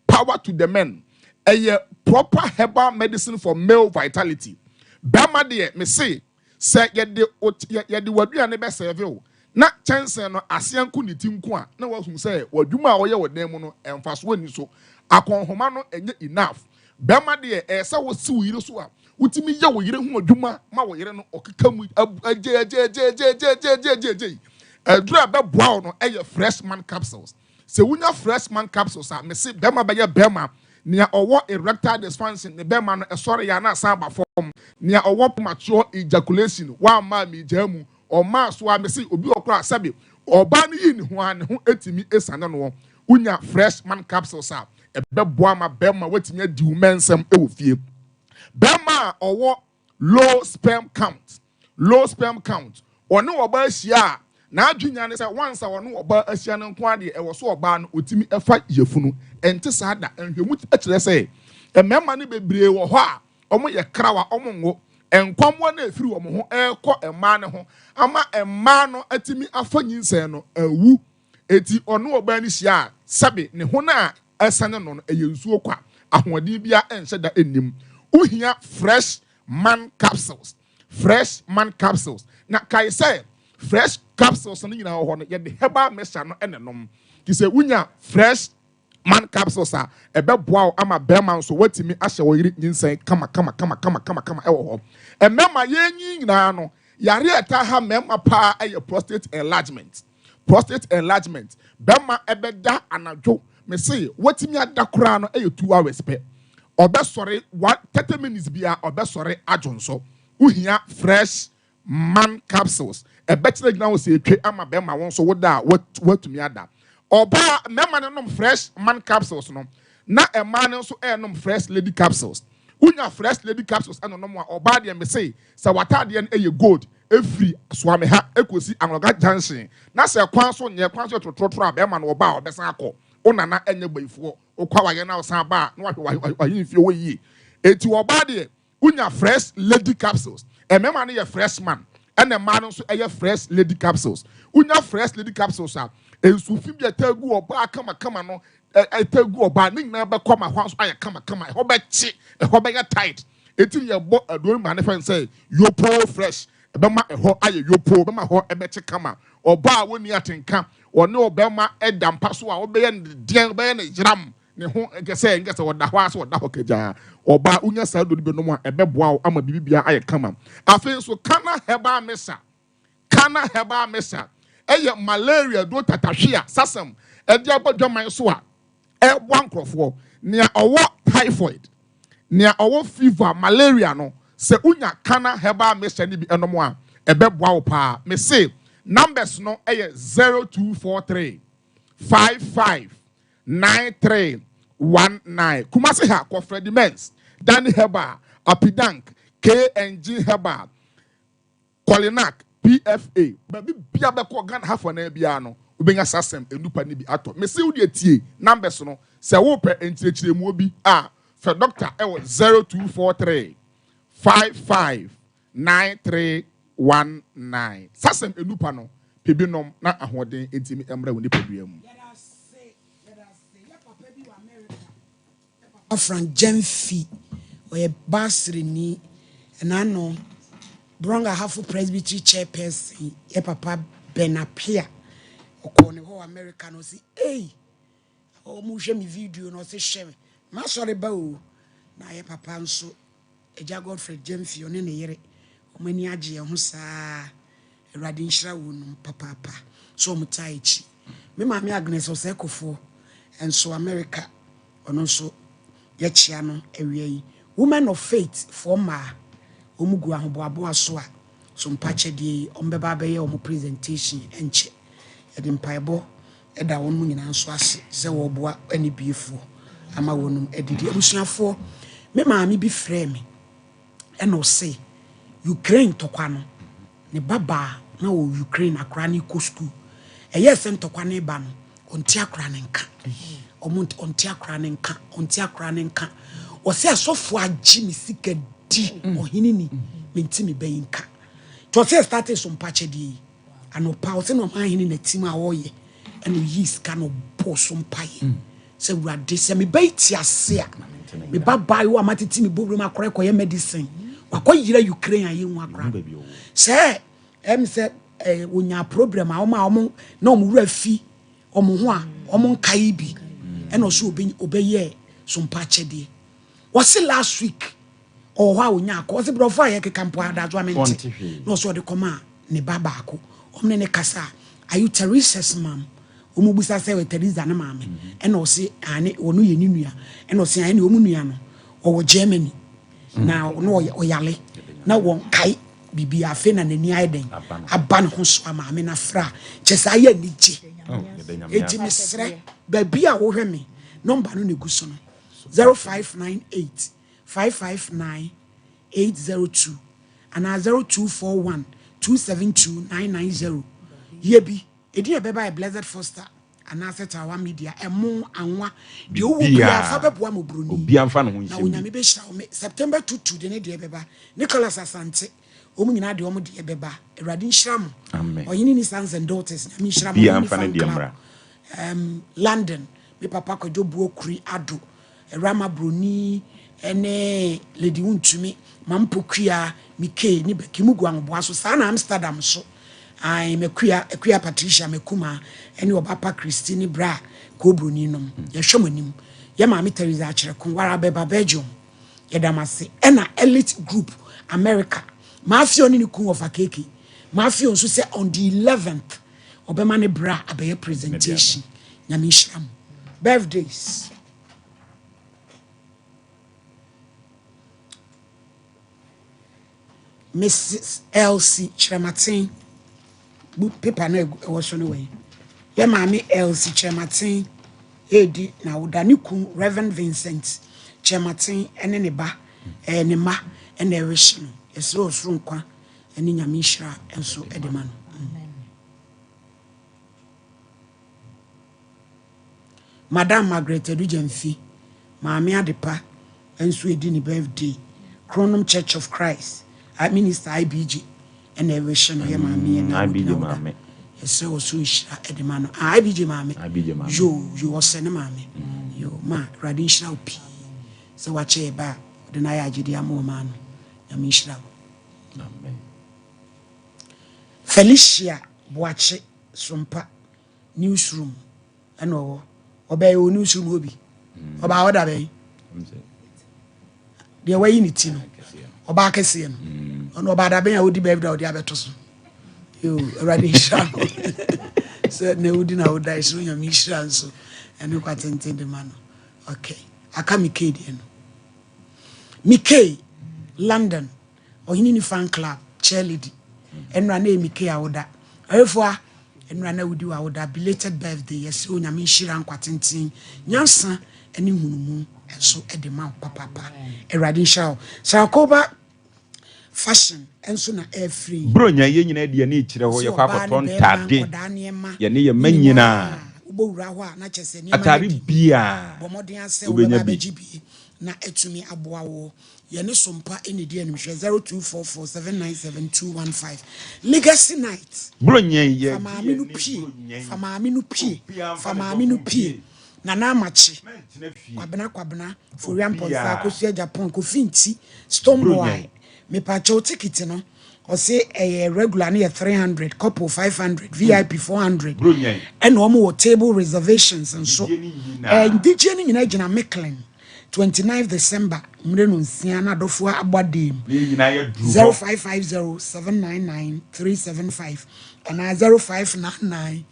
power to the men. Ɛyɛ proper herbal medicine for male vitality. Bɛrima deɛ mese Sɛ yɛde wo yɛde w'aduane bɛsɛɛve wo na kyɛnsee no aseɛ nko ne ti nko a, na woahu sɛ w'adwuma a woyɛ wɔ dan mu no mfasoɔ nni so. Akɔnhoma no nyɛ enough. Bɛrima deɛ, ɛyɛ sɛ wosi wo yere so a, wotumi yɛ wo yere ho adwuma ma wo yere no ɔkeka mu agyeiagyeiagyeiagyeiagyeiagyei. Aduro a ɛbɛboa wo no yɛ Fresh Man Capsules. Sɛ wunya fresh man capsules a, mese bɛrima bɛyɛ bɛrima. Nea ɔwɔ erectile dysfunction, ne bɛrima no ɛsɔre yɛ a na asan aba fam. Nea ɔwɔ premature ejaculation, wamma a megyaa mu, ɔmaa so a, mese obi wɔ koraa a sɛbe ɔbaa no yii ne ho a, ne ho atumi asiane noɔ. Wunya fresh man capsules a, ɛbɛboa ma bɛrima watumi adi wo mmɛnsɛm wɔ fie. Bɛrima a ɔwɔ Low sperm count, low sperm count, Ɔne ɔbaa hyia a, n'adwene nyinaa ne sɛ once a ɔne ɔbaa ahyia no nko ara deɛ, ɛwɔ so ɔbaa no ɔtumi fa yafunu. Ɛnte saa da. Nhwɛmu kyerɛ sɛ mmarima no bebree wɔ hɔ a wɔyɛ krawa, wɔnwo. Nkwammoa no a ɛfiri wɔn ho rekɔ mmaa no ho ama mmaa no atumi afa nyinsɛn no awu. Enti ɔne ɔbaa no hyia a, sɛbe ne ho no a ɛsɛne no no, ɛyɛ nsuo kwa. Ahoɔden biara nhyɛ da nnim. Wohia Fresh Man Capsules. Fresh Man Capsules. Na kae sɛ, Fresh Capsules no nyinaa wɔ hɔ no, yɛde herbal mixture no na ɛnom. Nti sɛ wonya Fresh Man Capsules a, ɛbɛboa wo ama barima nso woatumi ahyɛ wo yere nyinsɛn kama kama kama kama kama kama wɔ hɔ. Mmarima, yɛn nyinaa no, yareɛ a ɛtaa ha mmarima paa yɛ prostate enlargement. Prostate enlargement, bɛma ɛbɛda anadwo, mese watumi ada koraa no ɛyɛ 2 hours pɛ, ɔbɛsɔre 30 minutes biara ɔbɛsɔre adwonsɔ. Wohia fresh man capsules. Ɛbɛkyerɛ gyina hɔ sɛ etwe ama bɛrima wo nso woda a woatumi ada. Ɔbaa mmarima no nom fresh man capsules no na mmaa no nso ɛrenom fresh lady capsules. Wonya fresh lady capsules ɛnonom a ɔbaa deɛ mese sɛ w'ataadeɛ no ɛyɛ gold ɛfiri Soameha ɛkɔsi Anloga junction na sɛ kwan so nyɛ kwan so yɛ torɔtorɔtorɔ a bɛrima no ɔba a ɔbɛsan akɔ. Wo nana ɛnyɛ bayifoɔ wokɔ awareɛ na wosan ba a na wahwɛ w'ahemfie hɔ yie. Enti ɔbaa deɛ Wonya fresh lady capsules. Mmarima no yɛ fresh man ɛna mmaa no nso yɛ fresh lady capsules. Wonya fresh lady capsules a, nsu fi bi a ɛtaa gu ɔbaa kamakama no, ɛtaa gu ɔbaa ne nyinaa bɛkɔ ma hɔ nso ayɛ kamakama. Ɛhɔ bɛkye, ɛhɔ bɛyɛ tight. Eti yɛbɔ aduro no ma ne fɛn sɛ yopoo fresh. Ɛbɛma ɛhɔ ayɛ yopoo, ɛbɛma hɔ ɛbɛkye kama. Ɔbaa a wɔnni atenka, ɔne ɔbarima da mpa so a, wobɛyɛ no deɛn, wobɛyɛ no yeram. Ne ho nkɛ sɛ nkɛ sɛ ɔda hɔ ara sɛ ɔda hɔ kagyaa. Ɔbaa wonya saa aduro no bi nom a ɛbɛboa wo ama biribiara ayɛ kama. Afei nso Kana herbal mixture, Kana herbal mixture ɛyɛ malaria duro tatahwe a sasam ɛde aba dwaman so a ɛboa nkorɔfoɔ. Nea ɔwɔ typhoid, nea ɔwɔ fever, malaria no sɛ wonya Kana herbal mixture no bi nom a ɛbɛboa wo paa. Mese numbers no ɛyɛ 0243 55 9319 Kumasi ha kɔ Freddie Mens, Danny Herbal, Apidank, KNG Herbal, Kolinak, PFA, baabi bia bɛkɔ Ghana ha fanaa biara no wobɛnya Sasem nnupa no bi atɔ. Mese wo deɛ tie numbers no sɛ wopɛ nkyerɛkyerɛmuo bi a frɛ doctor ɛwɔ 0243 55 9319 Sasem nnupa no pɛ bi nom na ahoɔden ntumi mmra wo nipadua mu. Yɛda ase, yɛda ase. Yɛ papa bi wɔ America, yɛ papa Frank Gyamfi, ɔyɛ Basreni, ɛna ano Brong Ahafo Presbytery Chairperson, yɛ papa Ben Appiah, ɔkɔɔ ne hɔ wɔ America na ɔse, ei, wɔn hwɛ me video na ɔse hwɛ m'asɔre ba o, na yɛ papa nso Agya Godfred Gyamfi, ɔne ne yere, wɔn ani agye yɛn ho saa. Awurade nhyira wɔnom papaapa sɛ wɔn taa akyi. Me maame Agnes Osei Kofoɔ nso America, ɔno nso yɛkyea no awia yi. Women of Faith foɔ mmaa, wɔn gu ahoboaboa so a so mpakyɛdeɛ yi, wɔn bɛba abɛyɛ wɔn presentation ɛnkyɛ. Yɛde mpaebɔ da wɔnom nyinaa nso ase sɛ wɔreboa anibiefoɔ ama wɔnom adidi. Abusuafoɔ, me maame bi frɛɛ me ɛna ɔse Ukraine ntɔkwa no, ne ba baa na ɔwɔ Ukraine akora no rekɔ sukuu. Ɛyɛɛ sɛ ntɔkwa no reba no, ɔnte akora no nka. Ɔmo ɔnte akora no nka, ɔnte akora no nka. Ɔse asɔfoɔ agye me sika di, ɔhene ni, mente me ba yi nka. Nti ɔse ɛstartee so mpakyɛdeɛ yi. Anɔpa ɔsɛ na ɔman hene na tim a ɔyɛ ɛna oyii sika na ɔbɔɔ so mpaeɛ mm. sɛ awurade sɛ me ba yi te ase a me ba baayewa a matete me bɔwuram akora kɔyɛ medicine wakɔ yera Ukraine a yɛnhu akora sɛ ɛm sɛ ɛɛ wonya problem a wɔn a wɔn na wɔn wura fi wɔn ho a wɔn nkae bi ɛna ɔsɛ obe obɛyɛ so mpa akyɛdeɛ wɔsi last week Ɔwɔ hɔ a ɔnya akɔ. Ɔse brɔfo a yɛkeka mpo adadwo a mente. Na ɔse ɔde kɔmaa ne ba baako. Ɔmo ne no kasa a, are you Teresa's mum? Ɔmo bisa sɛ ɔyɛ Teresa ne maame. Ɛna ɔse aane ɔno yɛ ne nua. Ɛna ɔse aane ɔmo nua no ɔwɔ Germany. Na ɔno ɔyale. Na wɔnkae biribiara. Afei na n'ani ayɛ dɛn? Aba ne ho so a maame no afrɛ a kyerɛ sɛ ayɛ anigye. Enti mesrɛ baabi a wohwɛ me, nɔmba no na egu so no, 0598 559 802 anaa 0241 272 990. Yɛ bi. Edin a ɛbɛba yɛ Blessed Foster anaasɛ Tawa Media. Ɛmo, anwa, deɛ wowɔ biara fa bɛboa mmɔborɔni. Obiara mfa ne ho Na nhyɛ mu Onyame bi. bɛhyira wo. Me September Tutu de ne deɛ bɛba. Nicholas Asante, wɔn nyinaa de wɔn deɛ bɛba. Awurade nhyira mo. Amen. Ɔhene ni Sons and Daughters, Nyame nhyira mo. Obiara Ɔhene ni mfa ne Fan deɛ Club, mmra. um, London, me papa Kwadwo Buokuri Addo, Awurama Broni ne Lady Wontumi, Mampokua, Mikey ne Becky mu gu ahoboa so. Saa na Amsterdam nso, ae, Makua, Akua Patricia, Makumaa ne Ɔbapa Christy ne Bra Koobroni nom. Yɛhwɛ mo anim. Yɛ Maame Theresa Akyerɛko, wara bɛba Belgium. Yɛda mo ase. Ɛna Elite Group, America, Maafio ne ne kun Ɔfa KK. Maafio nso sɛ on the 11th, ɔbɛma ne bra abɛyɛ presentation. Nyame nhyira mo. Birthdays. Mrs. Elsie Kyerɛmaten, bu paper no a ɛwɔ so no wɔ yi. Yɛ maame Elsie Kyerɛmaten redi n'awoda. Ne kun Rev. Vincent Kyerɛmaten ne ne ba, ɛɛ ne mma na ɛrehye no. Yɛsrɛ ɔsoro nkwa ne Nyame nhyira nso de ma no. Madam Margaret Adu Gyamfi, Maame Adepa nso redi ne birthday. Kronom Church of Christ minister IBJ na ɛrehye no, yɛ maame yɛ na IBJ ɔdi n'awoda. maame. Yɛsrɛ ɔsoro nhyira de ma no. Ah, IBJ maame. IBJ maame. Yo, yo, ɔsɛ ne maame. Yo, ma, Awurade nhyira wo pii sɛ wakyɛ yɛ ba a ɔde no ayɛ agyedeɛ ama ɔman no. Nyame nhyira wo. Amen. Felicia Boakye Sompa newsroom ɛna ɔwɔ ɔbɛyɛ wɔ newsroom hɔ bi mm. ɔbaa ɔda bɛn deɛ wayi ne ti no ɔbaa kɛseɛ no mm. ɔno ɔbaa da bɛn a ɔdi baabi da ɔde abɛto so yoo awurade nhyira no sɛ na wodi na woda ɛsoro nyame nhyira nso ɛne kwa tenten de ma no okay aka mekei deɛ no mekei london Ɔhene ni fan club chair lady ɛnora na ɛyɛ me kay awoda Ɔyefoa ɛnora na wodi w'awoda belated birthday yɛsrɛ Onyame nhyira nkwa tenten nyansa ɛne nhunumu nso ɛde ma wo papaapa Awurade nhyira wo Sarkoba fashion nso na ɛfiri yi. Buronya yɛn nyinaa de yɛn ani rekyerɛ hɔ Ɔse yɛkɔ ɔbaa akɔtɔ ne bɛɛma ntade nkɔdaa nneɛma yɛne yɛn ne mma nyinaa nyinaa wobɔ wura hɔ a na kyerɛ sɛ nneɛma no atare adi mu biaa bɔ mmɔden ara sɛ wobɛba wobɛnya bi. abɛgye bi na atumi aboa woɔ. Yɛne Sompa na ɛdi animhwɛ 0244 797 215 Legacy Night Buronya yi Fa yɛgye maame yɛn no ani pue buronya yi Fa maame no pue obiara Fa mfa ne maame no dɔfo pue mpue Nana Amakye mɛntena fie Kwabena Kwabena Fowia Mpɔnsa obiara Akosua Japan Kofi Nti Stone buronya Boy yi. Mepakyɛw ticket no ɔse ɛyɛ regular no yɛ 300 couple 500 VIP 400 Buronya yi. ɛna wɔn wɔ table reservations nso Anigyeɛ no nyinaa. Anigyeɛ no nyinaa gyina Micklin 29 December mmerɛ no nsia na adɔfoɔ abɔ adeem Na yɛn nyinaa yɛaduru hɔ. 0550 799 375 anaa 0599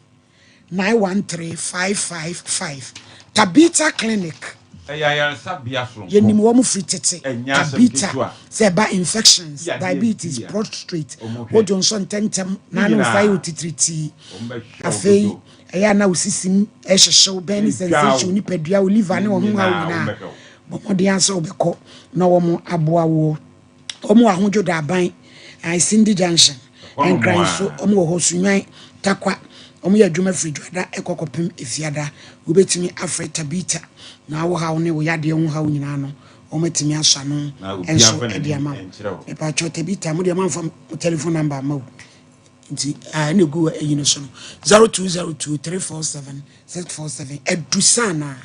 913 555 Tabitha Clinic Ɛyɛ ayaresabea soronko. Yɛnim wɔn firi tete. Ɛnyɛ asɛm Tabitha ketewa. sɛ ɛba infections, Yadeɛ diabetes, bi a prostrate, wɔhwɛ. wodwo nsɔ ntɛmntɛm Ne na ne wo saa yɛ nyinaa wo titiritii. wɔbɛhwɛ wo Afei dodo. ɛyɛ a na wo sisim hyehye wo, burning Ɛtwa sensation, wo. wo nipadua, wo liver Ne ne wɔn ho haw nyinaa nyinaa. wɔbɛhwɛ wo. Bɔ mmɔden ara sɛ wobɛkɔ na wɔn aboa woɔ. Wɔn wɔ Ahodwo Daban, Cindy Junction, Ɛhɔnom Nkran nso a. wɔn wɔ hɔ, Sunyani, Tarkwa. Wɔn yɛ adwuma firi Dwoada kɔ kɔpem Efiada. Wobɛtumi afrɛ Tabitha na wo haw ne wo yadeɛ ho haw nyinaa no wɔn atumi asɔ ano Na obiara nso mfa de n'anim ama wo. nkyerɛ wo. Mepakyɛw Tabitha mo deɛ moamfa mo telephone number amma o. Nti ah ɛna egu ayi no so no 0202 347 647 Adusa anaa?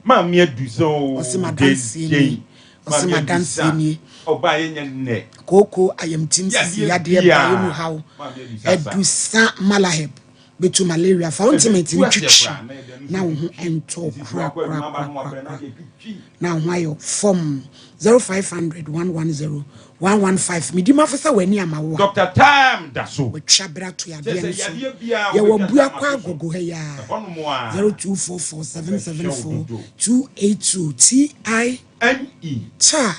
Maame Adusa Ɔse oo madanseɛ nie gyengyen Ɔse Maame madanseɛ Adusa nie ɔbaa yɛ nyɛ nnɛ Kooko ayamtim sisi Yadeɛ yadeɛ baeɛ mu biaa haw Maame Adusa sa. Adusa malaheb bɛtu malaria fa wo ntimɛnti Ɛbɛtu no aseɛ twitwi koraa na ɛdeɛ no na nso wo ho twitwi ntɔ wo Nti sɛ wakɔ adwuma aba no wabrɛ na korakorakorakora adeɛ twitwi. Na wo ho ayɛ wo fɔmm 0500 110 115 Medi mafo sɛ w'ani ama wo a. Doctor Time da so. Watwa bere ato Kyerɛ yadeɛ sɛ no so. yadeɛ biaa Yɛwɔ wobɛtwa Bua time Kwa ato so. Agogo ha yi ara. Ɛhɔnom a 0244 wɔbɛhwɛ wo 774 dodo. 282 TI NE. Taa.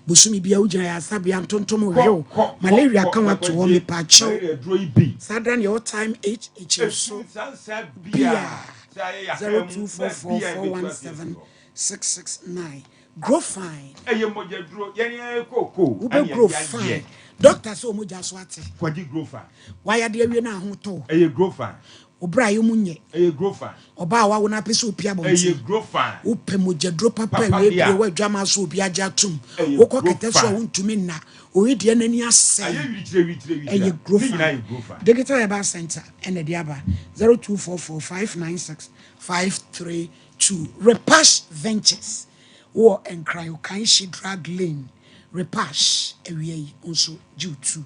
Bosome biara wogyina ayaresabea ntontom Kɔ hwew, kɔ kɔ malaria kɔ ka wo na ato hɔ, kɔgye mepaakyɛw. malaria duro yi bi. Saa da no yɛwɔ Time HH Efi nso nsansa bia biaa sɛ ayɛ yahaa mu 0244 baabiaa yɛbɛtu aseɛ 417 afiri hɔ. 669. Grow fine. Ɛyɛ mogya duro, yɛn yɛn kookoo Wo ɛna bɛ grow yɛde ayɛ. fine. Doctor sɛ omogya so ate. Kwagye grow fine. Wayɛ ade awie na aho tɔ wo. Ɛyɛ grow fine. Wo bra yɛ mu nyɛ. Ɛyɛ grow fine. Ɔbaa a wawo na apɛ sɛ opie abɔnten. Ɛyɛ grow fine. Wo pɛ mogya duro papa Papa awie deɛ pie a. wɔ adwamaa so obi agye atom. Ɛyɛ Wo kɔ grow kɛtɛ so a fine. wo ntumi nna. Oyi deɛ n'ani asɛe. Ayɛ wirikyire wirikyire wirikyire Ɛyɛ a. grow Ne nyinaa fine. yɛ grow fine. Digital Herbal Center ɛna ɛde aba. 0244 596 532 Repash Ventures wɔ Nkran Okaishie Drug Lane Repash awia yi wo nso gye wo tu.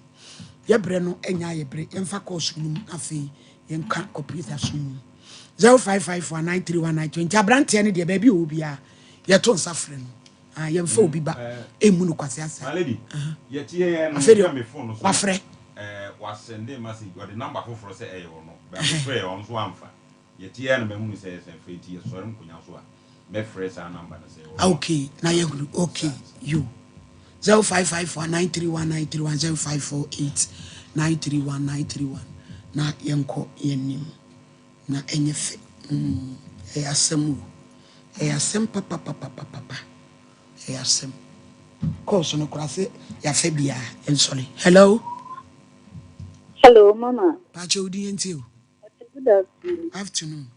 Yɛ brɛ no nyɛ ayɛ bere yɛmfa course no mu na afei yɛnka computer so mu. 0554 931920 abranteɛ no deɛ baabi ɔwɔ biara yɛto nsa frɛ no. Ah, yɛmfa obi ba ɛmmu no kwase asa. My lady, yɛte yɛ yɛn no Afei mehwɛ deɛ me phone no so wafrɛ. Eh, wasɛnde message ɔde number foforɔ sɛ ɛyɛ ɔno bɛ mefrɛ ɔno nso amfa. Yɛte ara na mahunu sɛ ɛsɛ frɛ nti yɛsɔre nkonya so a mɛfrɛ saa number no sɛ ɛwɔ hɔ a. Okay na yɛhunu okay yo. 0554 931 931 0548 931 931 na yɛnkɔ yɛn anim na ɛnyɛ fɛ. Mm, ɛyɛ asɛm o. Ɛyɛ asɛm papapapapapa. Ɛyɛ asɛm. Course no koraa sɛ yɛafɛ biara yɛnsɔre. Hello. Hello, mama. Pakyɛ wo din yɛntie o. Good afternoon. Afternoon.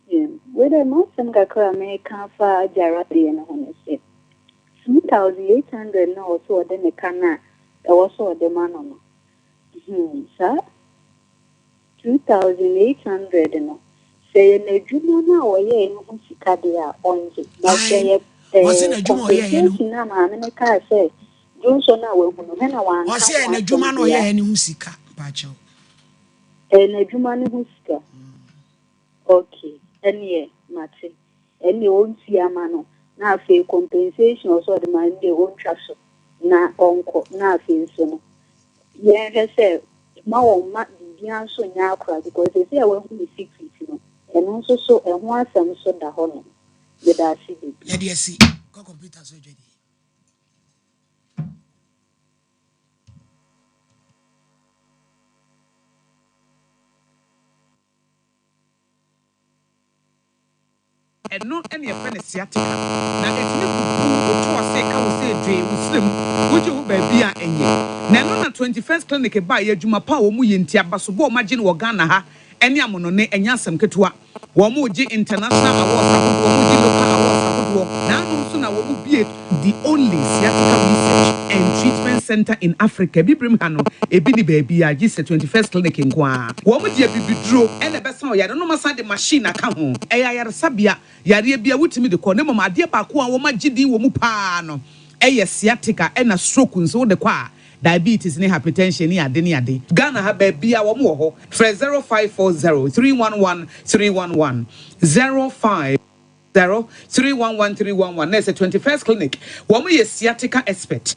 Yeah. Wei dɛ m'asɛm kakra a meka afa agyara deɛ no ho ne sɛ, 2800 no a ɔsɛ ɔde ne ka no a ɛwɔ sɛ ɔde ma no no, hmm, saa 2800 no, sɛ ɛyɛ n'adwuma no a ɔyɛe no ho sika deɛ a, ɔngye. But sɛ Ae, ɛyɛ ɔse eh, n'adwuma a ɔyɛeɛ no compensation no a maame no kaa sɛ dwonsɔ no a wahu no, hɛ na wanka ɔse ho ɛyɛ asɛm n'adwuma no a deɛ a, ɔyɛeɛ no ho sika mpakyɛw. ɛyɛ n'adwuma no ho sika. Ok ɛneɛ mate. Ɛneɛ ɔntua ma no na afei compensation a ɔsɛ ɔde ma no deɛ ɔntwa so na ɔnkɔ na afei nso no yɛnhwɛ sɛ ma wɔn mma biribiara nso nyɛ akora because seesei a wahu ne secret no ɛno nso so ɛho asɛm nso da hɔ nom. Medaase bebree. Yɛde asi kɔ computer so adwadie. Ɛno na yɛfrɛ no sciatica, na ɛtumi bubu wo to ase ka wo sɛ dwee wo srɛ mu, wogye ho baabi a ɛnyɛ. Na ɛno na 21st Clinic baeɛ, adwuma pa a wɔn yɛ nti, abasobɔ a wɔagye no wɔ Ghana ha ne amonone, ɛnyɛ asɛm ketewa. Wɔregye international awards ahodoɔ, wɔregye local awards ahodoɔ, na ano nso na wɔbue the only sciatica research and treatment centre in Africa. Abibirem ha no, ebi nni baabiara gye sɛ 21st Clinic nko ara. Wɔde abibiduro na ɛbɛsa ɔyare no, na wɔasan de machine aka ho. Ɛyɛ ayaresabea, yareɛ biara wotumi de kɔ, na mmom adeɛ baako a wɔagye din wɔ mu pa ara no yɛ sciatica ɛna stroke nso wode kɔ a, diabetes ne hypertension ne ade ne ade. Ghana ha baabiara wɔn wɔ hɔ. Frɛ 0540 311 311, 05. 0 311 311 na ɛsɛ 21st clinic wɔn yɛ sciatica expert.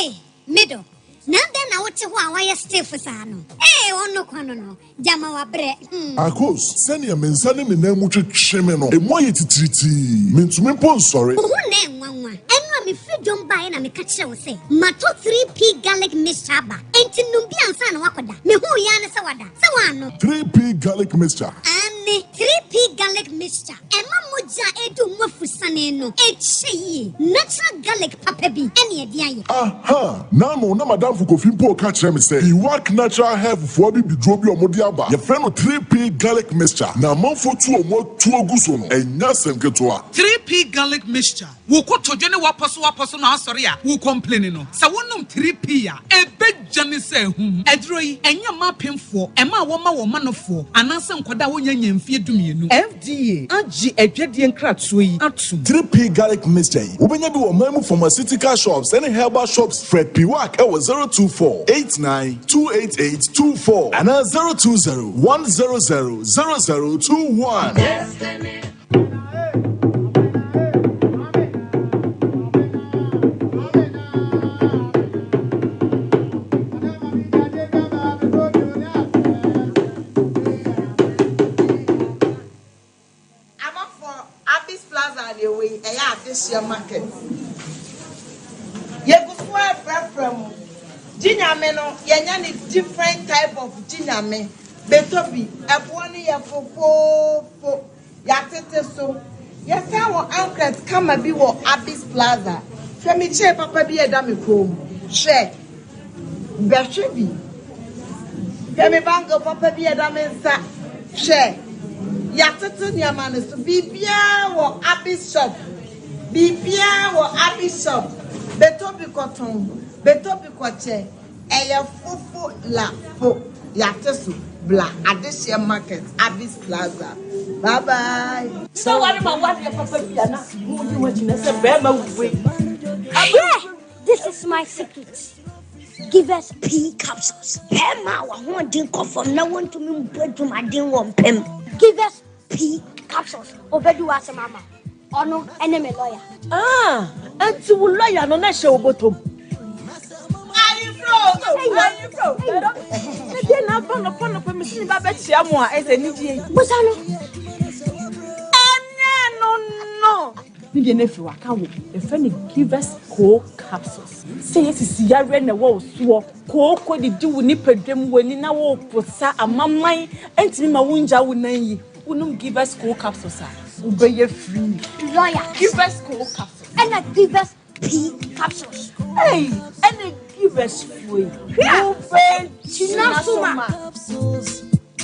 Ei me dɔ, na adɛn na wote hɔ a woayɛ stiff saa no? Ei ɔno kwa no no, gyama wabrɛ hmm. Akos, sɛnea me nsa ne me nan mu twetwe me no, emu ayɛ titiritii. Mintumi mpo nsɔre. Wo ho na ɛnwanwa. Ɛno a mefiri dwom baeɛ na meka kyerɛɛ wo sɛ matɔ 3P garlic mixture aba, enti nom bi ansa na woakɔda. Mehuu yi ara ne sɛ wada. Sɛ woannom. 3P garlic mixture. Aane, 3P garlic mixture, ɛma mogya a ɛredi wo mu afusane no kyɛ yie. Natural garlic papa bi ne ɛde ayɛ. Aha! N'ano na m'adamfo Kofi mpo reka kyerɛ me sɛ Iwak Natural Health foɔ abibiduro bi a wɔde aba, yɛfrɛ no 3P Garlic Mixture, na amanfoɔ tu wɔn atuo gu so no, ɛnyɛ asɛm ketewa. 3P Garlic Mixture, Wo kotodwe ne w'apɔso w'apɔso no asɔre a wo complaini no, sɛ wo nom 3P a, ɛbɛgya ne sɛ ahum. Aduro yi, ɛnyɛ mma apemfoɔ, ɛma a wɔma wɔn manofoɔ, anaasɛ nkwadaa a wɔnnya nnya mfeɛ dumienu. FDA agye adwadie nkratoɔ yi atom. 3P Garlic Mixture yi, wobɛnya bi wɔ ɔman mu pharmaceutical shops ne herbal shops. Frɛ Piwak wɔ 024 89 288 24 anaa 020 100 0021. Amafoɔ, Abis Plaza na ɛwɔ yi, ɛyɛ adehyeɛ market. Yɛgu so ɛfrɛfrɛ mo. Gye Nyame no, yɛnya ne different type of Gye Nyame. Bɛtɔ bi, ɛboɔ no yɛ fofoofo. Yɛatete so. Yɛsan wɔ ankret kama bi wɔ Abis Plaza. Hwɛ me chain papa bi a ɛda me kɔn mu. Hwɛ. Bɛhwɛ bi. Hwɛ me bangle papa bi a ɛda me nsa. Hwɛ. Yɛatete nneɛma no so. Biribiara wɔ Abis shop. Biribiara wɔ Abis shop. Bɛtɔ bi kɔtɔn. Bɛtɔ bi kɔkyɛ. Ɛyɛ fofo la fo yate so bla adehyeɛ market Abis plaza bye bye. Sɛ ware ma wadeɛ papa bi a na mo di ho akyi na sɛ bɛrima wui. Hwɛ! This is my secret. Give us pea capsules. Bɛrima a w'ahoɔden kɔ fam na wontumi mbɔ adwumaden wɔ mpam. Give us pea capsules. Obedi w'asɛm ama wo. Ɔno ne me lɔya. Ah, ɛnti wo lɔya no na hyɛ wo bɔtɔ mu. Ayefro, ayefro. Na deɛ na aba nɔpa nɔpa mesi ne ba bɛkyia mo a ɛsɛ anigye yi. Busa no. Ɛnyɛ no no. Ne deɛ no afiri hɔ aka wo. Yɛfrɛ no Givers Co Capsules. Sɛ yɛ sisi yareɛ na ɛwɔ wo soɔ, kooko didi wo nipadua mu, w'ani na woreposa, amaman ntumi ma wongya wo nan yi, wonom Givers Co Capsules a, wobɛyɛ free. Lawyer. Givers Co Capsules. Ɛna Givers P capsules. Ei, ɛne Givers foɔ yi. Wobɛgyina so ma.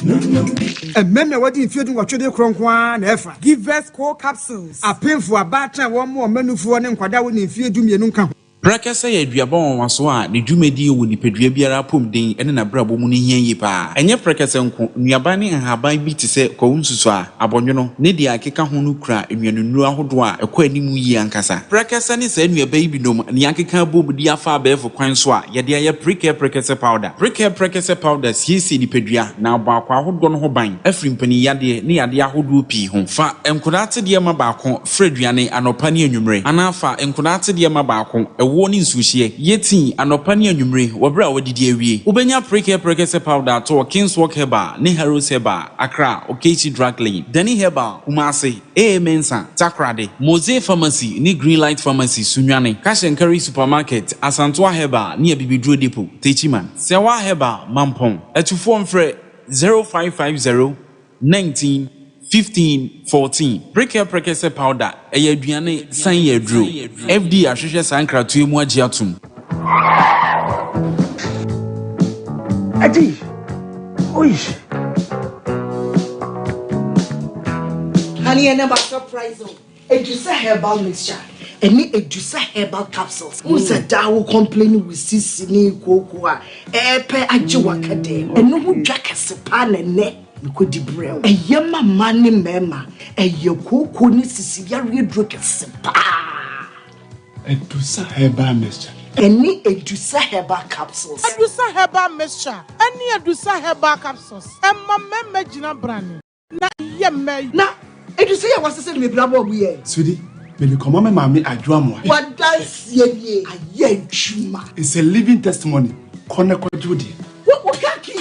Mmarima a wɔadi mfeɛ dunwɔtwe de rekorɔ nko ara na ɛfa. Givers Co capsules. Apemfo, abaatan a wɔmmoa wɔn mma nufoɔ ne nkwadaa a wɔnni mfeɛ dumienu nka ho. Prɛkɛsɛ yɛ aduaba nwanwaso a ne dwumadi wɔ nipadua biara apɔmuden ne n'abrabɔ mu no hia yie pa ara. Ɛnyɛ prɛkɛsɛ nko, nnuaba ne nhaban bi te sɛ kwawu nsusuaa, abɔnwono, ne deɛ ɛkeka ho no kura nnuanennuro ahodoɔ a ɛkɔ anim yie ankasa. Prɛkɛsɛ ne saa nnuaba yi binom na yɛakeka abom de afa abɛɛfo kwan so a yɛde ayɛ Prekɛ Prɛkɛsɛ Powder. Prekɛ Prɛkɛsɛ Powder siesie nipadua na abɔ akwaa ahodoɔ no ho ban afiri mpaninyadeɛ ne yadeɛ ahodoɔ pii ho. Fa nkwadaa atedeɛ ma baako Fra aduane anɔpa ne anwummere, anaa fa nkwadaa atedeɛ ma baako, ɛwoɔ ne nsuohyeɛ. Yɛ tii anɔpa ne anwummere wɔ berɛ a woadidi awie. Wobɛnya Prekɛ Prɛkɛsɛ Powder atɔ wɔ Kingswalk Herbal ne Harrows Herbal, Accra, Okaishie Drug Lane, Dani Herbal, Kumasi, AA Mensah, Takoradi, Mose Pharmacy ne Greenlight Pharmacy, Sunyani, Cash and Carry Supermarket, Asantoa Herbal ne Abibiduro Depot, Techiman, Sɛwa Herbal, Mampong. Atufoɔ mfrɛ 0550 19, 15, 14. Prekɛ Prekɛsɛ powder, ɛyɛ aduane san yɛ aduro. FDA ahwehwɛ saa nkratoɔ yi mu agye atom. Adi! Oish! Honey, ɛnɛ ma surprise o. Edusa herbal mixture ɛne Edusa herbal capsules. Wohu sɛ daa wo complain wo sisi ne kooko a ɛɛpɛ agye waka dɛm. Ɛno ho dwa kɛse paa na ɛnɛ mekɔdi brɛ wo. Ɛyɛ ma mmaa ne mmarima. Ɛyɛ kooko ne sisi yareɛ duro kɛse paa. Edusa herbal mixture. Ɛne Edusa herbal capsules. Edusa herbal mixture ɛne Edusa herbal capsules ɛma mmarima gyina brane. Na yɛ mma yi. Na edu sɛ yɛ wasesɛ no mebira bɔɔ mu yɛ. Sweetie, mede kɔma me maame Adwo Amoah. W'adanseɛ nie, ayɛ adwuma. It's a living testimony, kɔ na kɔgye wo deɛ. Wo wo ka ki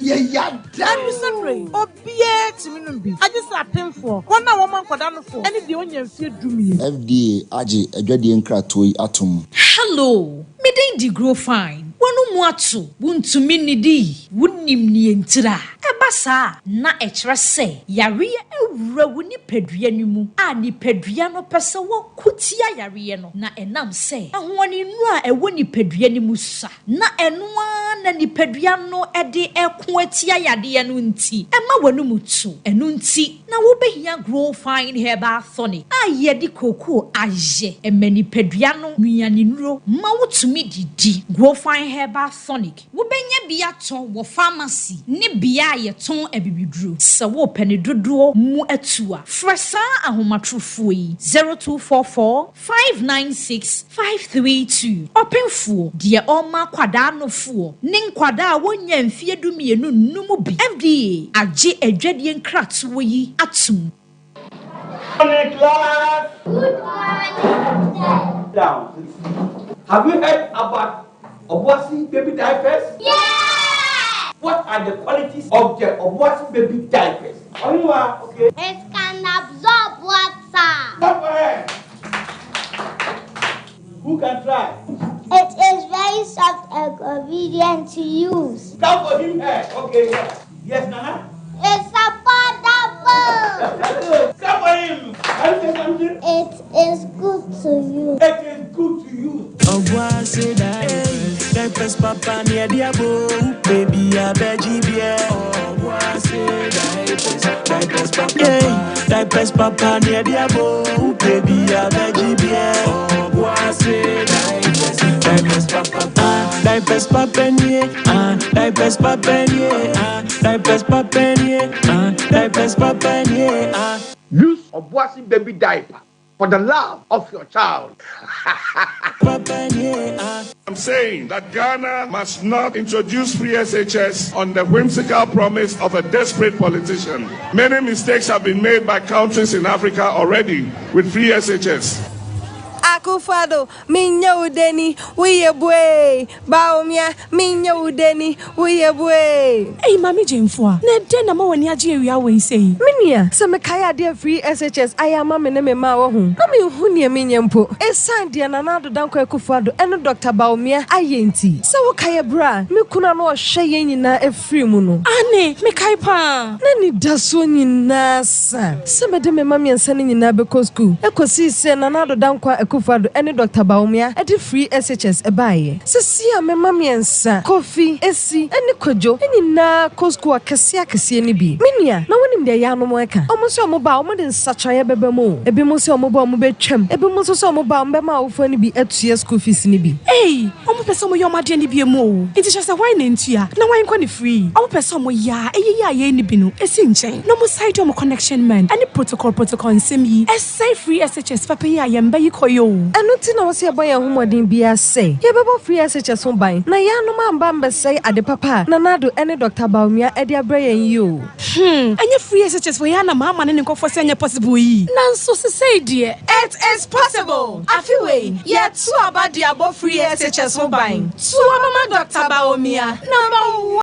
yɛ yada Ɛno sɛ berɛ yi, obiara tumi nom bi, agye sɛ apemfoɔ, wɔn a wɔma nkwadaa nofoɔ, ne deɛ ɔnnya mfeɛ dumienu. FDA agye adwadie nkratoɔ yi atom. Hello, me din de Grow Fine. W'ano mu ato, wuntumi nnidi, wunnim nea entira. Ɛba saa a, na ɛkyerɛ sɛ yareɛ awura wo nipadua no mu a nipadua no pɛ sɛ wɔko tia yareɛ no, na ɛnam sɛ ahoɔdennuro a ɛwɔ nipadua no mu sua, na ɛno ara na nipadua no de reko atia yadeɛ no nti, ɛma w'anom to. Ɛno nti na wobɛhia Grow Fine Herbal Tonic a yɛde kookoo ayɛ. Ɛma nipadua no nnuanennuro ma wotumi didi. Grow Fine Herbal Tonic Wobɛnya bi atɔ wɔ famasi ne bea a yɛtɔn abibiduro. Sɛ worepɛ ne dodoɔ mu atu a, frɛ saa ahomatorofoɔ yi, 0244 596 532. Ɔpemfoɔ, deɛ ɔrema akwadaa nofoɔ ne nkwadaa a wɔnnya mfeɛ dumienu nnom bi. FDA agye adwadie nkratoɔ yi atom. Morning class. Good morning sir. Down. Have you heard about Obuasi baby diapers? Yeah! What are the qualities of the Obuasi baby diapers? Oniwa, okay. It can absorb water. Clap for her. Who can try? It is very soft and convenient to use. Clap for him, her. Okay, yeah. Yes, Nana? It's affordable. Clap for him. Can you say something? It is good to use. It is good to use. Obuasi diapers, diapers papa near the abo, baby I beg you Obuasi diapers, diapers papa, yeah, diapers papa near the abo, baby I beg you Obuasi diapers, diapers papa, ah, diapers papa near, ah, diapers papa near, ah, diapers papa near, ah, diapers papa near, ah. Use Obuasi baby diaper for the love of your child. I'm saying that Ghana must not introduce free SHS on the whimsical promise of a desperate politician. Many mistakes have been made by countries in Africa already with free SHS. Akufo-Addo, menyɛ wo deni, woyɛ buee. Bawumia, menyɛ wo deni, woyɛ buee. Ei Maame Gyamfua, na ɛdɛn na ama w'ani agye awia wei sei? Me nua, sɛ mekae adeɛ a Free SHS ayɛ ama me ne me mma a wahu, na menhu neɛ menyɛ mpo. Ɛsiane deɛ Nana Addo Dankwa Akufo-Addo ne Dɔkta Bawumia ayɛ nti. Sɛ wokae ɛberɛ a me kunu a na ɔhwɛ yɛn nyinaa firii mu no. Aane, mekae paa. Na anidasoɔ nyinaa sa sɛ mede me mma mmiɛnsa no nyinaa bɛkɔ sukuu, kɔsii sɛ Nana Addo Dankwa Akufo-Addo ne Dɔkta Bawumia de Free SHS baeɛ. Seesei a me mma mmiɛnsa, Kofi, Esi, ne Kwadwo, nyinaa kɔ sukuu akɛseɛ akɛseɛ no bi. Me nua, na wonim deɛ yaanom reka? Wɔn se wɔba a, wɔde nsakyeraeɛ bɛba mu o. Ebinom se wɔba a wɔbɛtwam, ebinom nso sɛ wɔba a wɔbɛma awofoɔ no bi atua sukuu fees no bi. Ei! Ɔmo pɛ sɛ ɔmo yɛ ɔmo adeɛ no biom o, nti kyerɛ sɛ hwan na ntua na hwan nkɔ ne free? Ɔmo pɛ sɛ ɔmo yɛ a ɛyɛ yi a yɛn nni bi no si nkyɛn na ɔmo side ɔmo connection man ɛne protocol protocol nsɛm yi ɛsɛe free SHS papa yi a yɛn mba yi kɔ yi o. Ɛno nti na wɔsɛ yɛbɔ yɛn ho mmɔden biara sɛ yɛbɛbɔ free SHS ho ban na yɛanom amba ambɛsɛe ade papa a Nana Addo ne Dɔkta Bawumia de abrɛ yɛn yi o. Hmm, ɛnyɛ free SHS wei ara na maama ne ne nkurɔfoɔ sɛ ɛnyɛ possible yi. Nanso sesei deɛ. It is possible! Afe wei, yɛto aba de abɔ free SHS ho ban. To aba ma Dɔkta Bawumia, number one!